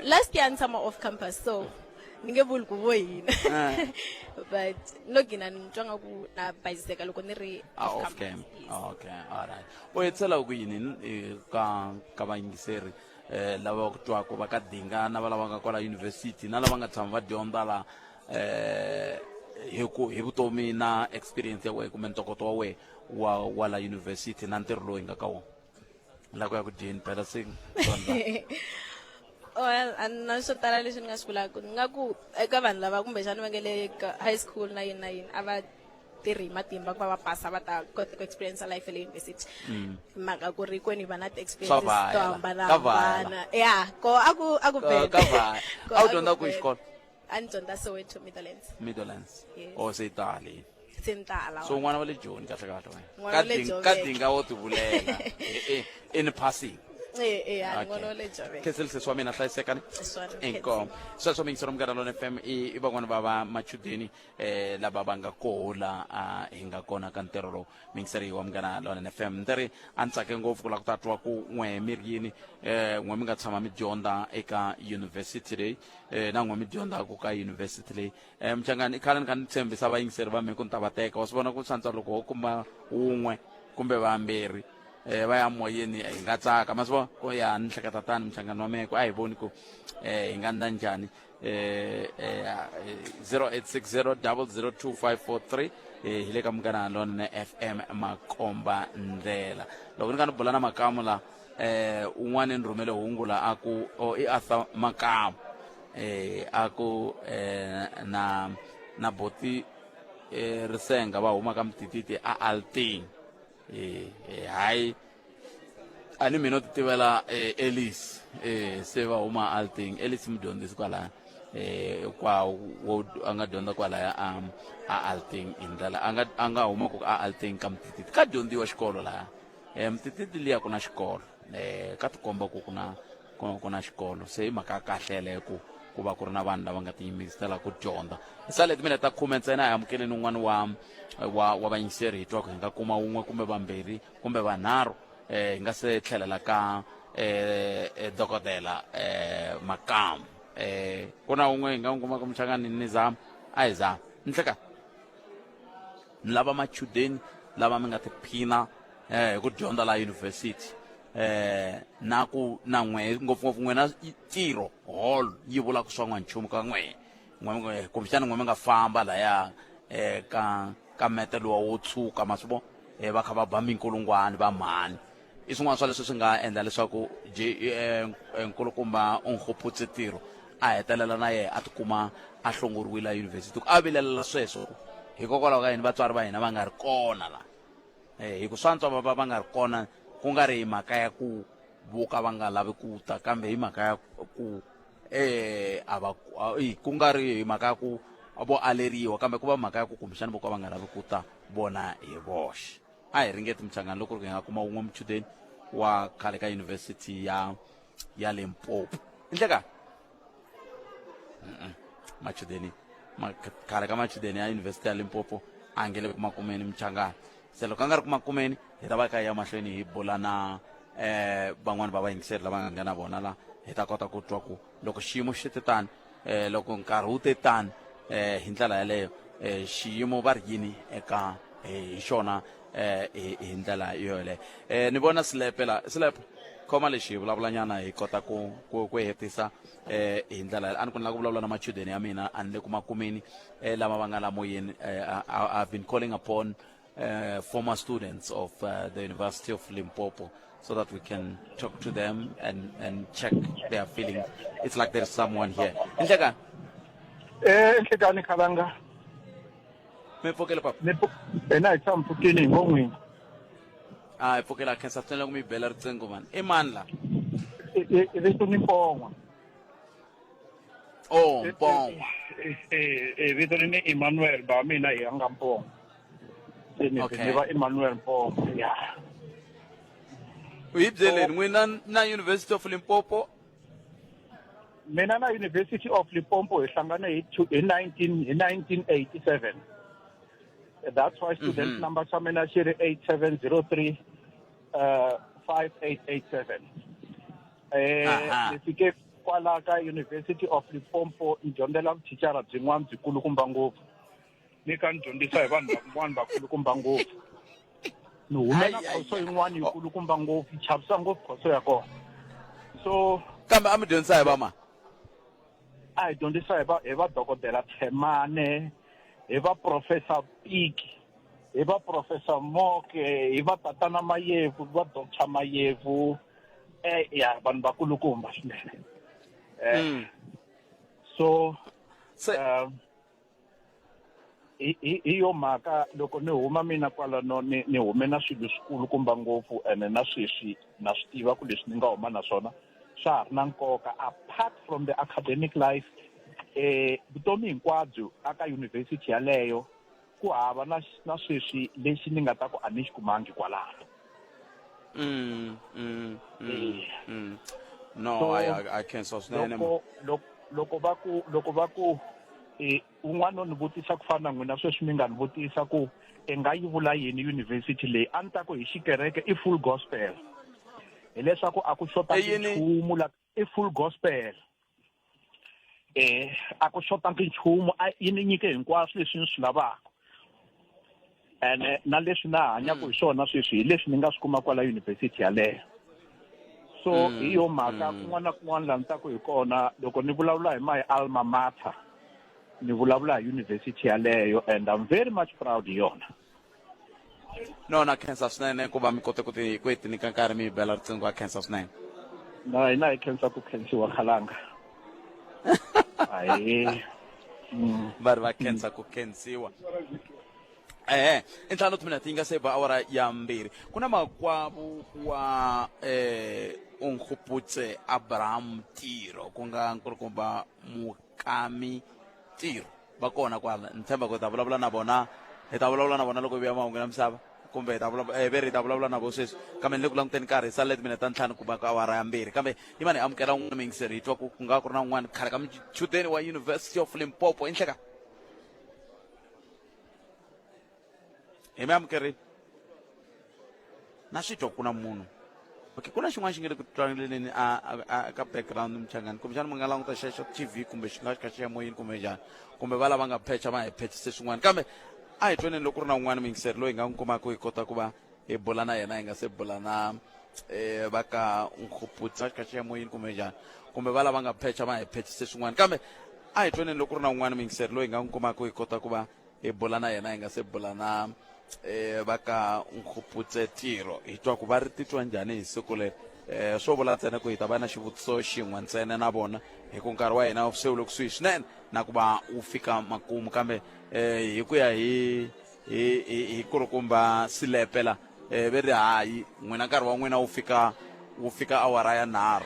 Last year ni tshama off campus, so ni nge vuli ku vo hina. But no gina ni twa nga ku na bayiziseka loko ni ri off camp. Okay, alright. U hetisela ku yini ka vayingiseri lava va ku twaka va ka dinga na va lava nga kwala university na lava nga tshama va dyondza la hi ku hi vutomi na experience ya wena kumbe ntokoto wa wena wa la university na ntirho lowu hi nga ka wona la ku ya ku dyeni phela se? Well, a na swo tala leswi ni nga swi vulaka. Ni nga ku eka vanhu lava kumbexana va nge le ka high school na yini na yini, a va tirhi hi matimba ku va va pasa, va ta kota ku experience life ya le university. Mhaka ku ri kwenu hi va na ti-experiences Swa to vhayela. hambanahambana. Ya ko a ku Ka bad. vhaya. Ko A wu a ku dyondza kwihi bad. xikolo? A ni dyondza Soweto Midlands. Midlands? Yes. O se tali? Se ni tala. So n'wana wa le Joni kahle kahle wena? N'wana Ka wa le ka Joburg. dinga wo tivulela in passing. E, a ni Okay. n'wana wa le Joburg. Khenseli sesi wa mina, hlayisekani. Swona, Inkomu. Sweswo miyingisero Munghana Lona FM i van'wana va va machudeni lava va nga koho la a hi nga kona ka ntirho lowu. Miyingiseri wa Munghana Lona FM, ni ri a ni tsake ngopfu ku lava ku ta twa ku n'we mi ri yini, n'we mi nga tshama mi dyondza eka university leyi, na n'we mi dyondzaka ka university leyi. Mchangani, i khale ni kha ni tshembisa vayingiseri va mina ku ni ta va teka. Wa swi vona ku swantswa loko ho kuma wun'we kumbe vambirhi va ya moyeni, hi nga tsaka. Ma swi vona ku ya ni hleketa tani mchangani wa mehe ku a hi voni ku hi nga ndla njhani. 0860 002543 hi le ka Munghana Lonene FM, makomba ndlela. Loko ni kha ni bula na Makamu la, un'wana ni rhumele hungu la a ku i Arthur Makamu, a ku na boti Risenga va huma ka Mtititi a Alting. Hayi, a ni mina u ti tivela Ellis, se va huma Alting. Ellis mudyondzisi kwalaya, kwa wo a nga dyondza kwalaya a Alting, hi ndlela a nga huma ku a Alting ka Mtititi ka dyondziwa xikolo laya. Mtititi liya ku na xikolo, ka tikomba ku ku na xikolo. Se i mhaka ya kahle yeleyo ku va ku ri na vanhu lava nga tiyimisela ku dyondza. Hi sale timinete ta 10 ntsena, hi amukeleni un'wana wa vayingiseri, hi twa ku hi nga kuma wun'we kumbe vambirhi kumbe vanharhu, hi nga se tlhelela ka dokodela Makamu. Ku na wun'we hi nga n'wi kumaka muchangani? Ni zama, a hi zama nhleka ni lava machudeni lava mi nga tiphina hi ku dyondza la university, na ku na n'we ngopfungopfu n'wina ntirho hall yi vulaka swa n'wanchumu ka n'we n'we, kumbexana n'we mi nga famba laya ka mete luwa wo tshuka, ma swi vo va kha va ba minkulungwani va mhani. I swin'wana swa leswi swi nga endla leswaku nkulukumba Onkgopotse Tiro a hetelela na yehe a tikuma a hlongoriwile eyunivhesiti, ku a vilelela sweswo hikokwalaho ka yini vatswari va hina va nga ri kona la. Hi ku swantswa va va va nga ri kona ku nga ri hi mhaka ya ku vo ka va nga lavi ku ta, kambe hi mhaka ya ku a va ku nga ri hi mhaka ya ku vo aleriwa, kambe ku va mhaka ya ku kumbexana vo ka va nga lavi ku ta vona hi voxe. A hi ringeti muchangani loko ri hi nga kuma wun'we muchudeni wa khale ka yunivhesiti ya Limpopo. Ndleka machudeni khale ka machudeni ya yunivhesiti ya Limpopo a nge le ku makumeni muchangani. Se loko a nga ri ku makumeni, hi ta va ka ya mahlweni hi bula na van'wani va vayingiseri lava nga nghena vona la, hi ta kota ku twa ku loko xiyimo xi te tani, loko nkarhi wu te tani, hi ndlela yaleyo, xiyimo va ri yini eka hi xona, hi ndlela yoyeleyo. Ni vona Silepe la. Silepe, khoma lexi hi vulavulanyana, hi kota ku hetisa hi ndlela a ni ku ni lava ku vulavula na machudeni ya mina. A ni le ku makumeni lava va nga la moyeni. I've been calling upon former students of the University of Limpopo so that we can talk to them and check their feelings. It's like there's someone here. Nhlekani. Nhlekani Khalanga. Mi pfukile papa? Hina hi tshama pfukile hi ngo n'wina. A hi pfukile, a khensa swinene ku mi bela riqingho mani. I mani la? I vito ni Mpongwa. Oh, Mpongwa. Eh, vito ni Emmanuel ba mina hi nga Mpongo. Se ni Okay. ni va Emmanuel Mpongo. Ya. U hi byeleni n'wina na University of Limpopo Mina na University of Limpopo hi hlangane hi hi 19 hi 1987. That's why student number xa mina xi ri 8703 5887. Ni fike kwala ka University of Limpopo ni dyondzela vuthicara byin'wana byi kulukumba ngopfu. Ni ka ni dyondzisa hi vanhu van'wana vakulukumba ngopfu. Ni humela khoso yin'wana yi kulukumba ngopfu, yi chavisa ngopfu khoso ya kona. So kambe a mi dyondzisa hi va ma? A hi dyondzisa hi va hi va dokodela Themane, hi va Professor Piki, hi va Professor Moke, hi va Tatana Mayevu, va Doctor Mayevu. Ya vanhu vakulukumba swinene. So hi yo mhaka loko ni huma mina kwalano ni ni hume na swilo swikulukumba ngopfu ene na sweswi na swi tiva ku leswi ni nga huma na swona swa ha ri na nkoka apart from the academic life. Vutomi hinkwabyo aka university yaleyo ku hava na na sweswi lexi ni nga ta ku a ni xi kumangi kwalano. No, So, I khensa swinene. Loko loko loko va ku loko va ku un'wana u ni vutisa ku fana na n'wina sweswi mi nga ni vutisa ku i nga yi vula yini university leyi, a ni ta ku hi xikereke i full gospel, hileswaku a ku xotangi I yini? nchumu la i full gospel. A ku xotangi nchumu, a yi ni nyike hinkwaswo leswi ni swi lavaka ene na leswi na hanyaka hi swona sweswi hi leswi ni nga swi kuma kwala university yaleyo. So hi yo mhaka kun'wana na kun'wana laha ni taku hi kona loko ni vulavula hi my alma mater ni vulavula hi university yaleyo and I'm very much proud hi yona. No, na khensa swinene ku va mi kote ku ti ku ti nyika nkarhi mi hi bela riqingho, a khensa swinene. Na hina hi khensa ku khensiwa khalanga. Ahe. Va ri va khensa ku khensiwa. I ntlhanu timinete yi nga se ba awara ya 2. Ku na makwavo wa Unkhuputse Abraham Tiro ku nga nkulukumba Mukami Tiro va kona kwala. Ni tshemba ku hi ta vulavula na vona, hi ta vulavula na vona loko hi vuya mahungu ya misava kumbe hi ta vulavula ve ri hi ta vulavula na vo sweswi, kambe ni le ku languteni nkarhi hi salele timinete ta 5 ku ba ka awara ya 2. Kambe yimani hi amukela un'wana muyingiseri, hi twa ku ku nga ku ri na un'wana khale ka muchudeni wa University of Limpopo. I nhleka hi mi amukerile na swi twa ku na munhu. Okay, ku na xin'wana xi nga le ku twaneleni a ka background muchangani, kumbexana mi nga languta xexo TV kumbe xi nga xi kha xi ya moyeni kumbe njhani, kumbe va lava nga phecha va hi phechise swin'wana. Kambe a hi twaneni loko ku ri na un'wana muyingiseri loyi hi nga n'wi kumaka hi kota ku va hi bula na yena hi nga se bula na va ka Nkhuputsa xi kha xi ya moyeni kumbe njhani, kumbe va lava nga phecha va hi phechise swin'wana. Kambe a hi twaneni loko ku ri na un'wana muyingiseri loyi hi nga n'wi kumaka hi kota ku va hi bula na yena hi nga se bula na va ka Nkhuputse Tiro, hi twa ku va ri titwa njhani hi siku leri. Swo vula ntsena ku hi ta va na xivutiso xin'we ntsena na vona hi ku nkarhi wa hina se wu le kusuhi swinene na ku va wu fika makumu. Kambe hi ku ya hi hi hi hi kurukumba silepe la ve ri hayi n'wina nkarhi wa n'wina wu fika wu fika awara ya 3,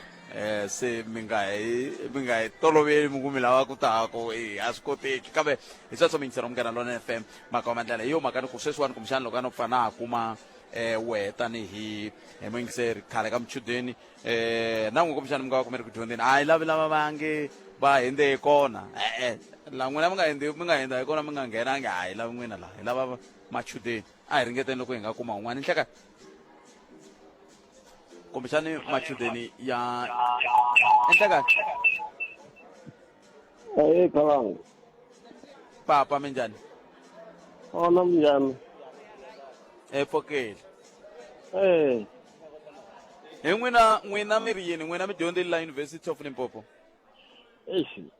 se mi nga hi mi nga hi toloveli mi ku mi lava ku ta ku a swi koteki. Kambe hi sweswo miyingiselo Munghana Lonene FM mhaka wa mandlela hi yo mhaka ni ku sweswiwani kumbexana loko a no pfa na ha kuma wehe tanihi hi muyingiseri khale ka muchudeni na n'we kumbexana mi nga va kumeri ku dyondzeni, a hi lavi lava va nge va hindze hi kona. E-e, la n'wina mi nga hindzi, mi nga hindza hi kona mi nga nghenangi, a hi lavi n'wina la, hi lava machudeni. A hi ringeteni loko hi nga kuma un'wana nhleka kumbexani machudeni ya enhlekani. Ahee, Khalanga. Papa, minjhani? Ona minjhani? Pfokeli. Hi n'wina, n'wina mi ri yini? N'wina mi dyondzile la University of Limpopo? Eish, hi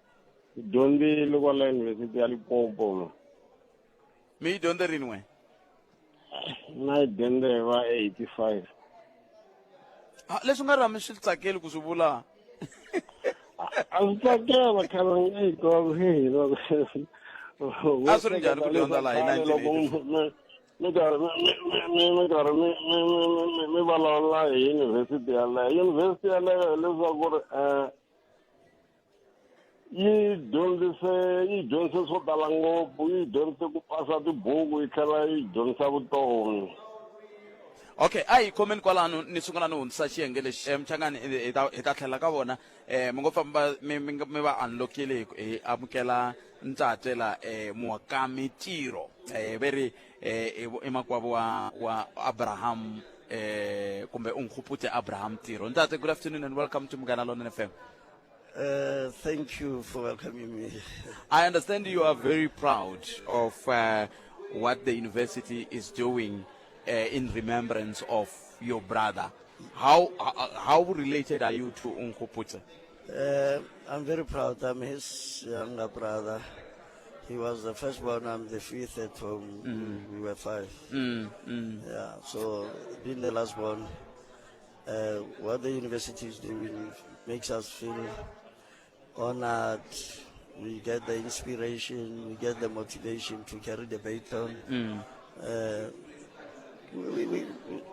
dyondzile kwala University ya Limpopo ma. Mi yi dyondze rini n'we? Na yi dyondze hi va 85. Ah, leswi nga ri mi swi tsakeli ku swi vula. A swi tsakela Khalanga, eyi hina. A swi ri njhani ku dyondza laha hi 1985? Mi karhi mi karhi mi mi mi mi vulavula hi university yaleyo. University yaleyo hileswaku ri Yi dyondzise yi dyondzise swo tala ngopfu, yi dyondzise ku pasa tibuku yi tlhela yi dyondzisa vutomi. Okay, a hi khomeni kwalano ni sungula ni hundzisa xiyenge lexi eh, Mchangani hi ta hi ta tlhela ka vona eh mi ngo famba mi mi mi va unlockile hi hi amukela ntate la eh Muakami Tiro eh ve ri eh i makwavo wa wa Abraham eh kumbe u Nkgopotse Abraham Tiro. Ntate, good afternoon and welcome to Munghana Lonene FM. Thank you for welcoming me. I understand you are very proud of what the university is doing in remembrance of your brother. How related are you to Onkgopotse? I'm very proud. I'm his younger brother. He was the first one. I'm the fifth at home. We were five. Yeah, so being the last one, what the university is doing makes us feel honored. We get the inspiration, we get the motivation to carry the baton.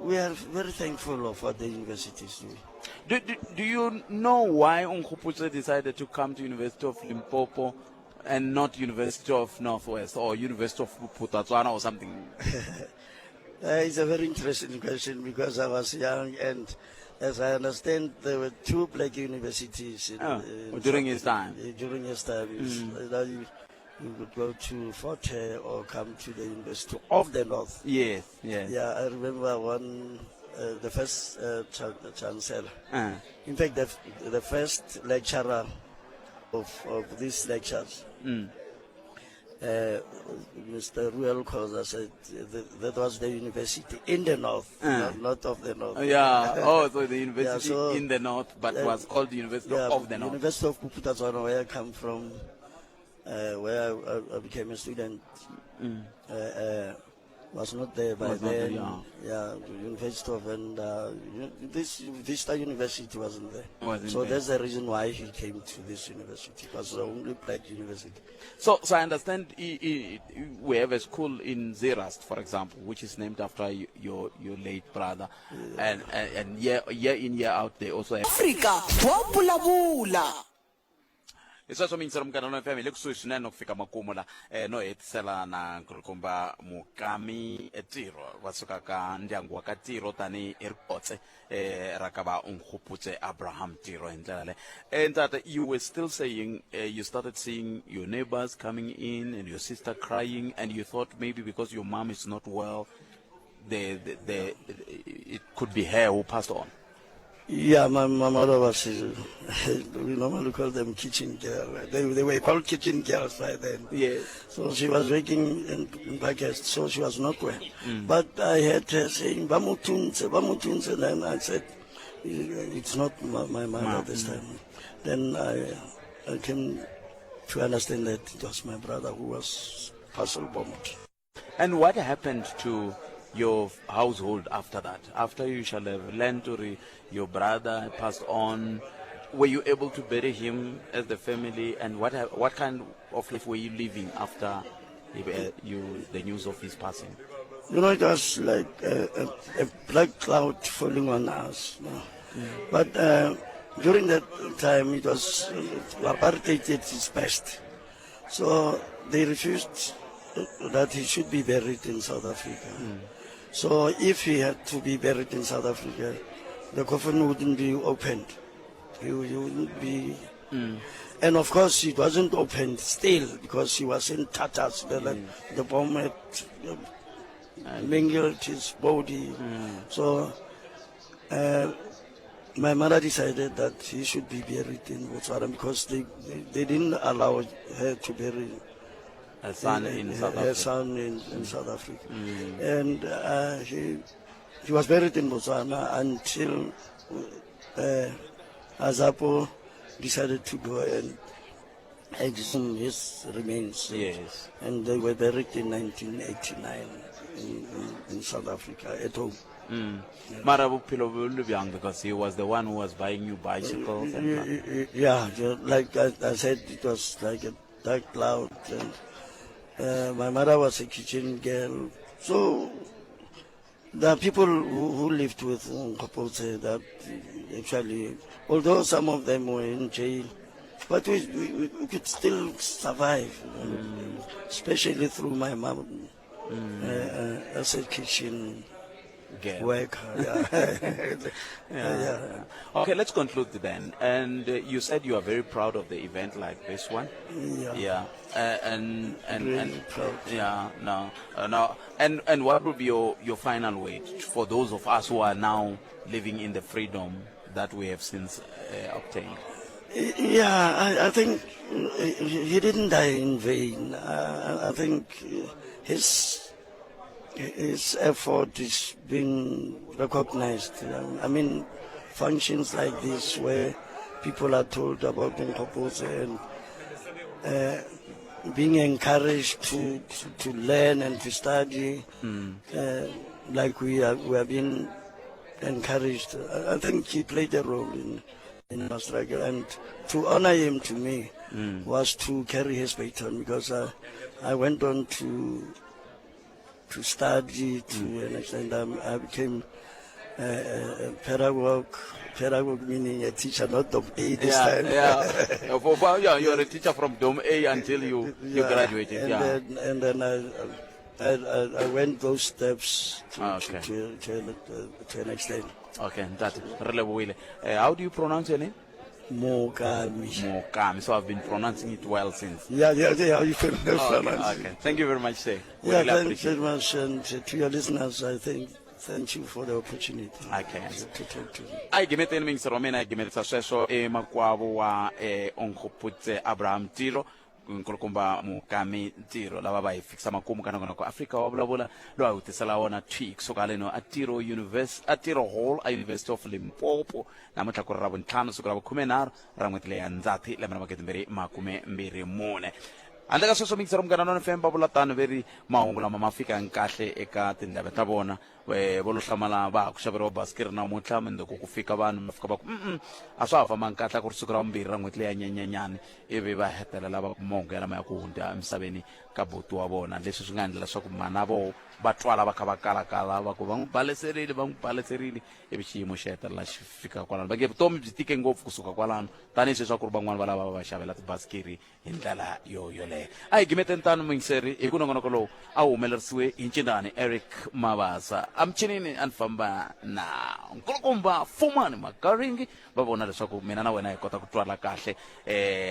We are very thankful of what the university is doing. Do you know why Onkgopotse decided to come to University of Limpopo and not University of Northwest or University of Bophuthatswana or something? It's a very interesting question because I was young, and as I understand, there were two black universities during his time. During his time, Either you could go to Fort Hare or come to the University of the North. Yes, yes. Yeah, I remember one, the first chancellor. In fact, the first lecturer of these lectures. Mister Reuel Khoza said that was the university in the north, not of the north. Yeah. Oh, so the university in the north, but was called the University of the North. University of Bophuthatswana, where I come from, where I became a student, was not there by Was not there, then. yeah. Yeah, the University of, and this Vista University wasn't there. Wasn't So there. That's the reason why he came to this university. It was the only black university. So I understand we have a school in Zeerust, for example, which is named after your late brother. Yeah. And year in, year out, they also have... Afrika wa vulavula. Hi sweswo miyingiselo Munghana Lonene FM hi le kusuhi swinene ku fika makumu la no hetisela na nkulukumba Mukami Tiro va suka ka ndyangu wa ka Tiro tanihi i rikotse ra ka va Onkgopotse Abraham Tiro hi ndlela leyi. Ntate, you were still saying you started seeing your neighbors coming in and your sister crying, and you thought maybe because your mom is not well, it could be her who passed on. Yeah, my mother was, we normally call them kitchen girl. They were called kitchen girls by then. Yes. So she was working in Pakistan, so she was not well. But I heard her saying, Bamutunse, Bamutunse, and then I said, it's not my mother this time. Then I came to understand that it was my brother who was parcel bombed. And what happened to your household after that? After you shall have learned to your brother passed on, were you able to bury him as the family? And what kind of life were you living after the news of his passing? It was like a black cloud falling on us. You know? But during that time, it was apartheid at its best. So they refused that he should be buried in South Africa. So if he had to be buried in South Africa, the coffin wouldn't be opened. He wouldn't be... And of course, it wasn't opened still because he was in tatters. The bomb had mangled his body. So my mother decided that he should be buried in Botswana because they didn't allow her to bury her son in South her Africa. son in South Africa. And he was buried in Botswana until Azapo decided to go and exhume his remains. And they were buried in 1989 in South Africa at home. Mara bophelo bo le bjang, because he was the one who was buying you bicycles. And Yeah, yeah, like I said, it was like a dark cloud. And my mother was a kitchen girl. So the people who lived with Onkgopotse that actually, although some of them were in jail, But we, we, we could still survive, especially through my mom as a kitchen Girl. worker. Yeah. Yeah. Okay, let's conclude then. And you said you are very proud of the event like this one. Yeah. Yeah. And and Really and proud. Yeah. No. No. And what would be your final word for those of us who are now living in the freedom that we have since obtained? Yeah, I think he didn't die in vain. I think his effort is being recognized. I mean, functions like this where people are told about Onkgopotse and being encouraged to learn and to study, like we are being encouraged. I think he played a role in our struggle, and to honor him, to me, was to carry his baton, because I went on to study to an extent. I became a pedagogue, pedagogue meaning a teacher, not Dom A this time. Yeah. For, yeah, you are a teacher from Dom A until you graduated. And then I went those steps to an extent. Okay, that re lebohile. How do you pronounce your name? Mokami. Mokami. So I've been pronouncing it well since. Yeah, you can pronounce it. Okay. Thank you very much, sir. We Yeah, really thank you appreciate very much. And to your listeners, I think, thank you for the opportunity to talk to you. A hi gimeteni miyingiseri wa mina, hi gimetisa sweswo i makwavo wa Onkgopotse Abraham Tiro, nkulukumba Mokami Tiro, lava va hi fikisa makumu ka nongonoko Afrika wa Vulavula lowu a hi wu tisela wona thwi kusuka haleno a Tiro a Tiro Hall a University of Limpopo namuntlha ku ri ra vuntlhanu, siku ra vukhumenharhu ra n'hweti leyi ya Ndzati lembe ra 2024. Handle ka sweswo, miyingiseri Munghana Lona FM va vula tano ve ri mahungu lama ma fika kahle eka tindleve ta vona. Vo lo hlamala va ha ku xaveriwa basikiri namuntlha, mundzuku ku fika vanhu va fika va ku a swa ha fambangi kahle, a ku ri siku ra vumbirhi ra n'hweti leya Nyenyenyani, ivi va hetelela va kuma mahungu yalama ya ku hundza emisaveni ka buti wa vona, leswi swi nga endla leswaku mhana vo va twala va kha va kalakala va ku va n'wi baleserile, va n'wi baleserile, ivi xiyimo xi hetelela xi fika kwalano. Va nge vutomi byi tike ngopfu kusuka kwalano, tanihi sweswi a ku ri van'wani va lava va va xavela tibasikiri hi ndlela yo yoleyo. A hi gimeteni tano muyingiseri hi ku nongonoko lowu a wu humelerisiwe hi ncindani Eric Mabasa, emichinini a ni famba na nkulukumba Fumani Makaringi, va vona leswaku mina na wena hi kota ku twala kahle.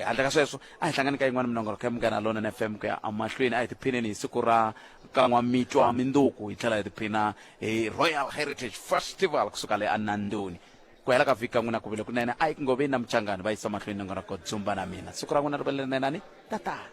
Handle ka sweswo, a hi hlangani ka yin'wana minongonoko ya Munghana Lonene FM ku ya emahlweni. A hi tiphineni hi siku ra kan'wamitwa minduku, hi tlhela hi tiphina hi Royal Heritage Festival kusuka le aNandoni. Ku hela ka vhiki ka n'wina ku vile kunene. A hi ku ngoveni na Muchangani va yisa mahlweni nongonoko Dzumba na mina. Siku ra n'wina ri vele rinene. Ani tatana.